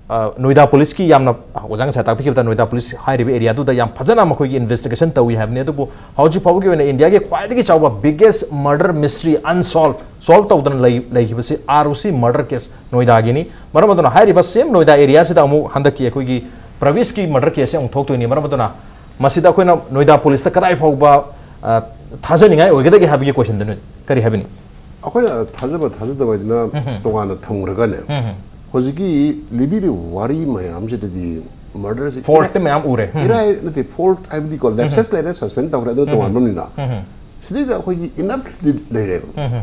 ꯑ, ꯅꯣꯏꯗꯥ ꯄꯨꯂꯤꯁꯀꯤ ꯌꯥꯝꯅ, ꯑꯣꯖꯥ ꯉꯁꯥꯏ ꯇꯥꯛꯄꯤꯈꯤꯕꯗ ꯅꯣꯏꯗꯥ ꯄꯨꯂꯤꯁ ꯍꯥꯏꯔꯤꯕ ꯑꯦꯔꯤꯌꯥꯗꯨꯗ ꯌꯥꯝ ꯐꯖꯅ ꯃꯈꯣꯏꯒꯤ ꯏꯟꯚꯦꯁꯇꯤꯒꯦꯁꯟ ꯇꯧꯏ ꯍꯥꯏꯕꯅꯤ꯫ ꯑꯗꯨꯕꯨ ꯍꯧꯖꯤꯛ ꯐꯥꯎꯕꯒꯤ ꯑꯣꯏꯅ ꯏꯟꯗꯤꯌꯥꯒꯤ ꯈ꯭ꯋꯥꯏꯗꯒꯤ ꯆꯥꯎꯕ biggest murder mystery unsolved, solve ꯇꯧꯗꯅ ꯂꯩ-, ꯂꯩꯈꯤꯕꯁꯤ ꯑꯥꯔ ꯑꯣ ꯁꯤ ꯃꯔꯗꯔ ꯀꯦꯁ ꯅꯣꯏꯗꯥꯒꯤꯅꯤ꯫ ꯃꯔꯝ ꯑꯗꯨꯅ ꯍꯥꯏꯔꯤꯕ ꯁꯦꯝ ꯅꯣꯏꯗꯥ ꯑꯦꯔꯤꯌꯥꯁꯤꯗ ꯑꯃꯨꯛ ꯍꯟꯗꯛꯀꯤ ꯑꯩꯈꯣꯏꯒꯤ ꯄ꯭ꯔꯕꯤꯁꯀꯤ ꯃꯔꯗꯔ ꯀꯦꯁꯁꯦ ꯑꯃꯨꯛ ꯊꯣꯛꯇꯣꯏꯅꯤ꯫ ꯃꯔꯝ ꯑꯗꯨꯅ ꯃꯁꯤꯗ ꯑꯩꯈꯣꯏꯅ ꯅꯣꯏꯗꯥ ꯄꯨꯂꯤꯁꯇ ꯀꯗꯥꯏ ꯐꯥꯎꯕ, ꯑ, ꯊꯥꯖꯅꯤꯡꯉꯥꯏ ꯑꯣꯏꯒꯗꯒꯦ ꯍꯥꯏꯕꯒꯤ ꯀꯣꯏꯁꯟꯗꯨꯅꯤ꯫ ꯀꯔꯤ ꯍꯥꯏꯕꯤꯅꯤꯡ? ꯑꯩꯈꯣꯏꯅ ꯊꯥꯖꯕ ꯊꯥꯖꯗꯕ ꯍꯥꯏꯗꯨꯅ ꯇꯣꯉꯥꯟꯅ ꯊꯝꯈ꯭ꯔꯒꯅꯦ, ꯍꯧꯖꯤꯛꯀꯤ ꯂꯤꯕꯤꯔꯤꯕ ꯋꯥꯔꯤ ꯃꯌꯥꯝꯁꯤꯗꯗꯤ ꯃꯔꯗꯔꯁꯦ ꯐꯣꯜꯠꯇꯤ ꯃꯌꯥꯝ ꯎꯔꯦ꯫ ꯏꯔꯥꯏ ꯅꯠꯇꯦ, ꯐꯣꯜꯠ ꯍꯥꯏꯕꯗꯤꯀꯣ, ꯂꯦꯞꯁꯦꯁ ꯂꯩꯔꯦ, ꯁꯁꯄꯦꯟ ꯇꯧꯈ꯭ꯔꯦ, ꯑꯗꯨ ꯇꯣꯉꯥꯟꯕꯅꯤꯅ ꯁꯤꯗꯩꯗ ꯑꯩꯈꯣꯏꯒꯤ ꯏꯅꯐ ꯂꯩꯔꯦꯕ꯫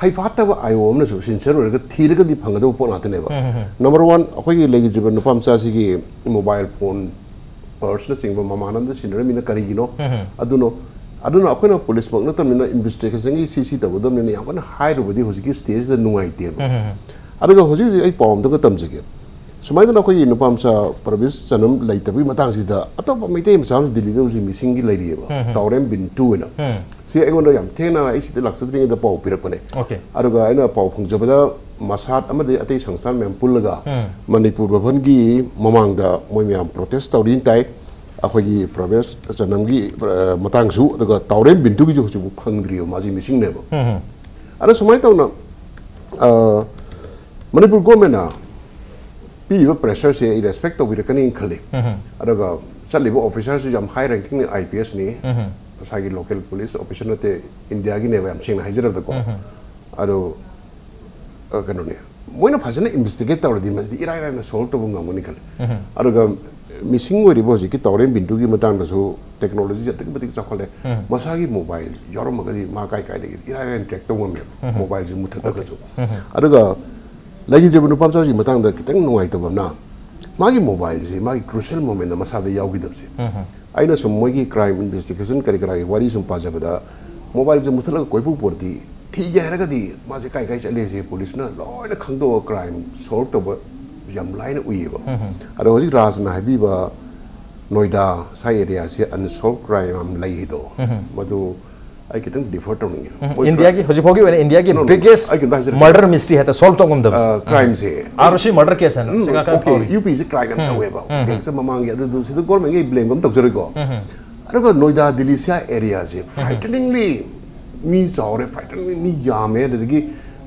ꯍꯩꯐꯥꯠꯇꯕ ꯑꯥꯏ ꯑꯣ ꯑꯃꯅꯁꯨ ꯁꯤꯟꯁꯤꯌꯔ ꯑꯣꯏꯔꯒ ꯊꯤꯔꯒꯗꯤ ꯐꯪꯒꯗꯕ ꯄꯣꯠ ꯉꯥꯛꯇꯅꯦꯕ꯫ ꯅꯝꯕꯔ ꯋꯥꯟ, ꯑꯩꯈꯣꯏꯒꯤ ꯂꯩꯈꯤꯗ꯭ꯔꯤꯕ ꯅꯨꯄꯥ ꯃꯆꯥꯁꯤꯒꯤ ꯃꯣꯕꯥꯏꯜ ꯐꯣꯟ, ꯄꯔꯁꯅꯆꯤꯡꯕ ꯃꯃꯥꯟꯅꯕꯗ ꯁꯤꯟꯅꯔꯝꯃꯤꯅ ꯀꯔꯤꯒꯤꯅꯣ? ꯑꯗꯨꯅꯣ, ꯑꯗꯨꯅ ꯑꯩꯈꯣꯏꯅ ꯄꯨꯂꯤꯁꯃꯛ ꯅꯠꯇꯕꯅꯤꯅ ꯏꯟꯚꯦꯁꯇꯤꯒꯦꯁꯟꯒꯤ ꯁꯤ ꯁꯤ ꯇꯧꯒꯗꯕꯅꯤꯅ ꯌꯥꯝ ꯀꯟꯅ ꯍꯥꯏꯔꯨꯕꯗꯤ ꯍꯧꯖꯤꯛꯀꯤ ꯁ꯭ꯇꯦꯖꯁꯤꯗ ꯅꯨꯡꯉꯥꯏꯇꯦꯕ꯫ ꯑꯗꯨꯒ ꯍꯧꯖꯤꯛ ꯍꯧꯖꯤꯛ ꯑꯩ ꯄꯥꯎ ꯑꯝꯇꯒ ꯇꯝꯖꯒꯦ꯫ ꯁꯨꯃꯥꯏꯅ ꯑꯩꯈꯣꯏꯒꯤ ꯅꯨꯄꯥ ꯃꯆꯥ ꯄ꯭ꯔꯕꯤꯁ ꯆꯅꯝ ꯂꯩꯇꯕꯒꯤ ꯃꯇꯥꯡꯁꯤꯗ ꯑꯇꯣꯞꯄ ꯃꯩꯇꯩ ꯃꯆꯥ ꯑꯃꯁꯨ ꯗꯤꯜꯂꯤꯗ ꯍꯧꯖꯤꯛ ꯃꯤꯁꯤꯡꯒꯤ ꯂꯩꯔꯤꯑꯕ, ꯎꯝ, ꯍꯝ꯫ ꯇꯥꯎꯔꯦꯝ ꯕꯤꯟꯇꯨ ꯍꯥꯏꯅ꯫ ꯎꯝ꯫ ꯁꯤ ꯑꯩꯉꯣꯟꯗ ꯌꯥꯝ ꯊꯦꯡꯅ ꯑꯩ ꯁꯤꯗ ꯂꯥꯛꯆꯗ꯭ꯔꯤꯉꯩꯗ ꯄꯥꯎ ꯄꯤꯔꯛꯄꯅꯦ꯫ ꯑꯣꯀꯦ꯫ ꯑꯗꯨꯒ ꯑꯩꯅ ꯄꯥꯎ ꯐꯪꯖꯕꯗ ꯃꯁꯥꯠ ꯑꯃꯗꯤ ꯑꯇꯩ ꯁꯪꯁꯊꯥꯟ ꯃꯌꯥꯝ ꯄꯨꯜꯂꯒ, ꯎꯝ꯫ ꯃꯅꯤꯄꯨꯔ ꯚꯕꯟꯒꯤ ꯃꯃꯥꯡꯗ ꯃꯣꯏ ꯃꯌꯥꯝ ꯄ꯭ꯔꯣꯇꯦꯁ ꯇꯧꯔꯤꯅ ꯇꯥꯏ꯫ ꯑꯩꯈꯣꯏꯒꯤ ꯄ꯭ꯔꯕꯤꯁ ꯆꯅꯝꯒꯤ, ꯑ, ꯃꯇꯥꯡꯁꯨ, ꯑꯗꯨꯒ ꯇꯥꯎꯔꯦꯝ ꯕꯤꯟꯇꯨꯒꯤꯁꯨ ꯍꯧꯖꯤꯛꯐꯥꯎ ꯐꯪꯗ꯭ꯔꯤꯕ, ꯃꯥꯁꯤ ꯃꯤꯁꯤꯡꯅꯦꯕ꯫ ꯎꯝ꯫ ꯑꯗꯣ ꯁꯨꯃꯥꯏꯅ ꯇꯧꯅ, ꯑ, ꯃꯅꯤꯄꯨꯔ ꯒꯣꯔꯃꯦꯟꯅ ꯄꯤꯔꯤꯕ ꯄ꯭ꯔꯦꯁꯔꯁꯦ ꯑꯩ ꯔꯦꯁꯄꯦꯛ ꯇꯧꯕꯤꯔꯛꯀꯅꯤꯅ ꯈꯜꯂꯤ꯫ ꯎꯝ꯫ ꯑꯗꯨꯒ ꯆꯠꯂꯤꯕ ꯑꯣꯐꯤꯁꯥꯔꯁꯨ ꯌꯥꯝ ꯍꯥꯏ ꯔꯦꯡꯀꯤꯡꯅꯤ, ꯑꯥꯏ ꯄꯤ ꯑꯦꯁꯅꯤ꯫ ꯎꯝ꯫ ꯉꯁꯥꯏꯒꯤ ꯂꯣꯀꯦꯜ ꯄꯨꯂꯤꯁ ꯑꯣꯐꯤꯁꯥꯔ ꯅꯠꯇꯦ, ꯏꯟꯗꯤꯌꯥꯒꯤꯅꯦꯕ, ꯌꯥꯝ ꯁꯦꯡꯅ ꯍꯥꯏꯖꯔꯕꯗꯀꯣ꯫ ꯎꯝ꯫ ꯑꯗꯣ, ꯑ, ꯀꯩꯅꯣꯅꯦ, ꯃꯣꯏꯅ ꯐꯖꯅ ꯏꯟꯚꯦꯁꯇꯤꯒꯦꯠ ꯇꯧꯔꯗꯤ ꯃꯁꯤꯗꯤ ꯏꯔꯥꯏ ꯂꯥꯏꯅ ꯁꯣꯜꯕ ꯇꯧꯕ ꯉꯝꯒꯅꯤ ꯈꯜꯂꯤ꯫ ꯎꯝ꯫ ꯑꯗꯨꯒ ꯃꯤꯁꯤꯡ ꯑꯣꯏꯔꯤꯕ ꯍꯧꯖꯤꯛꯀꯤ ꯇꯥꯎꯔꯦꯝ ꯕꯤꯟꯇꯨꯒꯤ ꯃꯇꯥꯡꯗꯁꯨ ꯇꯦꯛꯅꯣꯂꯣꯖꯤꯁꯦ ꯑꯗꯨꯛꯀꯤ ꯃꯇꯤꯛ ꯆꯥꯎꯈꯠꯂꯦ꯫ ꯎꯝ꯫ ꯃꯁꯥꯒꯤ ꯃꯣꯕꯥꯏꯜ ꯌꯥꯎꯔꯝꯃꯒꯗꯤ ꯃꯥ ꯀꯥꯏ ꯀꯥꯏꯗꯒꯤ ꯏꯔꯥꯏ ꯂꯥꯏꯅ ꯇ꯭ꯔꯦꯛ ꯇꯧꯕ ꯉꯝꯃꯦꯕ, ꯎꯝ꯫ ꯃꯣꯕꯥꯏꯜꯁꯦ ꯃꯨꯊꯠꯂꯒꯁꯨ꯫ ꯎꯝ꯫ ꯑꯗꯨꯒ ꯂꯩꯈꯤꯗ꯭ꯔꯤꯕ ꯅꯨꯄꯥ ꯃꯆꯥꯁꯤꯒꯤ ꯃꯇꯥꯡꯗ ꯈꯤꯇꯪ ꯅꯨꯡꯉꯥꯏꯇꯕ ꯑꯃꯅ, ꯃꯥꯒꯤ ꯃꯣꯕꯥꯏꯜꯁꯦ ꯃꯥꯒꯤ ꯀ꯭ꯔꯨꯁꯤꯌꯦꯜ ꯃꯣꯃꯦꯟꯗ ꯃꯁꯥꯗ ꯌꯥꯎꯈꯤꯗꯕꯁꯦ꯫ ꯎꯝ꯫ ꯑꯩꯅ ꯁꯨꯝ ꯃꯣꯏꯒꯤ ꯀ꯭ꯔꯥꯏꯝ ꯏꯟꯚꯦꯁꯇꯤꯒꯦꯁꯟ ꯀꯔꯤ ꯀꯔꯥꯒꯤ ꯋꯥꯔꯤ ꯁꯨꯝ ꯄꯥꯖꯕꯗ, ꯃꯣꯕꯥꯏꯜꯁꯦ ꯃꯨꯊꯠꯂꯒ ꯀꯣꯏꯄꯨ ꯄꯨꯔꯗꯤ, ꯊꯤꯒꯦ ꯍꯥꯏꯔꯒꯗꯤ ꯃꯥꯁꯦ ꯀꯥꯏ ꯀꯥꯏ ꯆꯠꯂꯦꯁꯦ ꯄꯨꯂꯤꯁꯅ ꯂꯣꯏꯅ ꯈꯪꯗꯣꯛꯑꯒ ꯀ꯭ꯔꯥꯏꯝ ꯁꯣꯜꯕ ꯇꯧꯕ ꯌꯥꯝ ꯂꯥꯏꯅ ꯎꯏꯌꯦꯕ꯫ ꯎꯝ꯫ ꯑꯗꯣ ꯍꯧꯖꯤꯛ ꯔꯥꯖꯅ ꯍꯥꯏꯕꯤꯕ ꯅꯣꯏꯗꯥ ꯁ꯭ꯋꯥꯏ ꯑꯦꯔꯤꯌꯥꯁꯦ ꯑꯟꯁꯣꯜꯕ ꯀ꯭ꯔꯥꯏꯝ ꯌꯥꯝ ꯂꯩ ꯍꯥꯏꯗꯣ, ꯎꯝ꯫ ꯃꯗꯨ ꯑꯩ ꯈꯤꯇꯪ ꯗꯤꯐꯔ ꯇꯧꯅꯤꯡꯉꯦ꯫ ꯎꯝ, ꯃꯣꯏ ꯏꯟꯗꯤꯌꯥꯒꯤ, ꯍꯧꯖꯤꯛ ꯐꯥꯎꯒꯤ ꯑꯣꯏꯅ ꯏꯟꯗꯤꯌꯥꯒꯤ No, no, no. ꯕꯤꯒꯦꯁ ꯑꯩ ꯈꯤꯇꯪ ꯍꯥꯏꯖꯔꯛꯀꯦ꯫ ꯃꯔꯗꯔ ꯃꯤꯁꯇ꯭ꯔꯤ ꯍꯦꯛꯇ ꯁꯣꯜꯕ ꯇꯧ ꯉꯝꯗꯕꯁꯦ꯫ ꯑ, ꯀ꯭ꯔꯥꯏꯝꯁꯦ꯫ ꯑꯥꯔ ꯑꯣ ꯁꯤ ꯃꯔꯗꯔ ꯀꯦꯁ ꯍꯥꯏꯅ ꯎꯝ, ꯁꯤꯡꯒꯥ ꯈꯔ ꯑꯣꯀꯦ, ꯐꯥꯎꯔꯤ꯫ ꯌꯨ ꯄꯤꯁꯦ ꯀ꯭ꯔꯥꯏꯝ ꯌꯥꯝ ꯎꯝ, ꯇꯧꯋꯦꯕ꯫ ꯎꯝ, ꯎꯝ꯫ ꯒꯦꯡꯁꯇꯔ ꯃꯃꯥꯡꯒꯤ ꯑꯗꯨꯗꯨ ꯁꯤꯗ ꯒꯣꯔꯃꯦꯟꯒꯤ ꯕ꯭ꯂꯦꯝꯒ ꯑꯝ ꯇꯧꯖꯔꯣꯏꯀꯣ꯫ ꯎꯝ, ꯎꯝ꯫ ꯑꯗꯨꯒ ꯅꯣꯏꯗꯥ, ꯗꯤꯜꯂꯤ ꯁꯤ ꯑꯥꯔ ꯑꯦꯔꯤꯌꯥꯁꯦ ꯎꯝ, ꯎꯝ꯫ ꯐ꯭ꯔꯥꯏꯇꯅꯤꯡꯂꯤ ꯃꯤ ꯆꯥꯎꯔꯦ, ꯐ꯭ꯔꯥꯏꯇꯅꯤꯡꯂꯤ ꯃꯤ ꯌꯥꯝꯃꯦ꯫ ꯑꯗꯨꯗꯒꯤ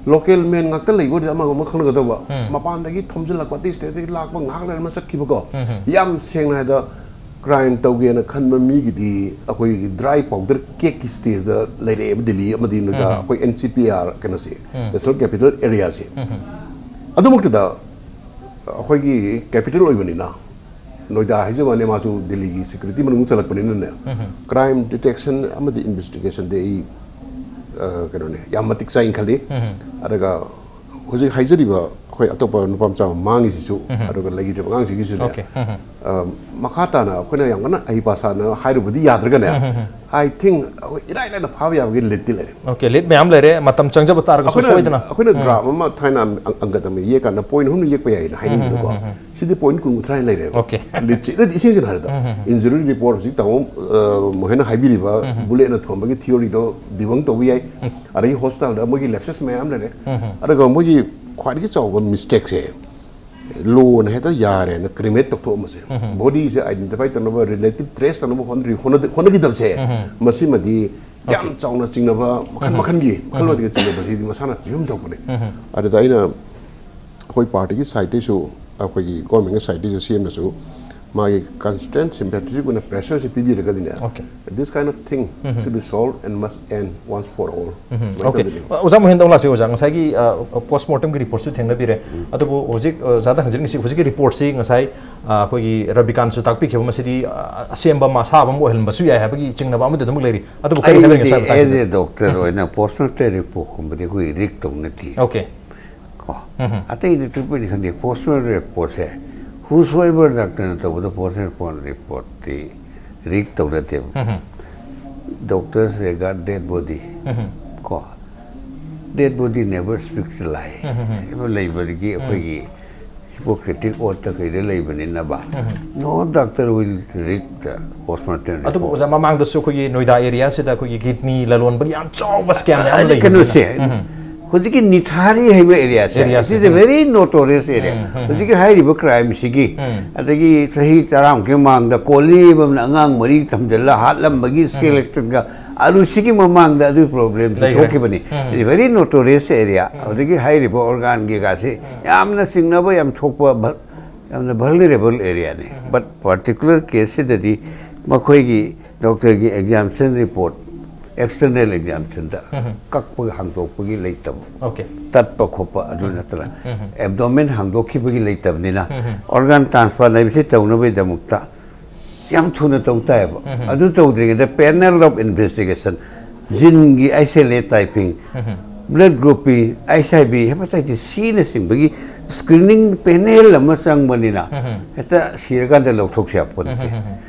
ꯂꯣꯀꯦꯜ ꯃꯦꯟ ꯉꯥꯛꯇ ꯂꯩꯕ ꯑꯣꯏꯔꯗꯤ ꯑꯃꯒ ꯑꯃ ꯈꯪꯅꯒꯗꯧꯕ꯫ ꯎꯝ꯫ ꯃꯄꯥꯟꯗꯒꯤ ꯊꯣꯝꯖꯤꯜꯂꯛꯄ, ꯑꯇꯩ ꯁ꯭ꯇꯦꯠꯇꯒꯤ ꯂꯥꯛꯄ, ꯉꯥꯏꯍꯥꯛ ꯂꯩꯔ ꯑꯃ ꯆꯠꯈꯤꯕꯀꯣ꯫ ꯎꯝ, ꯎꯝ꯫ ꯌꯥꯝ ꯁꯦꯡꯅ ꯍꯥꯏꯗ ꯀ꯭ꯔꯥꯏꯝ ꯇꯧꯒꯦꯅ ꯈꯟꯕ ꯃꯤꯒꯤꯗꯤ ꯑꯩꯈꯣꯏꯒꯤ ꯗ꯭ꯔꯥꯏ ꯄꯥꯎꯗꯔ ꯀꯦꯛꯀꯤ ꯁ꯭ꯇꯦꯖꯇ ꯂꯩꯔꯛꯑꯦꯕ ꯗꯤꯜꯂꯤ ꯑꯃꯗꯤ ꯅꯣꯏꯗ ꯎꯝ꯫ ꯑꯩꯈꯣꯏ ꯑꯦꯟ ꯁꯤ ꯄꯤ ꯑꯥꯔ ꯀꯩꯅꯣꯁꯦ, ꯎꯝ꯫ National capital ꯑꯦꯔꯤꯌꯥꯁꯦ꯫ ꯎꯝ꯫ ꯑꯗꯨꯃꯛꯇꯗ ꯑꯩꯈꯣꯏꯒꯤ ꯀꯦꯄꯤꯇꯦꯜ ꯑꯣꯏꯕꯅꯤꯅ, ꯅꯣꯏꯗꯥ ꯍꯥꯏꯖꯕ ꯋꯥꯅꯤ, ꯃꯥꯁꯨ ꯗꯤꯜꯂꯤꯒꯤ ꯁꯦꯀ꯭ꯌꯨꯔꯤꯇꯤ ꯃꯅꯨꯡ ꯆꯜꯂꯛꯄꯅꯤꯅꯅꯦ, ꯎꯝ꯫ ꯀ꯭ꯔꯥꯏꯝ ꯗꯤꯇꯦꯛꯁꯟ ꯑꯃꯗꯤ ꯏꯟꯚꯦꯁꯇꯤꯒꯦꯁꯟꯗꯤ ꯑꯩ, ꯑ, ꯀꯩꯅꯣꯅꯦ, ꯌꯥꯝ ꯃꯇꯤꯛ ꯆꯥꯏꯅ ꯈꯜꯂꯤ꯫ ꯎꯝ꯫ ꯑꯗꯨꯒ ꯍꯧꯖꯤꯛ ꯍꯥꯏꯖꯔꯤꯕ ꯑꯩꯈꯣꯏ ꯑꯇꯣꯞꯄ ꯅꯨꯄꯥ ꯃꯆꯥ ꯑꯃ ꯃꯥꯡꯉꯤꯁꯤꯁꯨ, ꯎꯝ꯫ ꯑꯗꯨꯒ ꯂꯩꯈꯤꯗ꯭ꯔꯤꯕ ꯑꯉꯥꯡꯁꯤꯒꯤꯁꯨꯅꯦ, ꯑꯣꯀꯦ꯫ ꯎꯝ꯫ ꯃꯈꯥ ꯇꯥꯅ ꯑꯩꯈꯣꯏꯅ ꯌꯥꯝ ꯀꯟꯅ ꯑꯍꯩ ꯄꯥꯁꯥꯅ ꯍꯥꯏꯔꯨꯕꯗꯤ ꯌꯥꯗ꯭ꯔꯒꯅꯦ, I think ꯑꯩꯈꯣꯏ ꯏꯔꯥꯏ ꯂꯥꯏꯅ ꯐꯥꯕ ꯌꯥꯕꯒꯤ ꯂꯤꯠꯇꯤ ꯂꯩꯔꯦ꯫ ꯑꯣꯀꯦ, ꯂꯤꯠ ꯃꯌꯥꯝ ꯂꯩꯔꯦ, ꯃꯇꯝ ꯆꯪꯖꯕ ꯇꯥꯔꯒꯁꯨ ꯑꯩꯈꯣꯏꯅ ꯁꯣꯏꯗꯅ꯫ ꯑꯩꯈꯣꯏꯅ ꯒ꯭ꯔꯥꯐ ꯑꯃ ꯊꯥꯏꯅ ꯑꯪ- ꯑꯪꯀ ꯇꯝꯕ ꯌꯦꯛꯀꯥꯟꯗ ꯄꯣꯏꯟ ꯑꯍꯨꯝꯅ ꯌꯦꯛꯄ ꯌꯥꯏꯅ ꯍꯥꯏꯅꯩꯗꯅꯀꯣ꯫ ꯁꯤꯗꯤ ꯄꯣꯏꯟ ꯀꯨꯟ ꯀꯨꯟꯊ꯭ꯔꯥ ꯂꯩꯔꯦꯕ꯫ ꯑꯣꯀꯦ꯫ ꯂꯤꯠꯁꯤꯗꯗꯤ ꯏꯁꯦꯡ ꯁꯦꯡꯅ ꯍꯥꯏꯔꯗ, ꯏꯟꯖꯨꯔꯤ ꯔꯤꯄꯣꯔꯠ ꯍꯧꯖꯤꯛ ꯇꯥꯃꯣ ꯃꯣꯍꯦꯟꯅ ꯍꯥꯏꯕꯤꯔꯤꯕ ꯕꯨꯂꯦꯠꯅ ꯊꯣꯝꯕꯒꯤ ꯊꯤꯑꯣꯔꯤꯗꯣ ꯗꯤꯕꯪ ꯇꯧꯕ ꯌꯥꯏ꯫ ꯑꯗꯒꯤ ꯍꯣꯁꯄꯤꯇꯥꯜꯗ ꯃꯣꯏꯒꯤ ꯂꯦꯞꯁꯦꯁ ꯃꯌꯥꯝ ꯂꯩꯔꯦ꯫ ꯑꯗꯨꯒ ꯃꯣꯏꯒꯤ ꯈ꯭ꯋꯥꯏꯗꯒꯤ ꯆꯥꯎꯕ ꯃꯤꯁꯇꯦꯛꯁꯦ, ꯂꯣꯅ ꯍꯦꯛꯇ ꯌꯥꯔꯦꯅ ꯀ꯭ꯔꯤꯃꯦꯠ ꯇꯧꯊꯣꯛꯑꯝꯕꯁꯦ, ꯕꯣꯗꯤꯁꯦ ꯑꯥꯏꯗꯦꯟꯇꯤꯐꯥꯏ ꯇꯧꯅꯕ, ꯔꯤꯂꯦꯇꯤꯚ ꯇ꯭ꯔꯦꯁ ꯇꯧꯅꯕ ꯍꯣꯠꯅꯔꯤ- ꯍꯣꯠꯅꯗ- ꯍꯣꯠꯅꯈꯤꯗꯕꯁꯦ, ꯃꯁꯤꯃꯗꯤ ꯌꯥꯝ ꯆꯥꯎꯅ ꯆꯤꯡꯅꯕ ꯃꯈꯜ ꯃꯈꯜꯒꯤ ꯃꯈꯜ ꯃꯈꯜꯒꯤ ꯆꯤꯡꯅꯕꯁꯤꯗꯤ ꯃꯁꯥꯅ ꯄꯤꯐꯝ ꯊꯣꯛꯄꯅꯦ꯫ ꯑꯗꯨꯗ ꯑꯩꯅ ꯑꯩꯈꯣꯏ ꯄꯥꯔꯇꯤꯒꯤ ꯁꯥꯏꯠꯇꯩꯁꯨ, ꯑꯩꯈꯣꯏꯒꯤ ꯒꯣꯔꯃꯦꯟꯒꯤ ꯁꯥꯏꯠꯇꯩꯁꯨ ꯁꯤ ꯑꯦꯝꯅꯁꯨ ꯃꯥꯒꯤ ꯀꯟꯁꯇꯦꯟ ꯁꯤꯝꯄꯦꯊꯦꯇꯤꯛ ꯑꯣꯏꯅ ꯄ꯭ꯔꯦꯁꯔꯁꯦ ꯄꯤꯕꯤꯔꯒꯗꯤꯅꯦ, okay. This kind of thing should be solved and must end once for all. ꯁꯨꯃꯥꯏꯅ ꯑꯣꯀꯦ꯫ ꯇꯧꯗꯣꯏꯅꯦ꯫ ꯑꯣꯖꯥ ꯃꯣꯍꯦꯟꯗ ꯑꯃꯨꯛ ꯂꯥꯛꯁꯤ꯫ ꯑꯣꯖꯥ, ꯉꯁꯥꯏꯒꯤ ꯄꯣꯁꯃꯣꯔꯇꯦꯝꯒꯤ ꯔꯤꯄꯣꯔꯠꯁꯨ ꯊꯦꯡꯅꯕꯤꯔꯦ꯫ ꯑꯗꯨꯕꯨ ꯍꯧꯖꯤꯛ ꯑ, ꯑꯣꯖꯥꯗ ꯍꯪꯖꯅꯤꯡꯉꯤꯁꯤ, ꯍꯧꯖꯤꯛꯀꯤ ꯔꯤꯄꯣꯔꯠꯁꯤ ꯉꯁꯥꯏ ꯑ, ꯑꯩꯈꯣꯏꯒꯤ ꯔꯕꯤꯀꯥꯟꯁꯨ ꯇꯥꯛꯄꯤꯈꯤꯕ, ꯃꯁꯤꯗꯤ ꯑ, ꯑꯁꯦꯝꯕ ꯑꯃ, ꯑꯁꯥꯕ ꯑꯃ ꯑꯣꯏꯍꯜꯂꯝꯕꯁꯨ ꯌꯥꯏ ꯍꯥꯏꯕꯒꯤ ꯆꯤꯡꯅꯕ ꯑꯃꯗꯤ ꯑꯗꯨꯃꯛ ꯂꯩꯔꯤ꯫ ꯑꯗꯨꯕꯨ ꯀꯔꯤ ꯍꯥꯏꯕꯤꯅꯤꯡꯉꯤ, ꯑꯩꯕꯨꯗꯤ ꯁꯥꯔ, ꯃꯇꯥꯡꯁꯤꯗ? ꯑꯦꯖ ꯑꯦ ꯗꯣꯛꯇꯔ ꯑꯣꯏꯅ ꯄꯣꯁꯃꯣꯔꯇꯦꯝ ꯔꯤꯄꯣꯔꯠꯀꯨꯝꯕꯗꯤ ꯑꯩꯈꯣꯏ ꯔꯤꯛ ꯇꯧꯅꯗꯦ꯫ ꯑꯣꯀꯦ꯫ ꯀꯣ ꯑꯇꯩꯗꯤ ꯇ꯭ꯔꯤꯠꯃꯦꯟ ꯈꯪꯗꯦ꯫ ꯄꯣꯁꯃꯣꯔꯇꯦꯝ ꯔꯤꯄꯣꯔꯠꯁꯦ ꯍꯨꯁꯣꯏꯕꯔ ꯗꯥꯛꯇꯔꯅ ꯇꯧꯕꯗ ꯄꯣꯁꯃꯣꯔꯇꯦꯝ ꯔꯤꯄꯣꯔꯠꯇꯤ Rig ꯇꯧꯅꯗꯦꯕ꯫ Doctors regard dead body. ꯀꯣ dead body never speaks a lie ꯍꯥꯏꯕ ꯂꯩꯕꯗꯒꯤ ꯑꯩꯈꯣꯏꯒꯤ ꯍꯤꯄꯣꯀ꯭ꯔꯦꯇꯤꯛ ꯑꯣꯠꯇ ꯀꯩꯗ ꯂꯩꯕꯅꯤꯅꯕ, no doctor will read the postmortem ꯑꯗꯨꯕꯨ report. ꯑꯣꯖꯥ, ꯃꯃꯥꯡꯗꯁꯨ ꯑꯩꯈꯣꯏꯒꯤ ꯅꯣꯏꯗꯥ ꯑꯦꯔꯤꯌꯥꯁꯤꯗ ꯑꯩꯈꯣꯏꯒꯤ ꯀꯤꯗꯅꯤ ꯂꯂꯣꯟꯕꯒꯤ ꯌꯥꯝ ꯆꯥꯎꯕ ꯁ꯭ꯀꯦꯝ ꯃꯌꯥꯝ ꯑꯗꯩ ꯂꯩꯈꯤꯕꯅꯤꯅ꯫ ꯀꯩꯅꯣꯁꯦ, ꯍꯧꯖꯤꯛꯀꯤ ꯅꯤꯊꯥꯔꯤ ꯍꯥꯏꯕ ꯑꯦꯔꯤꯌꯥꯁꯦ, ꯑꯦꯔꯤꯌꯥꯁꯦ, it is a very notorious area. ꯍꯧꯖꯤꯛꯀꯤ ꯍꯥꯏꯔꯤꯕ ꯀ꯭ꯔꯥꯏꯝꯁꯤꯒꯤ, ꯑꯗꯒꯤ ꯆꯍꯤ ꯇꯔꯥꯃꯨꯛꯀꯤ ꯃꯃꯥꯡꯗ ꯀꯣꯂꯤ ꯑꯃꯅ ꯑꯉꯥꯡ ꯃꯔꯤ ꯊꯝꯖꯤꯜꯂ ꯍꯥꯠꯂꯝꯕꯒꯤ ꯁ꯭ꯀꯦꯂꯦꯇꯟꯒ ꯑꯗꯨ ꯁꯤꯒꯤ ꯃꯃꯥꯡꯗ ꯑꯗꯨꯒꯤ ꯄ꯭ꯔꯣꯕ꯭ꯂꯦꯝꯁꯤ ꯂꯩꯈ꯭ꯔꯦ꯫ ꯊꯣꯛꯈꯤꯕꯅꯤ꯫ It is very notorious area. ꯍꯧꯖꯤꯛꯀꯤ ꯍꯥꯏꯔꯤꯕ ꯑꯣꯔꯒꯥꯟ ꯀꯩꯀꯥꯁꯤ ꯌꯥꯝꯅ ꯆꯤꯡꯅꯕ ꯌꯥꯝ ꯊꯣꯛꯄ, ꯚꯜ- ꯌꯥꯝꯅ vulnerable areaꯅꯤ꯫ But particular caseꯁꯤꯗꯗꯤ ꯃꯈꯣꯏꯒꯤ ꯗꯣꯛꯇꯔꯒꯤ ꯑꯦꯛꯖꯥꯝꯁꯟ ꯔꯤꯄꯣꯔꯠ, ꯑꯦꯛꯁꯇꯔꯅꯦꯜ ꯑꯦꯛꯖꯥꯝꯁꯟꯗ ꯀꯛꯄꯒ ꯍꯥꯡꯗꯣꯛꯄꯒꯤ ꯂꯩꯇꯕ, ꯑꯣꯀꯦ꯫ ꯇꯠꯄ ꯈꯣꯠꯄ ꯑꯗꯨ ꯅꯠꯇꯅ ꯑꯦꯕꯗꯣꯃꯦꯟ ꯍꯥꯡꯗꯣꯛꯈꯤꯕꯒꯤ ꯂꯩꯇꯕꯅꯤꯅ, ꯑꯣꯔꯒꯥꯟ ꯇ꯭ꯔꯥꯟꯁꯄ꯭ꯂꯥꯟ ꯍꯥꯏꯕꯁꯤ ꯇꯧꯅꯕꯒꯤꯗꯃꯛꯇ ꯌꯥꯝ ꯊꯨꯅ ꯇꯧ ꯇꯥꯏꯌꯦꯕ꯫ ꯑꯗꯨ ꯇꯧꯗ꯭ꯔꯤꯉꯩꯗ ꯄꯦꯅꯦꯜ ꯑꯣꯐ ꯏꯟꯚꯦꯁꯇꯤꯒꯦꯁꯟ, ꯖꯤꯟꯒꯤ isolate typing, Blood grouping, HIV, hepatitis C ꯅꯆꯤꯡꯕꯒꯤ screening panel ꯑꯃ ꯆꯪꯕꯅꯤꯅ, ꯍꯦꯛꯇ ꯁꯤꯔꯀꯥꯟꯗ ꯂꯧꯊꯣꯛꯁꯤ ꯌꯥꯄꯣꯟꯇꯦ꯫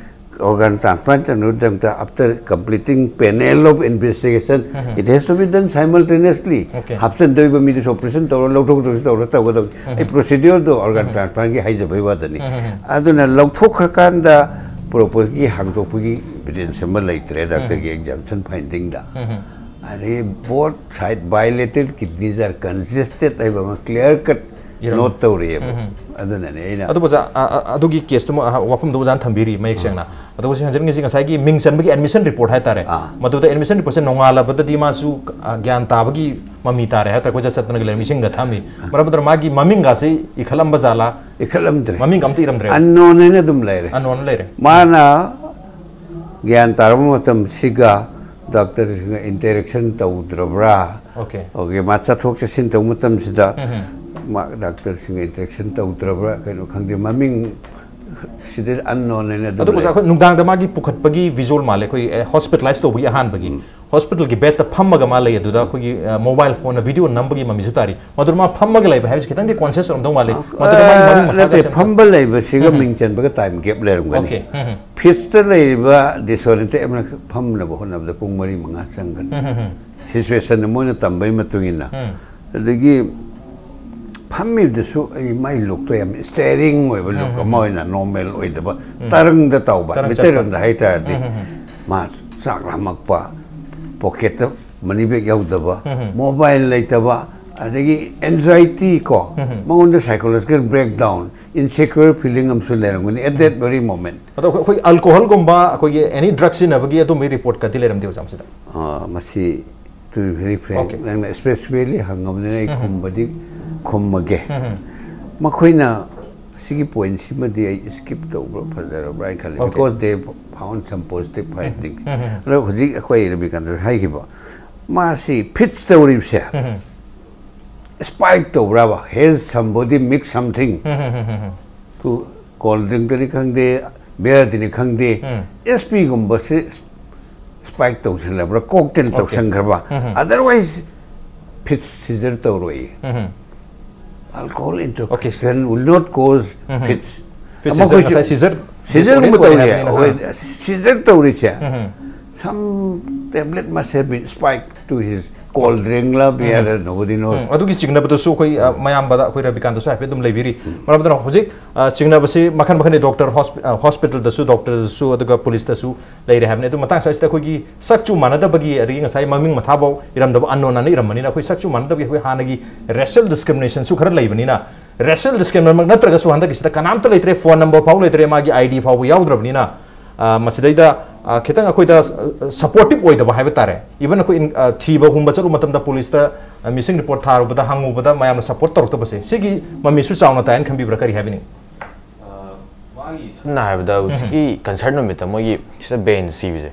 Organ transplant ꯇꯧꯅꯕꯒꯤꯗꯃꯛꯇ, after completing panel of investigation, it has to be done simultaneously. Okay. ꯍꯥꯞꯆꯤꯟꯗꯣꯏꯕ ꯃꯤꯗꯨꯁꯨ operation ꯇꯧꯔ, ꯂꯧꯊꯣꯛꯇꯧꯁꯨ ꯇꯧꯔ ꯇꯧꯒꯗꯕꯅꯤ꯫ ꯑꯩ procedure ꯗꯣ organ transplant ꯀꯤ ꯍꯥꯏꯖꯕꯩ ꯋꯥꯗꯅꯤ꯫ ꯑꯗꯨꯅ ꯂꯧꯊꯣꯛꯈ꯭ꯔꯀꯥꯟꯗ proper ꯒꯤ ꯍꯥꯡꯗꯣꯛꯄꯒꯤ evidence ꯑꯃ ꯂꯩꯇ꯭ꯔꯦ doctor ꯒꯤ examination finding ꯗ꯫ ꯑꯗꯒꯤ both side bilateral kidneys are congested ꯍꯥꯏꯕ ꯑꯃ clear cut ꯏꯔꯝ- note ꯇꯧꯔꯤꯑꯕ꯫ ꯑꯗꯨꯅꯅꯦ ꯑꯩꯅ ꯑꯗꯨꯕꯨ ꯑꯣꯖꯥ, ꯑ, ꯑ, ꯑꯗꯨꯒꯤ case ꯇꯨꯃ, ꯑ, ꯋꯥꯐꯝꯗꯨ ꯑꯣꯖꯥꯅ ꯊꯝꯕꯤꯔꯤ ꯃꯌꯦꯛ ꯁꯦꯡꯅ꯫ ꯑꯗꯨꯒ ꯁꯤ ꯍꯟꯖꯤꯟꯒꯤꯁꯤ ꯉꯁꯥꯏꯒꯤ ꯃꯤꯡ ꯆꯟꯕꯒꯤ admission report ꯍꯥꯏꯇꯥꯔꯦ꯫ ꯑꯥ꯫ ꯃꯗꯨꯗ admission report ꯁꯦ ꯅꯣꯡꯉꯥꯜꯂꯕꯗꯗꯤ ꯃꯥꯁꯨ, ꯑ, ꯒ꯭ꯌꯥꯟ ꯇꯥꯕꯒꯤ ꯃꯃꯤ ꯇꯥꯔꯦ ꯍꯥꯏꯇꯥꯔꯦ꯫ ꯀꯣꯏꯆꯠ ꯆꯠꯇꯅꯒ ꯂꯩꯔꯝꯃꯤ ꯏꯁꯤꯡꯒ ꯊꯛꯑꯝꯃꯤ꯫ ꯃꯔꯝ ꯑꯗꯨꯅ ꯃꯥꯒꯤ ꯃꯃꯤꯡꯒꯁꯤ ꯏꯈꯠꯂꯝꯕ ꯖꯥꯠꯂꯥ? ꯏꯈꯠꯂꯝꯗ꯭ꯔꯦ꯫ ꯃꯃꯤꯡꯒ ꯑꯝꯇ ꯏꯔꯝꯗ꯭ꯔꯦ꯫ Unknown ꯍꯥꯏꯅ ꯑꯗꯨꯝ ꯂꯩꯔꯦ꯫ Unknown ꯂꯩꯔꯦ꯫ ꯃꯥꯅ ꯒ꯭ꯌꯥꯟ ꯇꯥꯔꯕ ꯃꯇꯝꯁꯤꯒ doctor ꯁꯤꯡꯒ interaction ꯇꯧꯗ꯭ꯔꯕ꯭ꯔꯥ? Okay꯫ Okay, ꯃꯥ ꯆꯠꯊꯣꯛ ꯆꯠꯁꯤꯟ ꯇꯧꯕ ꯃꯇꯝꯁꯤꯗ ꯃꯥ doctor ꯁꯤꯡꯒ interaction ꯇꯧꯗ꯭ꯔꯕ꯭ꯔꯥ ꯀꯩꯅꯣ ꯈꯪꯗꯦ, ꯃꯃꯤꯡ ꯁꯤꯗ unknown ꯍꯥꯏꯅ ꯑꯗꯨꯝ ꯑꯗꯨꯕꯨ ꯑꯣꯖꯥ, ꯂꯩ꯫ ꯑꯩꯈꯣꯏ ꯅꯨꯡꯗꯥꯡꯗ ꯃꯥꯒꯤ ꯄꯨꯈꯠꯄꯒꯤ visual ꯃꯥꯜꯂꯦ, ꯑꯩꯈꯣꯏ, ꯑꯦ, hospitalize ꯇꯧꯕꯒꯤ ꯑꯍꯥꯟꯕꯒꯤ hospital ꯒꯤ bed ꯇ ꯐꯝꯃꯒ ꯃꯥ ꯂꯩ, ꯑꯗꯨꯗ ꯑꯩꯈꯣꯏꯒꯤ, ꯑ, mobile phone ꯅ video ꯅꯝꯕꯒꯤ ꯃꯃꯤꯁꯨ ꯇꯥꯔꯤ꯫ ꯃꯗꯨꯗ ꯃꯥ ꯐꯝꯃꯒ ꯂꯩꯕ ꯍꯥꯏꯕꯁꯤ ꯈꯤꯇꯪꯗꯤ conscious ꯑꯣꯏꯔꯝꯗꯧ ꯃꯥꯜꯂꯤ꯫ ꯃꯗꯨꯗ ꯃꯥꯒꯤ ꯃꯃꯤꯡ ꯑ, ꯃꯊꯥꯒ ꯅꯠꯇꯦ, ꯁꯦꯝ- ꯐꯝꯕ ꯂꯩꯕꯁꯤꯒ ꯃꯤꯡ ꯆꯟꯕꯒ time gap ꯂꯩꯔꯝꯒꯅꯤ꯫ Okay꯫ ꯎꯝ, ꯎꯝ꯫ Fits ꯇ ꯂꯩꯔꯤꯕ disoriented ꯑꯃꯅ ꯐꯝꯅꯕ ꯍꯣꯠꯅꯕꯗ ꯄꯨꯡ ꯃꯔꯤ ꯃꯉꯥ ꯆꯪꯒꯅꯤ꯫ Situation ꯗ ꯃꯣꯏꯅ ꯇꯝꯕꯒꯤ ꯃꯇꯨꯡ ꯏꯟꯅ꯫ ꯑꯗꯒꯤ ꯐꯝꯃꯤꯕꯗꯁꯨ ꯑꯩ ꯃꯥꯏ look ꯇꯣ ꯌꯥꯝ staring ꯑꯣꯏꯕ look ꯑꯃ ꯑꯣꯏꯅ, normal ꯑꯣꯏꯗꯕ, ꯇꯔꯪꯗ ꯇꯧꯕ, ꯇꯔꯪ ꯆꯠꯄ꯫ ꯃꯩꯇꯩꯂꯣꯟꯗ ꯍꯥꯏꯇꯥꯔꯗꯤ꯫ ꯃꯥ ꯆꯥꯛ ꯂꯥꯝꯃꯛꯄ, pocket ꯇ money bag ꯌꯥꯎꯗꯕ, mobile ꯂꯩꯇꯕ, ꯑꯗꯒꯤ anxiety ꯀꯣ, ꯃꯉꯣꯟꯗ psychological breakdown, insecure feeling ꯑꯃꯁꯨ ꯂꯩꯔꯝꯒꯅꯤ at that very moment꯫ ꯑꯗꯣ ꯑꯩꯈꯣꯏ, ꯑꯩꯈꯣꯏ alcohol ꯒꯨꯝꯕ, ꯑꯩꯈꯣꯏꯒꯤ any drug ꯁꯤꯖꯤꯟꯅꯕꯒꯤ ꯑꯗꯨꯝꯕꯒꯤ report ꯀꯗꯤ ꯂꯩꯔꯝꯗꯦ ꯑꯣꯖꯥ ꯃꯁꯤꯗ? ꯑ, ꯃꯁꯤ, to be very frank, Okay꯫ ꯅꯪꯅ specifically ꯍꯪꯉꯕꯅꯤꯅ ꯑꯩ ꯈꯨꯝꯕꯗꯤ ꯈꯨꯝꯃꯒꯦ꯫ ꯃꯈꯣꯏꯅ ꯁꯤꯒꯤ point ꯁꯤꯃꯗꯤ ꯑꯩ skip ꯇꯧꯕ꯭ꯔꯥ ꯐꯖꯔꯕ꯭ꯔꯥ ꯍꯥꯏꯅ ꯈꯜꯂꯤ꯫ Okay꯫ Because they found some positive findings꯫ ꯑꯗꯣ ꯍꯧꯖꯤꯛ ꯑꯩꯈꯣꯏ ꯔꯕꯤꯀꯥꯟꯇ ꯍꯥꯏꯈꯤꯕ, ꯃꯥꯁꯤ fits ꯇꯧꯔꯤꯕꯁꯦ spike ꯇꯧꯕ꯭ꯔꯕ? Has somebody mix something to cold drink ꯇꯅꯤ ꯈꯪꯗꯦ, beer ꯗꯅꯤ ꯈꯪꯗꯦ, SP ꯒꯨꯝꯕꯁꯤ spike ꯇꯧꯁꯤꯜꯂꯕ꯭ꯔꯥ, cocktail ꯇꯧꯁꯟꯈ꯭ꯔꯕ? Otherwise, fits Caesar ꯇꯧꯔꯣꯏ꯫ ꯎꯝ꯫ Alcohol intoxication will not cause fits. Fits Caesar ꯉꯁꯥꯏ ꯁꯤꯖꯔ ꯁꯤꯖꯔꯒꯨꯝꯕ disorder ꯇꯧꯔꯤ꯫ ꯑꯣꯏꯔꯦ ꯍꯥꯏꯕꯅꯤꯅ꯫ ꯁꯤꯖꯔ ꯇꯧꯔꯤꯁꯦ, ꯎꯝ꯫ some tablet must have been spiked to his cold drink ꯂ ꯕꯤꯌꯔ, nobody knows. ꯎꯝ, ꯑꯗꯨꯒꯤ ꯆꯤꯡꯅꯕꯗꯁꯨ ꯑꯩꯈꯣꯏ ꯑ, ꯃꯌꯥꯝꯕꯗ ꯑꯩꯈꯣꯏ ꯔꯕꯤꯀꯥꯟꯇꯁꯨ ꯍꯥꯏꯐꯦꯠ ꯑꯗꯨꯝ ꯂꯩꯕꯤꯔꯤ꯫ ꯃꯔꯝ ꯑꯗꯨꯅ ꯍꯧꯖꯤꯛ ꯑ, ꯆꯤꯡꯅꯕꯁꯤ ꯃꯈꯜ ꯃꯈꯜꯅꯤ꯫ ꯗꯣꯛꯇꯔ ꯍꯣꯁꯄꯤ-, ꯑ, ꯍꯣꯁꯄꯤꯇꯥꯜꯗꯁꯨ, ꯗꯣꯛꯇꯔꯗꯁꯨ, ꯑꯗꯨꯒ ꯄꯨꯂꯤꯁꯇꯁꯨ ꯂꯩꯔꯦ ꯍꯥꯏꯕꯅꯤ꯫ ꯑꯗꯨ ꯃꯇꯥꯡ ꯑꯁꯤꯗ ꯑꯩꯈꯣꯏꯒꯤ ꯁꯛ ꯆꯨ ꯃꯥꯟꯅꯗꯕꯒꯤ, ꯑꯗꯒꯤ ꯉꯁꯥꯏ ꯃꯃꯤꯡ ꯃꯊꯥꯐꯥꯎ ꯏꯔꯝꯗꯕ, ꯑꯟꯅꯣꯟ ꯑꯅ ꯏꯔꯝꯕꯅꯤꯅ ꯑꯩꯈꯣꯏ ꯁꯛ ꯆꯨ ꯃꯥꯟꯅꯗꯕꯒꯤ ꯑꯩꯈꯣꯏ ꯍꯥꯟꯅꯒꯤ ꯔꯦꯁꯤꯌꯦꯜ ꯗꯤꯁꯀ꯭ꯔꯤꯃꯤꯅꯦꯁꯟꯁꯨ ꯈꯔ ꯂꯩꯕꯅꯤꯅ, ꯔꯦꯁꯤꯌꯦꯜ ꯗꯤꯁꯀ꯭ꯔꯤꯃꯤꯅꯦꯁꯟꯃꯛ ꯅꯠꯇ꯭ꯔꯒꯁꯨ ꯍꯟꯗꯛꯀꯤꯁꯤꯗ ꯀꯅꯥꯝꯇ ꯂꯩꯇ꯭ꯔꯦ, ꯐꯣꯟ ꯅꯝꯕꯔ ꯐꯥꯎ ꯂꯩꯇ꯭ꯔꯦ, ꯃꯥꯒꯤ ꯑꯥꯏ ꯗꯤ ꯐꯥꯎꯕ ꯌꯥꯎꯗ꯭ꯔꯕꯅꯤꯅ, ꯑ, ꯃꯁꯤꯗꯩꯗ, ꯑ, ꯈꯤꯇꯪ ꯑꯩꯈꯣꯏꯗ, ꯑ, ꯁꯄꯣꯔꯇꯤꯞ ꯑꯣꯏꯗꯕ ꯍꯥꯏꯕ ꯇꯥꯔꯦ꯫ ꯏꯚꯟ ꯑꯩꯈꯣꯏ ꯏꯟ-, ꯑ, ꯊꯤꯕ ꯍꯨꯝꯕ ꯆꯠꯂꯨꯕ ꯃꯇꯝꯗ ꯄꯨꯂꯤꯁꯇ, ꯑ, ꯃꯤꯁꯤꯡ ꯔꯤꯄꯣꯔꯠ ꯊꯥꯔꯨꯕꯗ, ꯍꯪꯉꯨꯕꯗ ꯃꯌꯥꯝꯅ ꯁꯄꯣꯔꯠ ꯇꯧꯔꯛꯇꯕꯁꯦ, ꯁꯤꯒꯤ ꯃꯃꯤꯁꯨ ꯆꯥꯎꯅ ꯇꯥꯏꯅ ꯈꯟꯕꯤꯕ꯭ꯔꯥ? ꯀꯔꯤ ꯍꯥꯏꯕꯤꯅꯤꯡ? ꯁꯝꯅ ꯍꯥꯏꯔꯕꯗ ꯍꯧꯖꯤꯛꯀꯤ ꯀꯟꯁꯔꯠ ꯅꯨꯃꯤꯠꯇ ꯃꯣꯏꯒꯤ ꯁꯤꯗ ꯕꯦꯟ ꯁꯤꯕꯁꯦ,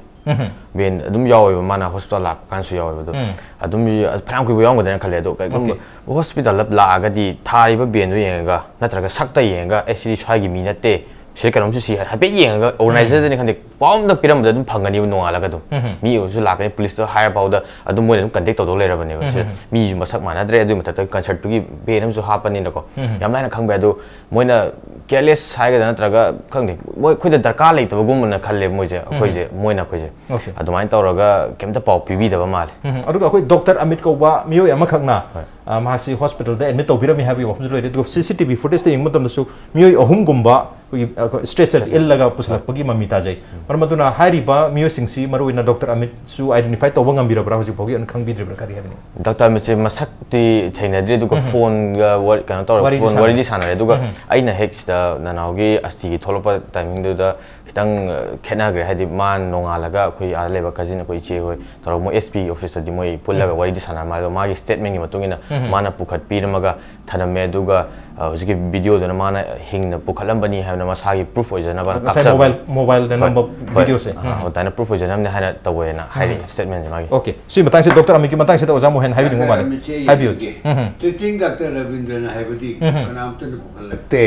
ꯕꯦꯟ ꯑꯗꯨꯝ ꯌꯥꯎꯋꯦꯕ, ꯃꯥꯅ ꯍꯣꯁꯄꯤꯇꯥꯜ ꯂꯥꯛꯄ ꯀꯥꯟꯗꯁꯨ ꯌꯥꯎꯋꯦꯕ꯫ ꯑꯗꯣ ꯑꯗꯨꯝ ꯐꯅꯌꯥꯝ ꯀꯨꯏꯕ ꯌꯥꯎꯔꯝꯒꯗ꯭ꯔꯥ ꯈꯜꯂꯦ꯫ ꯑꯗꯣ ꯀꯩꯒꯨꯝꯕ ꯍꯣꯁꯄꯤꯇꯥꯜꯗ ꯂꯥꯛꯑꯒꯗꯤ ꯊꯥꯔꯤꯕ ꯕꯦꯟꯗꯣ ꯌꯦꯡꯉꯒ, ꯅꯠꯇ꯭ꯔꯒ ꯁꯛꯇ ꯌꯦꯡꯉꯒ, "ꯑꯦ, ꯁꯤꯗꯤ ꯁ꯭ꯋꯥꯏꯒꯤ ꯃꯤ ꯅꯠꯇꯦ, ꯁꯤꯗ ꯀꯩꯅꯣꯝꯁꯨ ꯁꯤ" ꯍꯥꯏꯐꯦꯠ ꯌꯦꯡꯉꯒ, ꯑꯣꯔꯒꯅꯥꯏꯖꯔꯗꯅꯤ ꯈꯪꯗꯦ, ꯄꯥꯎ ꯑꯝꯇ ꯄꯤꯔꯝꯕꯗ ꯑꯗꯨꯝ ꯐꯪꯒꯅꯤꯕ ꯅꯣꯡꯉꯥꯜꯂꯒ ꯑꯗꯨꯝ꯫ ꯃꯤ ꯑꯣꯏꯔꯁꯨ ꯂꯥꯛꯀꯅꯤ, ꯄꯨꯂꯤꯁꯇ ꯍꯥꯏꯔ ꯐꯥꯎꯗ ꯑꯗꯨꯝ ꯃꯣꯏꯅ ꯑꯗꯨꯝ ꯀꯟꯇꯦꯛ ꯇꯧꯗꯧ ꯂꯩꯔꯕꯅꯦꯕ꯫ ꯁꯤꯗ ꯃꯤꯁꯨ ꯃꯁꯛ ꯃꯥꯟꯅꯗ꯭ꯔꯦ, ꯑꯗꯨꯒꯤ ꯃꯊꯛꯇ ꯀꯟꯁꯔꯠꯇꯨꯒꯤ ꯕꯦꯟ ꯑꯃꯁꯨ ꯍꯥꯞꯄꯅꯤꯅꯀꯣ, ꯌꯥꯝ ꯂꯥꯏꯅ ꯈꯪꯕ ꯌꯥꯏ꯫ ꯑꯗꯣ ꯃꯣꯏꯅ ꯀꯦꯌꯔꯂꯦꯁ ꯍꯥꯏꯒꯗ꯭ꯔꯥ, ꯅꯠꯇ꯭ꯔꯒ ꯈꯪꯗꯦ, ꯃꯣꯏ ꯑꯩꯈꯣꯏꯗ ꯗꯔꯀꯥꯔ ꯂꯩꯇꯕꯒꯨꯝꯕꯅ ꯈꯜꯂꯦ ꯃꯣꯏꯁꯦ, ꯑꯩꯈꯣꯏꯁꯦ, ꯃꯣꯏꯅ ꯑꯩꯈꯣꯏꯁꯦ꯫ Okay. ꯑꯗꯨꯃꯥꯏꯅ ꯇꯧꯔꯒ ꯀꯩꯝꯇ ꯄꯥꯎ ꯄꯤꯕꯤꯗꯕ ꯃꯥꯜꯂꯦ꯫ ꯎꯝ, ꯑꯗꯨꯒ ꯑꯩꯈꯣꯏ ꯗꯣꯛꯇꯔ ꯑꯃꯤꯠ ꯀꯧꯕ ꯃꯤꯑꯣꯏ ꯑꯃꯈꯛꯅ, ꯍꯣꯏ꯫ ꯑ, ꯃꯍꯥꯛꯁꯤ ꯍꯣꯁꯄꯤꯇꯥꯜꯗ ꯑꯦꯗꯃꯤꯠ ꯇꯧꯕꯤꯔꯝꯃꯤ ꯍꯥꯏꯕꯒꯤ ꯋꯥꯐꯝꯁꯨ ꯂꯩꯔꯦ꯫ ꯑꯗꯨꯒ ꯁꯤ ꯁꯤ ꯇꯤ ꯚꯤ ꯐꯨꯇꯦꯖꯇ ꯌꯦꯡꯕ ꯃꯇꯝꯗꯁꯨ ꯃꯤꯑꯣꯏ ꯑꯍꯨꯝꯒꯨꯝꯕ ꯑꯩꯈꯣꯏꯒꯤ, ꯑ, ꯑꯩꯈꯣꯏ ꯁ꯭ꯇ꯭ꯔꯦꯆꯔ ꯏꯜꯂꯒ ꯄꯨꯁꯤꯜꯂꯛꯄꯒꯤ ꯃꯃꯤ ꯇꯥꯖꯩ꯫ ꯃꯔꯝ ꯑꯗꯨꯅ ꯍꯥꯏꯔꯤꯕ ꯃꯤꯑꯣꯏꯁꯤꯡꯁꯤ, ꯃꯔꯨꯑꯣꯏꯅ ꯗꯣꯛꯇꯔ ꯑꯃꯤꯠꯁꯨ identify ꯇꯧꯕ ꯉꯝꯕꯤꯔꯕ꯭ꯔꯥ? ꯍꯧꯖꯤꯛ ꯐꯥꯎꯒꯤ ꯑꯣꯏꯅ ꯈꯪꯕꯤꯗ꯭ꯔꯤꯕ꯭ꯔꯥ? ꯀꯔꯤ ꯍꯥꯏꯕꯅꯤ? ꯗꯥꯛꯇꯔ ꯑꯃꯤꯠꯁꯦ ꯃꯁꯛꯇꯤ ꯊꯦꯡꯅꯗ꯭ꯔꯤ, ꯑꯗꯨꯒ ꯐꯣꯟꯒ ꯋꯥꯔꯤ, ꯀꯩꯅꯣ ꯇꯧꯔꯒ ꯋꯥꯔꯤꯗꯤ ꯐꯣꯟ ꯁꯥꯟꯅꯔꯦ꯫ ꯋꯥꯔꯤꯗꯤ ꯁꯥꯟꯅꯔꯦ꯫ ꯑꯗꯨꯒ ꯑꯩꯅ ꯍꯦꯛ ꯁꯤꯗ ꯅꯅꯥꯎꯒꯤ ꯑꯁꯇꯤꯒꯤ ꯊꯣꯛꯂꯛꯄ ꯇꯥꯏꯃꯤꯡꯗꯨꯗ ꯈꯤꯇꯪ, ꯑ, ꯈꯦꯠꯅꯈ꯭ꯔꯦ꯫ ꯍꯥꯏꯗꯤ ꯃꯥ ꯅꯣꯡꯉꯥꯜꯂꯒ ꯑꯩꯈꯣꯏ ꯑꯥꯗ ꯂꯩꯕ ꯀꯖꯤꯟ, ꯑꯩꯈꯣꯏ ꯏꯆꯦ ꯍꯣꯏ ꯇꯧꯔꯒ ꯃꯣꯏ ꯑꯦꯁ ꯄꯤ ꯑꯣꯐꯤꯁꯇꯗꯤ ꯃꯣꯏ ꯄꯨꯜꯂꯒ ꯋꯥꯔꯤꯗꯤ ꯁꯥꯟꯅꯔ ꯃꯥꯜꯂꯦ꯫ ꯑꯗꯣ ꯃꯥꯒꯤ ꯁ꯭ꯇꯦꯠꯃꯦꯟꯒꯤ ꯃꯇꯨꯡ ꯏꯟꯅ ꯃꯥꯅ ꯄꯨꯈꯠꯄꯤꯔꯝꯃꯒ ꯊꯅꯝꯃꯦ꯫ ꯑꯗꯨꯒ, ꯑ, ꯍꯧꯖꯤꯛꯀꯤ ꯚꯤꯗꯤꯑꯣꯗꯨꯅ ꯃꯥꯅ ꯍꯤꯡꯅ ꯄꯨꯈꯠꯂꯝꯕꯅꯤ ꯍꯥꯏꯕꯅ ꯃꯁꯥꯒꯤ ꯄ꯭ꯔꯨꯐ ꯑꯣꯏꯖꯅꯕ ꯉꯁꯥꯏ ꯀꯥꯞꯆꯕ꯫ ꯃꯣꯕꯥꯏꯜ, ꯃꯣꯕꯥꯏꯜꯗ ꯍꯣꯏ, ꯅꯝꯕ ꯍꯣꯏ꯫ ꯚꯤꯗꯤꯑꯣꯁꯦ꯫ ꯑ, ꯑꯗꯨꯃꯥꯏꯅ ꯄ꯭ꯔꯨꯐ ꯑꯣꯏꯖꯅꯕꯅꯦ ꯍꯥꯏꯅ ꯇꯧꯋꯦꯅ ꯍꯥꯏꯔꯤ ꯁ꯭ꯇꯦꯠꯃꯦꯟꯁꯦ ꯃꯥꯒꯤ꯫ Okay, ꯁꯤ ꯃꯇꯥꯡꯁꯤꯗ ꯗꯣꯛꯇꯔ ꯑꯃꯤꯠꯀꯤ ꯃꯇꯥꯡꯁꯤꯗ ꯑꯣꯖꯥ ꯃꯣꯍꯦꯟ ꯍꯥꯏꯕꯤꯅꯤꯡꯕ ꯃꯥꯜꯂꯦ꯫ ꯑꯃꯤꯠꯁꯦ ꯑꯩ ꯍꯥꯏꯕꯤꯌꯨ꯫ ꯌꯦꯡꯒꯦ꯫ Treating Doctor Ravindra ꯅ ꯍꯥꯏꯕꯗꯤ ꯀꯅꯥꯝꯇꯅ ꯄꯨꯈꯠꯂꯛꯇꯦ꯫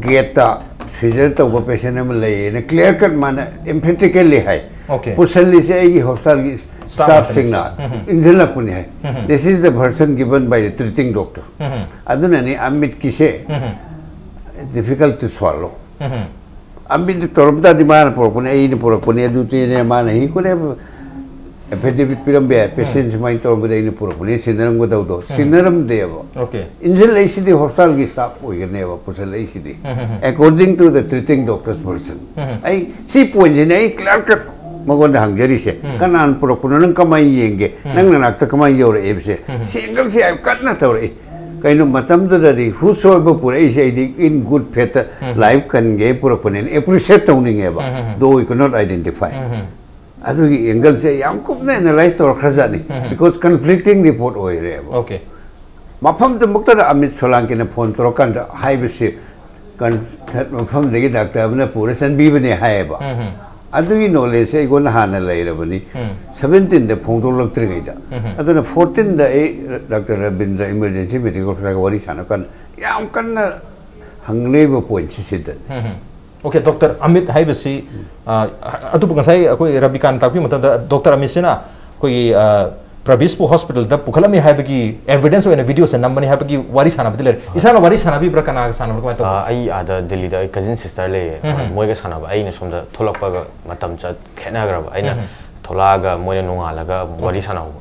ꯒꯦꯠꯇ ꯁꯤꯖꯔ ꯇꯧꯕ ꯄꯦꯁꯦꯟ ꯑꯃ ꯂꯩꯌꯦꯅ ꯀ꯭ꯂꯤꯌꯥꯔ ꯀꯠ ꯃꯥꯅ ꯑꯦꯝꯐꯦꯇꯤꯀꯦꯜꯂꯤ ꯍꯥꯏ꯫ Okay. ꯄꯨꯁꯜꯂꯤꯁꯦ ꯑꯩꯒꯤ ꯍꯣꯁꯄꯤꯇꯥꯜꯒꯤ Staff ꯁ꯭ꯇꯥꯐꯁꯤꯡꯅ ꯏꯟꯁꯤꯜꯂꯛꯄꯅꯤ high. This is the version given by the treating doctor. ꯑꯗꯨꯅꯅꯤ ꯑꯃꯤꯠꯀꯤꯁꯦ difficult to swallow. ꯑꯃꯤꯠ ꯇꯧꯔꯝ ꯇꯥꯔꯗꯤ ꯃꯥꯅ ꯄꯨꯔꯛꯄꯅꯦ, ꯑꯩꯅ ꯄꯨꯔꯛꯄꯅꯦ, ꯑꯗꯨ ꯇꯦꯅꯦ ꯃꯥꯅ he could have affidavit ꯄꯤꯔꯝꯕ ꯌꯥꯏ, ꯄꯦꯁꯦꯟ ꯁꯨꯃꯥꯏꯅ ꯇꯧꯔꯝꯕꯗ ꯑꯩꯅ ꯄꯨꯔꯛꯄꯅꯦ, ꯁꯤꯟꯅꯔꯝꯒꯗꯧꯗꯣ ꯁꯤꯟꯅꯔꯝꯗꯦꯕ꯫ Okay. ꯏꯟꯁꯤꯜꯂꯛꯏꯁꯤꯗꯤ ꯍꯣꯁꯄꯤꯇꯥꯜꯒꯤ staff ꯑꯣꯏꯒꯅꯦꯕ ꯄꯨꯁꯜꯂꯛꯏꯁꯤꯗꯤ꯫ According to the treating doctor's version. ꯑꯩ ꯁꯤ ꯄꯣꯏꯟꯁꯤꯅꯦ ꯑꯩ ꯀ꯭ꯂꯤꯌꯥꯔ ꯀꯠ ꯃꯉꯣꯟꯗ ꯍꯪꯖꯔꯤꯁꯦ꯫ ꯀꯅꯥꯅ ꯄꯨꯔꯛꯄꯅꯣ, ꯅꯪ ꯀꯃꯥꯏꯅ ꯌꯦꯡꯒꯦ, ꯅꯪ ꯅꯅꯥꯛꯇ ꯀꯃꯥꯏꯅ ꯌꯧꯔꯛꯑꯦꯕꯁꯦ? ꯁꯤ ꯑꯦꯡꯒꯜꯁꯦ ꯌꯥꯝ ꯀꯟꯅ ꯇꯧꯔꯛꯏ꯫ ꯀꯩꯅꯣ ꯃꯇꯝꯗꯨꯗꯗꯤ whosoever ꯄꯨꯔꯛꯏꯁꯦ ꯑꯩꯗꯤ in good faith ꯂꯥꯏꯐ ꯀꯟꯒꯦ ꯄꯨꯔꯛꯄꯅꯦꯅ ꯑꯦꯄ꯭ꯔꯤꯁꯤꯌꯦꯠ ꯇꯧꯅꯤꯡꯉꯦꯕ꯫ Though we could not identify. ꯑꯗꯨꯒꯤ ꯑꯦꯡꯒꯜꯁꯦ ꯌꯥꯝ ꯀꯨꯞꯅ ꯑꯦꯅꯥꯂꯥꯏꯁ ꯇꯧꯔꯛꯈ꯭ꯔꯖꯥꯠꯅꯤ꯫ Because conflicting report ꯑꯣꯏꯔꯦꯕ꯫ Okay. ꯃꯐꯝꯗꯨꯃꯛꯇꯗ ꯑꯃꯤꯠ ꯁꯣꯂꯥꯡꯀꯤꯅ ꯐꯣꯟ ꯇꯧꯔꯀꯥꯟꯗ ꯍꯥꯏꯕꯁꯤ ꯀꯟꯁꯔꯠ ꯃꯐꯝꯗꯒꯤ ꯗꯥꯛꯇꯔ ꯑꯃꯅ ꯄꯨꯔ ꯆꯟꯕꯤꯕꯅꯦ ꯍꯥꯏꯌꯦꯕ꯫ ꯑꯗꯨꯒꯤ ꯅꯣꯂꯦꯖꯁꯦ ꯑꯩꯉꯣꯟꯗ ꯍꯥꯟꯅ ꯂꯩꯔꯕꯅꯤ꯫ ꯁꯕꯦꯟꯇꯤꯟꯗ ꯐꯣꯡꯗꯣꯛꯂꯛꯇ꯭ꯔꯤꯉꯩꯗ꯫ ꯑꯗꯨꯅ ꯐꯣꯔꯇꯤꯟꯗ ꯑꯩ ꯗꯥꯛꯇꯔ ꯔꯕꯤꯟꯗ꯭ꯔ ꯏꯃꯔꯖꯦꯟꯁꯤ ꯃꯦꯗꯤꯀꯦꯜ ꯍꯣꯁꯄꯤꯇꯥꯜꯒ ꯋꯥꯔꯤ ꯁꯥꯟꯅ ꯀꯥꯟꯗ ꯌꯥꯝ ꯀꯟꯅ ꯍꯪꯂꯤꯕ ꯄꯣꯏꯟꯠꯁꯤ ꯁꯤꯗꯅꯤ꯫ Okay, ꯗꯣꯛꯇꯔ ꯑꯃꯤꯠ ꯍꯥꯏꯕꯁꯤ, ꯑ, ꯑꯗꯨꯕꯨ ꯉꯁꯥꯏ ꯑꯩꯈꯣꯏ ꯔꯕꯤꯀꯥꯟ ꯇꯥꯛꯄꯤ ꯃꯇꯝꯗ ꯗꯣꯛꯇꯔ ꯑꯃꯤꯠꯁꯤꯅ ꯑꯩꯈꯣꯏꯒꯤ, ꯑ, ꯄ꯭ꯔꯕꯤꯁꯄꯨ ꯍꯣꯁꯄꯤꯇꯥꯜꯗ ꯄꯨꯈꯠꯂꯝꯃꯤ ꯍꯥꯏꯕꯒꯤ ꯑꯦꯚꯤꯗꯦꯟꯁ ꯑꯣꯏꯅ ꯚꯤꯗꯤꯑꯣꯁꯦ ꯅꯝꯕꯅꯤ ꯍꯥꯏꯕꯒꯤ ꯋꯥꯔꯤ ꯁꯥꯟꯅꯕꯗꯤ ꯂꯩꯔꯦ꯫ ꯏꯁꯥꯅ ꯋꯥꯔꯤ ꯁꯥꯟꯅꯕꯤꯕ꯭ꯔꯥ, ꯀꯅꯥꯒ ꯁꯥꯟꯅꯕ꯭ꯔꯥ, ꯀꯃꯥꯏꯅ ꯇꯧꯕ? ꯑꯥ, ꯑꯩ ꯑꯥꯗ ꯗꯤꯜꯂꯤꯗ ꯑꯩ ꯀꯖꯤꯟ ꯁꯤꯁꯇꯔ ꯂꯩꯌꯦ꯫ ꯃꯣꯏꯒ ꯁꯥꯟꯅꯕ, ꯑꯩꯅ ꯁꯣꯝꯗ ꯊꯣꯛꯂꯛꯄꯒ ꯃꯇꯝ ꯆꯠ ꯈꯦꯠꯅꯈ꯭ꯔꯕ꯫ ꯑꯩꯅ ꯊꯣꯛꯂꯛꯑꯒ ꯃꯣꯏꯅ ꯅꯣꯡꯉꯥꯜꯂꯒ ꯑꯃꯨꯛ ꯋꯥꯔꯤ ꯁꯥꯟꯅꯍꯧꯕ꯫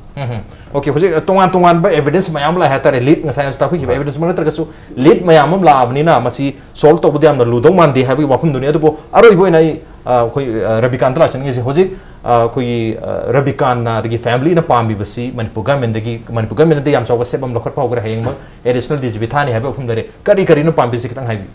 Okay, ꯍꯧꯖꯤꯛ ꯇꯣꯉꯥꯟ ꯇꯣꯉꯥꯟꯕ ꯑꯦꯚꯤꯗꯦꯟꯁ ꯃꯌꯥꯝ ꯂꯥꯛꯑꯦ ꯍꯥꯏꯇꯥꯔꯦ, ꯂꯤꯗ ꯉꯁꯥꯏ ꯍꯧꯖꯤꯛ ꯇꯥꯛꯄꯤꯈꯤꯕ ꯑꯦꯚꯤꯗꯦꯟꯁ ꯅꯠꯇ꯭ꯔꯒꯁꯨ ꯂꯤꯗ ꯃꯌꯥꯝ ꯑꯃ ꯂꯥꯛꯑꯕꯅꯤꯅ ꯃꯁꯤ ꯁꯣꯜꯕ ꯇꯧꯕꯗꯤ ꯌꯥꯝꯅ ꯂꯨꯗꯧ ꯃꯥꯟꯗꯦ ꯍꯥꯏꯕꯒꯤ ꯋꯥꯐꯝꯗꯨꯅꯤ꯫ ꯑꯗꯨꯕꯨ ꯑꯔꯣꯏꯕ ꯑꯣꯏꯅ ꯑꯩ, ꯑ, ꯑꯩꯈꯣꯏ, ꯑ, ꯔꯕꯤꯀꯥꯟꯇ ꯂꯥꯛꯆꯅꯤꯡꯉꯤꯁꯦ ꯍꯧꯖꯤꯛ, ꯑ, ꯑꯩꯈꯣꯏꯒꯤ, ꯑ, ꯔꯕꯤꯀꯥꯟꯅ ꯑꯗꯒꯤ ꯐꯦꯃꯤꯂꯤꯅ ꯄꯥꯝꯕꯤꯕꯁꯤ ꯃꯅꯤꯄꯨꯔ ꯒꯃꯦꯟꯗꯒꯤ, ꯃꯅꯤꯄꯨꯔ ꯒꯃꯦꯟꯅꯗꯤ ꯌꯥꯝ ꯆꯥꯎꯕ ꯁ꯭ꯇꯦꯞ ꯑꯃ ꯂꯧꯈꯠꯄ ꯍꯧꯈ꯭ꯔꯦ꯫ ꯍꯌꯦꯡꯃꯛ ꯑꯦꯗꯤꯁꯅꯦꯜ ꯗꯤ ꯖꯤ ꯄꯤ ꯊꯥꯅꯤ ꯍꯥꯏꯕ ꯋꯥꯐꯝ ꯂꯩꯔꯦ꯫ ꯀꯔꯤ ꯀꯔꯤꯅꯣ ꯄꯥꯝꯕꯤꯁꯤ ꯈꯤꯇꯪ ꯍꯥꯏꯕꯤꯌꯨ꯫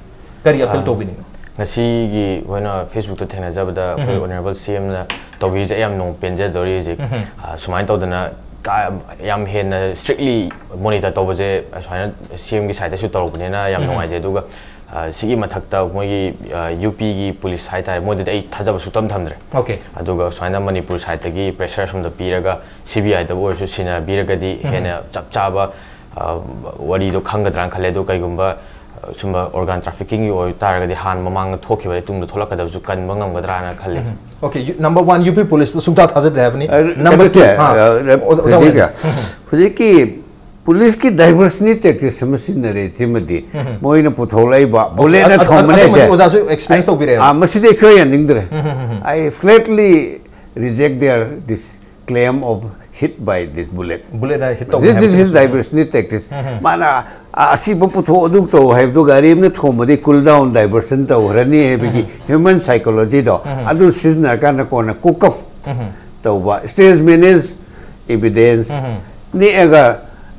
ꯀꯔꯤ ꯑꯄꯤꯜ ꯇꯧꯕꯤꯅꯤꯡꯉꯤ? ꯉꯁꯤꯒꯤ ꯑꯩꯈꯣꯏꯅ ꯐꯦꯁꯕꯨꯛꯇ ꯊꯦꯡꯅꯖꯕꯗ ꯑꯩꯈꯣꯏ ꯑꯣꯅꯔꯦꯕꯜ ꯁꯤ ꯑꯦꯝꯅ ꯇꯧꯕꯤꯔꯤꯁꯦ ꯑꯩ ꯌꯥꯝ ꯅꯨꯡ ꯄꯦꯟꯖꯗꯧꯔꯤ ꯍꯧꯖꯤꯛ꯫ ꯑ, ꯁꯨꯃꯥꯏꯅ ꯇꯧꯗꯅ ꯀꯥ-, ꯌꯥꯝ ꯍꯦꯟꯅ ꯁ꯭ꯇ꯭ꯔꯤꯛꯂꯤ ꯃꯣꯅꯤꯇꯔ ꯇꯧꯕꯁꯦ ꯁꯨꯃꯥꯏꯅ ꯁꯤ ꯑꯦꯝꯒꯤ ꯁꯥꯏꯠꯇꯁꯨ ꯇꯧꯔꯛꯄꯅꯤꯅ ꯌꯥꯝ ꯅꯨꯡꯉꯥꯏꯖꯩ꯫ ꯑꯗꯨꯒ, ꯑ, ꯁꯤꯒꯤ ꯃꯊꯛꯇ ꯃꯣꯏꯒꯤ, ꯑ, ꯌꯨ ꯄꯤꯒꯤ ꯄꯨꯂꯤꯁ ꯍꯥꯏꯇꯥꯔꯦ, ꯃꯣꯏꯗꯗꯤ ꯑꯩ ꯊꯥꯖꯕ ꯁꯨꯛꯊꯝ ꯊꯝꯗ꯭ꯔꯦ꯫ Okay. ꯑꯗꯨꯒ ꯁꯨꯃꯥꯏꯅ ꯃꯅꯤꯄꯨꯔ ꯁꯥꯏꯠꯇꯒꯤ ꯄ꯭ꯔꯦꯁꯔ ꯁꯣꯝꯗ ꯄꯤꯔꯒ ꯁꯤ ꯕꯤ ꯑꯥꯏꯗꯕꯨ ꯑꯣꯏꯔꯁꯨ ꯁꯤꯟꯅꯕꯤꯔꯒꯗꯤ ꯍꯦꯟꯅ ꯆꯞ ꯆꯥꯕ, ꯑ, ꯋꯥꯔꯤꯗꯣ ꯈꯪꯒꯗ꯭ꯔꯥꯅ ꯈꯜꯂꯦ꯫ ꯑꯗꯣ ꯀꯩꯒꯨꯝꯕ, ꯑ, ꯁꯨꯝꯕ ꯑꯣꯔꯒꯥꯟ ꯇ꯭ꯔꯥꯐꯤꯀꯤꯡꯒꯤ ꯑꯣꯏ ꯇꯥꯔꯒꯗꯤ ꯍꯥꯟꯅ ꯃꯃꯥꯡꯗ ꯊꯣꯛꯈꯤꯕ ꯇꯨꯡꯗ ꯊꯣꯛꯂꯛꯀꯗꯕꯁꯨ ꯀꯟꯕ ꯉꯝꯒꯗ꯭ꯔꯥꯅ ꯈꯜꯂꯤ꯫ Okay, number one, UP police ꯗ ꯁꯨꯡꯊꯥ ꯊꯥꯖꯗꯦ ꯍꯥꯏꯕꯅꯤ꯫ ꯑ, Number two, ꯅꯠꯇꯦ, ꯑꯥ, ꯑ, ꯑꯣꯖꯥ, ꯑꯣꯖꯥ ꯀꯩꯅꯣꯒ, ꯑꯣꯏꯅ꯫ ꯍꯧꯖꯤꯛꯀꯤ ꯄꯨꯂꯤꯁꯀꯤ ꯗꯥꯏꯚꯔꯁꯅꯤ ꯇꯦꯛꯇꯤꯛꯁ ꯑꯃ ꯁꯤꯖꯤꯟꯅꯔꯦ ꯁꯤꯃꯗꯤ꯫ ꯃꯣꯏꯅ ꯄꯨꯊꯣꯛꯂꯛꯏꯕ ꯕꯨꯂꯦꯠꯅ ꯑꯗꯨ- ꯊꯣꯝꯕꯅꯦ ꯑꯗꯨꯃꯗꯤ ꯁꯦ꯫ ꯑꯣꯖꯥꯁꯨ explain ꯇꯧꯕꯤꯔꯛꯑꯦꯕ꯫ ꯑꯥ, ꯃꯁꯤꯗꯤ ꯑꯩ ꯁꯨꯡꯌꯥ ꯌꯥꯅꯤꯡꯗ꯭ꯔꯦ꯫ I flatly reject their this claim of hit by this bullet. Bullet ꯅ hit ꯇꯧꯕ This, this ꯍꯥꯏꯕꯁꯤ is diversionary tactics. ꯃꯥꯅ, "ꯑ, ꯑꯁꯤꯕꯨ ꯄꯨꯊꯣꯛ, ꯑꯗꯨ ꯇꯧ" ꯍꯥꯏꯕꯗꯨ ꯒꯥꯔꯤ ꯑꯃꯅ ꯊꯣꯝꯕꯗꯤ cool down, diversion ꯇꯧꯈ꯭ꯔꯅꯤ ꯍꯥꯏꯕꯒꯤ human psychology ꯗꯣ ꯑꯗꯨ ꯁꯤꯖꯤꯟꯅꯔꯀꯥꯟꯗ ꯀꯣꯟꯅ cook up ꯇꯧꯕ, stage manage evidence ꯅꯦꯛꯑꯒ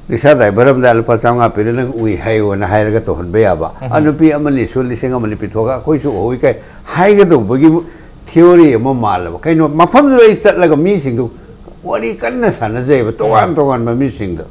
ꯔꯤꯛꯁꯥ ꯗ꯭ꯔꯥꯏꯚꯔ ꯑꯃꯗ ꯂꯨꯄꯥ ꯆꯥꯝꯃꯉꯥ ꯄꯤꯔ ꯅꯪ ꯎꯏ ꯍꯥꯏꯌꯣꯅ ꯍꯥꯏꯔꯒ ꯇꯧꯍꯟꯕ ꯌꯥꯕ꯫ ꯑ, ꯅꯨꯄꯤ ꯑꯃꯅꯤꯁꯨ ꯂꯤꯁꯤꯡ ꯑꯃꯅꯤ ꯄꯤꯊꯣꯛꯑꯒ ꯑꯩꯈꯣꯏꯁꯨ ꯎꯍꯧꯏ ꯀꯥꯏ ꯍꯥꯏꯒꯗꯧꯕꯒꯤ theory ꯑꯃ ꯃꯥꯜꯂꯕ꯫ ꯀꯩꯅꯣ, ꯃꯐꯝꯗꯨꯗ ꯑꯩ ꯆꯠꯂꯒ ꯃꯤꯁꯤꯡꯗꯨ ꯋꯥꯔꯤ ꯀꯟꯅ ꯁꯥꯟꯅꯖꯩꯕ, ꯇꯣꯉꯥꯟ ꯇꯣꯉꯥꯟꯕ ꯃꯤꯁꯤꯡꯗꯣ꯫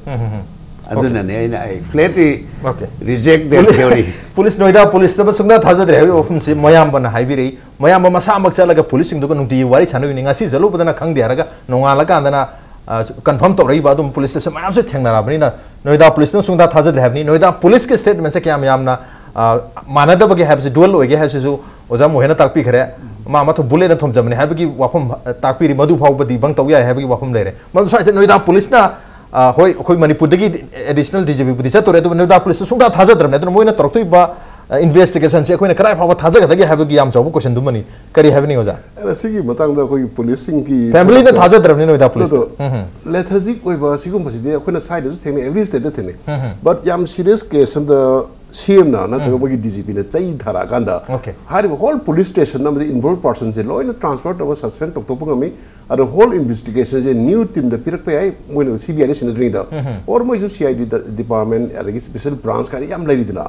ꯑꯗꯨꯅꯅꯦ ꯑꯩꯅ, "I flatly Okay. reject that theory." Police, ꯅꯣꯏꯗꯥ ꯄꯨꯂꯤꯁꯇꯕꯨ ꯁꯨꯡꯊꯥ ꯊꯥꯖꯗ꯭ꯔꯦ ꯍꯥꯏꯕꯒꯤ ꯋꯥꯐꯝꯁꯤ ꯃꯌꯥꯝꯕꯅ ꯍꯥꯏꯕꯤꯔꯛꯏ꯫ ꯃꯌꯥꯝꯕ ꯃꯁꯥꯃꯛ ꯆꯠꯂꯒ ꯄꯨꯂꯤꯁꯁꯤꯡꯗꯨꯒ ꯅꯨꯡꯇꯤꯒꯤ ꯋꯥꯔꯤ ꯁꯥꯟꯅꯔꯤꯅꯤ꯫ ꯉꯁꯤ ꯆꯠꯂꯨꯕꯗꯅ ꯈꯪꯗꯦ ꯍꯥꯏꯔꯒ ꯅꯣꯡꯉꯥꯜꯂꯀꯥꯟꯗꯅ, ꯑ, confirm ꯇꯧꯔꯛꯏꯕ ꯑꯗꯨꯝ ꯄꯨꯂꯤꯁꯇꯁꯨ ꯃꯌꯥꯝꯁꯨ ꯊꯦꯡꯅꯔꯕꯅꯤꯅ ꯅꯣꯏꯗꯥ ꯄꯨꯂꯤꯁꯅ ꯁꯨꯡꯊꯥ ꯊꯥꯖꯗꯦ ꯍꯥꯏꯕꯅꯤ꯫ ꯅꯣꯏꯗꯥ ꯄꯨꯂꯤꯁꯀꯤ statement ꯁꯦ ꯀꯌꯥꯝ ꯌꯥꯝꯅ, ꯑ, ꯃꯥꯟꯅꯗꯕꯒꯦ ꯍꯥꯏꯕꯁꯤ, dual ꯑꯣꯏꯒꯦ ꯍꯥꯏꯕꯁꯤꯁꯨ ꯑꯣꯖꯥ ꯃꯣꯍꯦꯟꯅ ꯇꯥꯛꯄꯤꯈ꯭ꯔꯦ꯫ ꯃꯥ ꯃꯊꯨ bullet ꯅ ꯊꯣꯝꯖꯕꯅꯤ ꯍꯥꯏꯕꯒꯤ ꯋꯥꯐꯝ, ꯑ, ꯇꯥꯛꯄꯤꯔꯤ꯫ ꯃꯗꯨ ꯐꯥꯎꯕꯗꯤ ꯗꯤꯕꯪ ꯇꯧ ꯌꯥꯏ ꯍꯥꯏꯕꯒꯤ ꯋꯥꯐꯝ ꯂꯩꯔꯦ꯫ ꯃꯔꯝ ꯁ꯭ꯋꯥꯏꯁꯤꯗ ꯅꯣꯏꯗꯥ ꯄꯨꯂꯤꯁꯅ, ꯑ, ꯍꯣꯏ, ꯑꯩꯈꯣꯏ ꯃꯅꯤꯄꯨꯔꯗꯒꯤ additional DGP ꯕꯨꯗꯤ ꯆꯠꯇꯣꯔꯦ, ꯑꯗꯨꯕꯨ ꯅꯣꯏꯗꯥ ꯄꯨꯂꯤꯁꯇ ꯁꯨꯡꯊꯥ ꯊꯥꯖꯗ꯭ꯔꯕꯅꯦ꯫ ꯑꯗꯨꯅ ꯃꯣꯏꯅ ꯇꯧꯔꯛꯇꯣꯏꯕ, ꯑ, investigation ꯁꯦ ꯑꯩꯈꯣꯏꯅ ꯀꯗꯥꯏ ꯐꯥꯎꯕ ꯊꯥꯖꯒꯗꯒꯦ ꯍꯥꯏꯕꯒꯤ ꯌꯥꯝ ꯆꯥꯎꯕ question ꯗꯨꯃꯅꯤ꯫ ꯀꯔꯤ ꯍꯥꯏꯕꯅꯤꯡꯉꯤ ꯑꯣꯖꯥ? ꯑꯗ ꯁꯤꯒꯤ ꯃꯇꯥꯡꯗ ꯑꯩꯈꯣꯏꯒꯤ ꯄꯨꯂꯤꯁꯁꯤꯡꯒꯤ Family ꯅ ꯊꯥꯖꯗ꯭ꯔꯕꯅꯤ ꯅꯣꯏꯗꯥ ꯄꯨꯂꯤꯁꯇ꯫ ꯑꯗꯣ lethargic ꯑꯣꯏꯕ ꯁꯤꯒꯨꯝꯕꯁꯤꯗꯤ ꯑꯩꯈꯣꯏꯅ ꯁ꯭ꯋꯥꯏꯗꯁꯨ ꯊꯦꯡꯅꯩ, every state ꯇ ꯊꯦꯡꯅꯩ꯫ But ꯌꯥꯝ serious case ꯑꯃꯗ CM ꯅ ꯅꯠꯇ꯭ꯔꯒ ꯃꯣꯏꯒꯤ DGP ꯅ ꯆꯩ ꯊꯥꯔꯛꯑꯀꯥꯟꯗ Okay. ꯍꯥꯏꯔꯤꯕ whole police station ꯑꯃꯗꯤ involved person ꯁꯦ ꯂꯣꯏꯅ transfer ꯇꯧꯔꯒ suspend ꯇꯧꯊꯣꯛꯄ ꯉꯝꯃꯤ꯫ ꯑꯗꯣ whole investigation ꯁꯦ new team ꯗ ꯄꯤꯔꯛꯄ ꯌꯥꯏ, ꯃꯣꯏꯅ CBI ꯗ ꯁꯤꯟꯅꯗ꯭ꯔꯤꯉꯩꯗ꯫ Or ꯃꯣꯏꯁꯨ CID ꯗ department ꯑꯗꯒꯤ special branch ꯀꯥꯏꯅ ꯌꯥꯝ ꯂꯩꯔꯤꯗꯅ꯫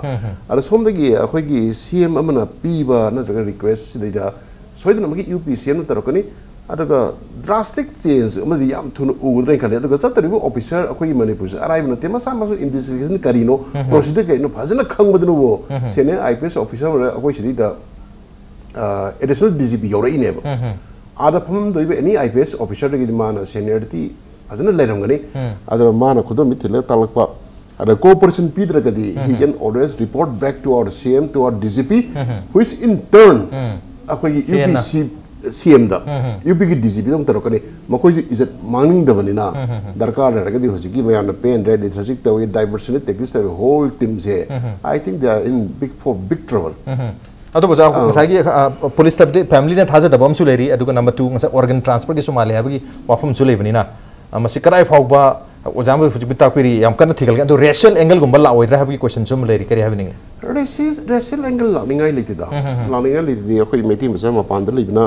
ꯑꯗ ꯁꯣꯝꯗꯒꯤ ꯑꯩꯈꯣꯏꯒꯤ CM ꯑꯃꯅ ꯄꯤꯕ ꯅꯠꯇ꯭ꯔꯒ request ꯁꯤꯗꯩꯗ ꯁꯣꯏꯗꯅꯃꯛꯀꯤ UP CM ꯅ ꯇꯧꯔꯛꯀꯅꯤ꯫ ꯑꯗꯨꯒ drastic change ꯑꯃꯗꯤ ꯌꯥꯝ ꯊꯨꯅ ꯎꯒꯗ꯭ꯔꯥ ꯍꯥꯏꯅ ꯈꯜꯂꯤ꯫ ꯑꯗꯨꯒ ꯆꯠꯇꯧꯔꯤꯕ officer ꯑꯩꯈꯣꯏꯒꯤ ꯃꯅꯤꯄꯨꯔꯁꯦ ꯑꯔꯥꯏꯕ ꯅꯠꯇꯦ꯫ ꯃꯁꯥ ꯃꯁꯥ investigation ꯀꯔꯤꯅꯣ, procedure ꯀꯔꯤꯅꯣ ꯐꯖꯅ ꯈꯪꯕꯗꯨꯅꯕꯨ senior IPS officer ꯑꯣꯏꯔ ꯑꯩꯈꯣꯏ ꯁꯤꯗꯩꯗ, ꯑ, additional DGP ꯌꯧꯔꯛꯏꯅꯦꯕ꯫ ꯑꯥꯗ ꯐꯝꯃꯝꯗꯣꯏꯕ any IPS officer ꯗꯒꯤꯗꯤ ꯃꯥꯅ seniority ꯐꯖꯅ ꯂꯩꯔꯝꯒꯅꯤ꯫ ꯑꯗꯨꯅ ꯃꯥꯅ ꯈꯨꯗꯣꯝꯕꯤ ꯊꯤꯜꯂꯒ ꯇꯥꯛꯂꯛꯄ ꯑꯗ cooperation ꯄꯤꯗ꯭ꯔꯒꯗꯤ he can always report back to our C M, to our D G P, which in turn ꯑꯩꯈꯣꯏꯒꯤ UP ꯍꯦꯟꯅ꯫ C CMꯗ UPꯒꯤ DGPꯗ ꯑꯃꯨꯛ ꯇꯧꯔꯛꯀꯅꯤ꯫ ꯃꯈꯣꯏꯁꯨ ꯏꯖꯠ ꯃꯥꯡꯅꯤꯡꯗꯕꯅꯤꯅ ꯗꯔꯀꯥꯔ ꯂꯩꯔꯒꯗꯤ ꯍꯧꯖꯤꯛꯀꯤ ꯃꯌꯥꯝꯅ pay and rate, ꯍꯧꯖꯤꯛ ꯇꯧꯏ, diversionary tactics ꯇꯧꯏ, whole teamꯁꯦ, I think they are in big, for big trouble꯫ ꯑꯗꯨꯕꯨ ꯑꯣꯖꯥ, ꯉꯁꯥꯏꯒꯤ ꯄꯨꯂꯤꯁꯇꯕꯨꯗꯤ ꯐꯦꯃꯤꯂꯤꯅ ꯊꯥꯖꯗꯕ ꯑꯃꯁꯨ ꯂꯩꯔꯤ, ꯑꯗꯨꯒ number two, ꯉꯁꯥꯏ organ transferꯒꯤꯁꯨ ꯃꯥꯜꯂꯦ ꯍꯥꯏꯕꯒꯤ ꯋꯥꯐꯝꯁꯨ ꯂꯩꯕꯅꯤꯅ, ꯑ, ꯃꯁꯤ ꯀꯗꯥꯏ ꯐꯥꯎꯕ ꯑꯣꯖꯥ ꯑꯃ ꯍꯧꯖꯤꯛ ꯇꯥꯛꯄꯤꯔꯤ, ꯌꯥꯝ ꯀꯟꯅ ꯊꯤꯒꯠꯂꯒꯦ꯫ ꯑꯗꯣ racial angleꯒꯨꯝꯕ ꯂꯥꯛꯑꯣꯏꯗ꯭ꯔꯥ ꯍꯥꯏꯕꯒꯤ questionꯁꯨ ꯑꯃ ꯂꯩꯔꯤ, ꯀꯔꯤ ꯍꯥꯏꯕꯤꯅꯤꯡꯉꯤ? Racial, racial angle ꯂꯥꯛꯅꯤꯡꯉꯥꯏ ꯂꯩꯇꯦꯗ꯫ ꯂꯥꯛꯅꯤꯡꯉꯥꯏ ꯂꯩꯇꯦꯗꯤ ꯑꯩꯈꯣꯏ ꯃꯩꯇꯩ ꯃꯆꯥ ꯃꯄꯥꯟꯗ ꯂꯩꯕꯅ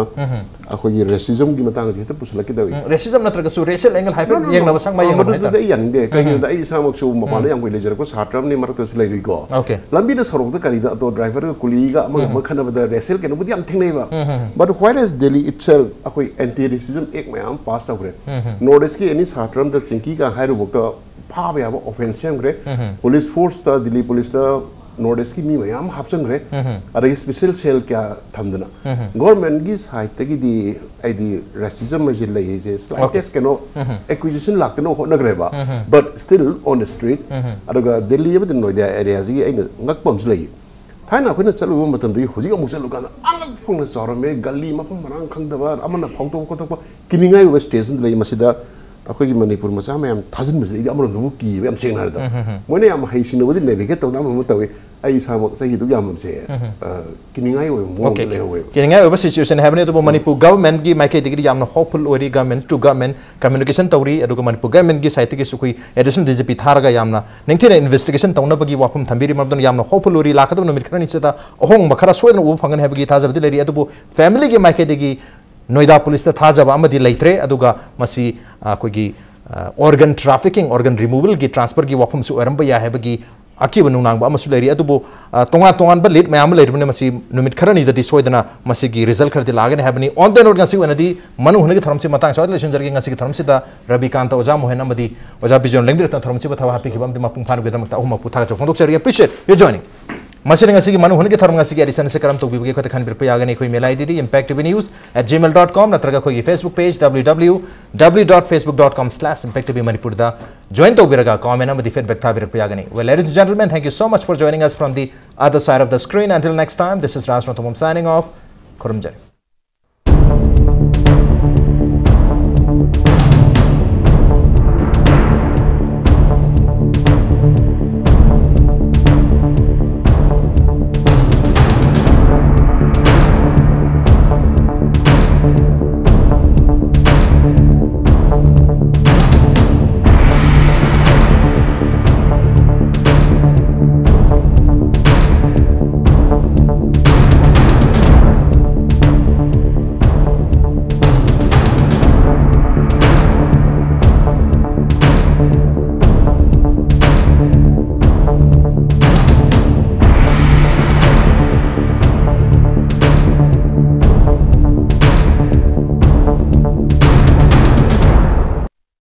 ꯑꯩꯈꯣꯏꯒꯤ racismꯒꯤ ꯃꯇꯥꯡꯁꯦ ꯍꯦꯛꯇ ꯄꯨꯁꯜꯂꯛꯀꯗꯧꯏ꯫ Racism ꯅꯠꯇ꯭ꯔꯒꯁꯨ racial angle ꯍꯥꯏꯐꯦꯠ ꯌꯦꯡꯅꯕ, ꯁꯛ ꯃꯥꯏ ꯌꯦꯡꯅꯕ ꯃꯗꯨꯗꯨꯗꯤ ꯍꯥꯏꯇꯥꯔꯦ꯫ ꯑꯩ ꯌꯥꯅꯤꯡꯗꯦ꯫ ꯀꯩꯒꯤꯅꯣꯗ ꯑꯩ ꯏꯁꯥꯃꯛꯁꯨ ꯃꯄꯥꯟꯗ ꯌꯥꯝ ꯀꯨꯏ ꯂꯩꯖꯔꯛꯄ ꯁꯥꯇ꯭ꯔ ꯑꯃꯅꯤ, ꯃꯔꯛꯇꯁꯨ ꯂꯩꯔꯨꯏꯀꯣ꯫ Okay. ꯂꯝꯕꯤꯗ ꯁꯣꯔꯣꯛꯇ ꯀꯔꯤꯗ ꯑꯣꯇꯣ driverꯒ ꯀꯨꯂꯤꯒ ꯑꯃꯒ ꯑꯃ ꯈꯠꯅꯕꯗ racial ꯀꯩꯅꯣꯕꯨꯗꯤ ꯌꯥꯝ ꯊꯦꯡꯅꯩꯕ꯫ But whereas Delhi itself ꯑꯩꯈꯣꯏ anti racism act ꯃꯌꯥꯝ pass ꯇꯧꯈ꯭ꯔꯦ꯫ North Eastꯀꯤ any ꯁꯥꯇ꯭ꯔ ꯑꯃꯗ ꯆꯤꯡꯀꯤꯒ ꯍꯥꯏꯔꯨꯕꯗ ꯐꯥꯕ ꯌꯥꯕ offence ꯁꯦꯝꯈ꯭ꯔꯦ꯫ Police forceꯇ, Delhi policeꯇ North Eastꯀꯤ ꯃꯤ ꯃꯌꯥꯝ ꯍꯥꯞꯆꯤꯟꯈ꯭ꯔꯦ꯫ ꯑꯗꯒꯤ special cell ꯀꯌꯥ ꯊꯝꯗꯅ꯫ Governmentꯀꯤ sideꯇꯒꯤꯗꯤ ꯑꯩꯗꯤ racism ꯍꯥꯏꯁꯦ ꯂꯩ ꯍꯥꯏꯁꯦ slightest ꯀꯩꯅꯣ accusation ꯂꯥꯛꯇꯅ ꯍꯣꯠꯅꯈ꯭ꯔꯦꯕ꯫ But still on the street꯫ ꯑꯗꯨꯒ ꯗꯦꯜꯂꯤ ꯑꯃꯗꯤ ꯅꯣꯏꯗꯥ areaꯁꯤꯒꯤ ꯑꯩꯅ ꯉꯛꯄ ꯑꯃꯁꯨ ꯂꯩ꯫ ꯊꯥꯏꯅ ꯑꯩꯈꯣꯏꯅ ꯆꯠꯂꯨꯕ ꯃꯇꯝꯗꯒꯤ ꯍꯧꯖꯤꯛ ꯑꯃꯨꯛ ꯆꯠꯂꯨꯀꯥꯟꯗ ꯑꯉꯛ ꯐꯪꯅ ꯆꯥꯎꯔꯝꯃꯦ꯫ ꯒꯂꯤ ꯃꯐꯝ ꯃꯔꯥꯡ ꯈꯪꯗꯕ, ꯑꯃꯅ ꯐꯥꯎꯗꯣꯛꯄ ꯈꯣꯠꯇꯣꯛꯄ, ꯀꯤꯅꯤꯡꯉꯥꯏ ꯑꯣꯏꯕ stage ꯑꯃꯗ ꯂꯩ꯫ ꯃꯁꯤꯗ ꯑꯩꯈꯣꯏꯒꯤ ꯃꯅꯤꯄꯨꯔ ꯃꯆꯥ ꯃꯌꯥꯝ ꯊꯥꯖꯤꯟꯕꯁꯤꯗ ꯑꯩꯗꯤ ꯑꯃꯔꯣꯝꯗꯕꯨ ꯀꯤꯌꯦꯕ, ꯌꯥꯝ ꯁꯦꯡꯅ ꯍꯥꯏꯔꯕꯗ꯫ ꯃꯣꯏꯅ ꯌꯥꯝ ꯍꯩꯁꯤꯡꯅꯕꯨꯗꯤ navigate ꯇꯧꯅ ꯑꯃ ꯑꯃ ꯇꯧꯏ꯫ ꯑꯩ ꯏꯁꯥꯃꯛ ꯆꯍꯤ ꯑꯗꯨꯛ ꯌꯥꯝꯕꯁꯦ, ꯑ, ꯀꯤꯅꯤꯡꯉꯥꯏ ꯑꯣꯏꯕ ꯃꯑꯣꯡꯗ Okay. ꯂꯩꯍꯧꯋꯦꯕ꯫ ꯀꯤꯅꯤꯡꯉꯥꯏ ꯑꯣꯏꯕ situation ꯍꯥꯏꯕꯅꯤ꯫ ꯑꯗꯨꯕꯨ ꯃꯅꯤꯄꯨꯔ governmentꯀꯤ ꯃꯥꯏꯀꯩꯗꯒꯤꯗꯤ ꯌꯥꯝꯅ hopeful ꯑꯣꯏꯔꯤ, government to government communication ꯇꯧꯔꯤ꯫ ꯑꯗꯨꯒ ꯃꯅꯤꯄꯨꯔ governmentꯀꯤ sideꯇꯒꯤꯁꯨ ꯑꯩꯈꯣꯏ additional DGP ꯊꯥꯔꯒ ꯌꯥꯝꯅ ꯅꯤꯡꯊꯤꯅ investigation ꯇꯧꯅꯕꯒꯤ ꯋꯥꯐꯝ ꯊꯝꯕꯤꯔꯤ꯫ ꯃꯔꯝ ꯑꯗꯨꯅ ꯌꯥꯝꯅ hopeful ꯑꯣꯏꯔꯤ꯫ ꯂꯥꯛꯀꯗꯕ ꯅꯨꯃꯤꯠ ꯈꯔꯅꯤꯁꯤꯗ ꯑꯍꯣꯡꯕ ꯈꯔ ꯁꯣꯏꯗꯅ ꯎꯕ ꯐꯪꯒꯅꯤ ꯍꯥꯏꯕꯒꯤ ꯊꯥꯖꯕꯗꯤ ꯂꯩꯔꯤ꯫ ꯑꯗꯨꯕꯨ familyꯒꯤ ꯃꯥꯏꯀꯩꯗꯒꯤ ꯅꯣꯏꯗꯥ policeꯇ ꯊꯥꯖꯕ ꯑꯃꯗꯤ ꯂꯩꯇ꯭ꯔꯦ꯫ ꯑꯗꯨꯒ ꯃꯁꯤ, ꯑ, ꯑꯩꯈꯣꯏꯒꯤ, ꯑ, organ trafficking, organ removalꯒꯤ transferꯒꯤ ꯋꯥꯐꯝꯁꯨ ꯑꯣꯏꯔꯝꯕ ꯌꯥꯏ ꯍꯥꯏꯕꯒꯤ ꯑꯀꯤꯕ ꯅꯨꯡꯅꯥꯡꯕ ꯑꯃꯁꯨ ꯂꯩꯔꯤ꯫ ꯑꯗꯨꯕꯨ, ꯑ, ꯇꯣꯉꯥꯟ ꯇꯣꯉꯥꯟꯕ lead ꯃꯌꯥꯝ ꯑꯃ ꯂꯩꯔꯤꯕꯅꯤꯅ ꯃꯁꯤ ꯅꯨꯃꯤꯠ ꯈꯔꯅꯤꯗꯗꯤ ꯁꯣꯏꯗꯅ ꯃꯁꯤꯒꯤ result ꯈꯔꯗꯤ ꯂꯥꯛꯒꯅꯤ ꯍꯥꯏꯕꯅꯤ꯫ On the note, ꯉꯁꯤ ꯑꯣꯏꯅꯗꯤ ꯃꯅꯨꯡ ꯍꯨꯠꯅꯒꯤ ꯊꯧꯔꯝꯁꯤ ꯃꯇꯥꯡ ꯁ꯭ꯋꯥꯏꯗ ꯂꯣꯏꯁꯤꯟꯖꯔꯒꯦ꯫ ꯉꯁꯤꯒꯤ ꯊꯧꯔꯝꯁꯤꯗ ꯔꯕꯤꯀꯥꯟꯇ, ꯑꯣꯖꯥ ꯃꯣꯍꯦꯟ ꯑꯃꯗꯤ ꯑꯣꯖꯥ ꯕꯤꯖꯣꯟ ꯂꯦꯡꯕꯤꯔꯛꯇꯅ ꯊꯧꯔꯝꯁꯤꯕꯨ ꯊꯧ ꯍꯥꯞꯄꯤꯈꯤꯕ ꯑꯃꯗꯤ ꯃꯄꯨꯡ ꯐꯥꯅꯕꯒꯤꯗꯃꯛꯇ ꯑꯍꯨꯝꯃꯛꯄꯨ ꯊꯥꯒꯠꯆꯕ ꯐꯣꯡꯗꯣꯛꯆꯔꯤ꯫ Appreciate your joining. ꯃꯁꯤꯅ ꯉꯁꯤꯒꯤ ꯃꯅꯨꯡ ꯍꯨꯠꯅꯒꯤ ꯊꯧꯔꯝ ꯉꯁꯤꯒꯤ edition ꯑꯁꯤ ꯀꯔꯝ ꯇꯧꯕꯤꯕꯒꯦ ꯑꯩꯈꯣꯏꯗ ꯈꯟꯕꯤꯔꯛꯄ ꯌꯥꯒꯅꯤ꯫ ꯑꯩꯈꯣꯏ email ID D impact T V news at gmail dot com ꯅꯠꯇ꯭ꯔꯒ ꯑꯩꯈꯣꯏꯒꯤ Facebook page W W W dot facebook dot com slash impact T V Manipur ꯗ join ꯇꯧꯕꯤꯔꯒ comment ꯑꯃꯗꯤ feedback ꯊꯥꯕꯤꯔꯛꯄ ꯌꯥꯒꯅꯤ꯫ Well, ladies and gentlemen, thank you so much for joining us from the other side of the screen. Until next time, this is Raj Ranthambam signing off. ꯈꯨꯔꯨꯝꯖꯔꯤ꯫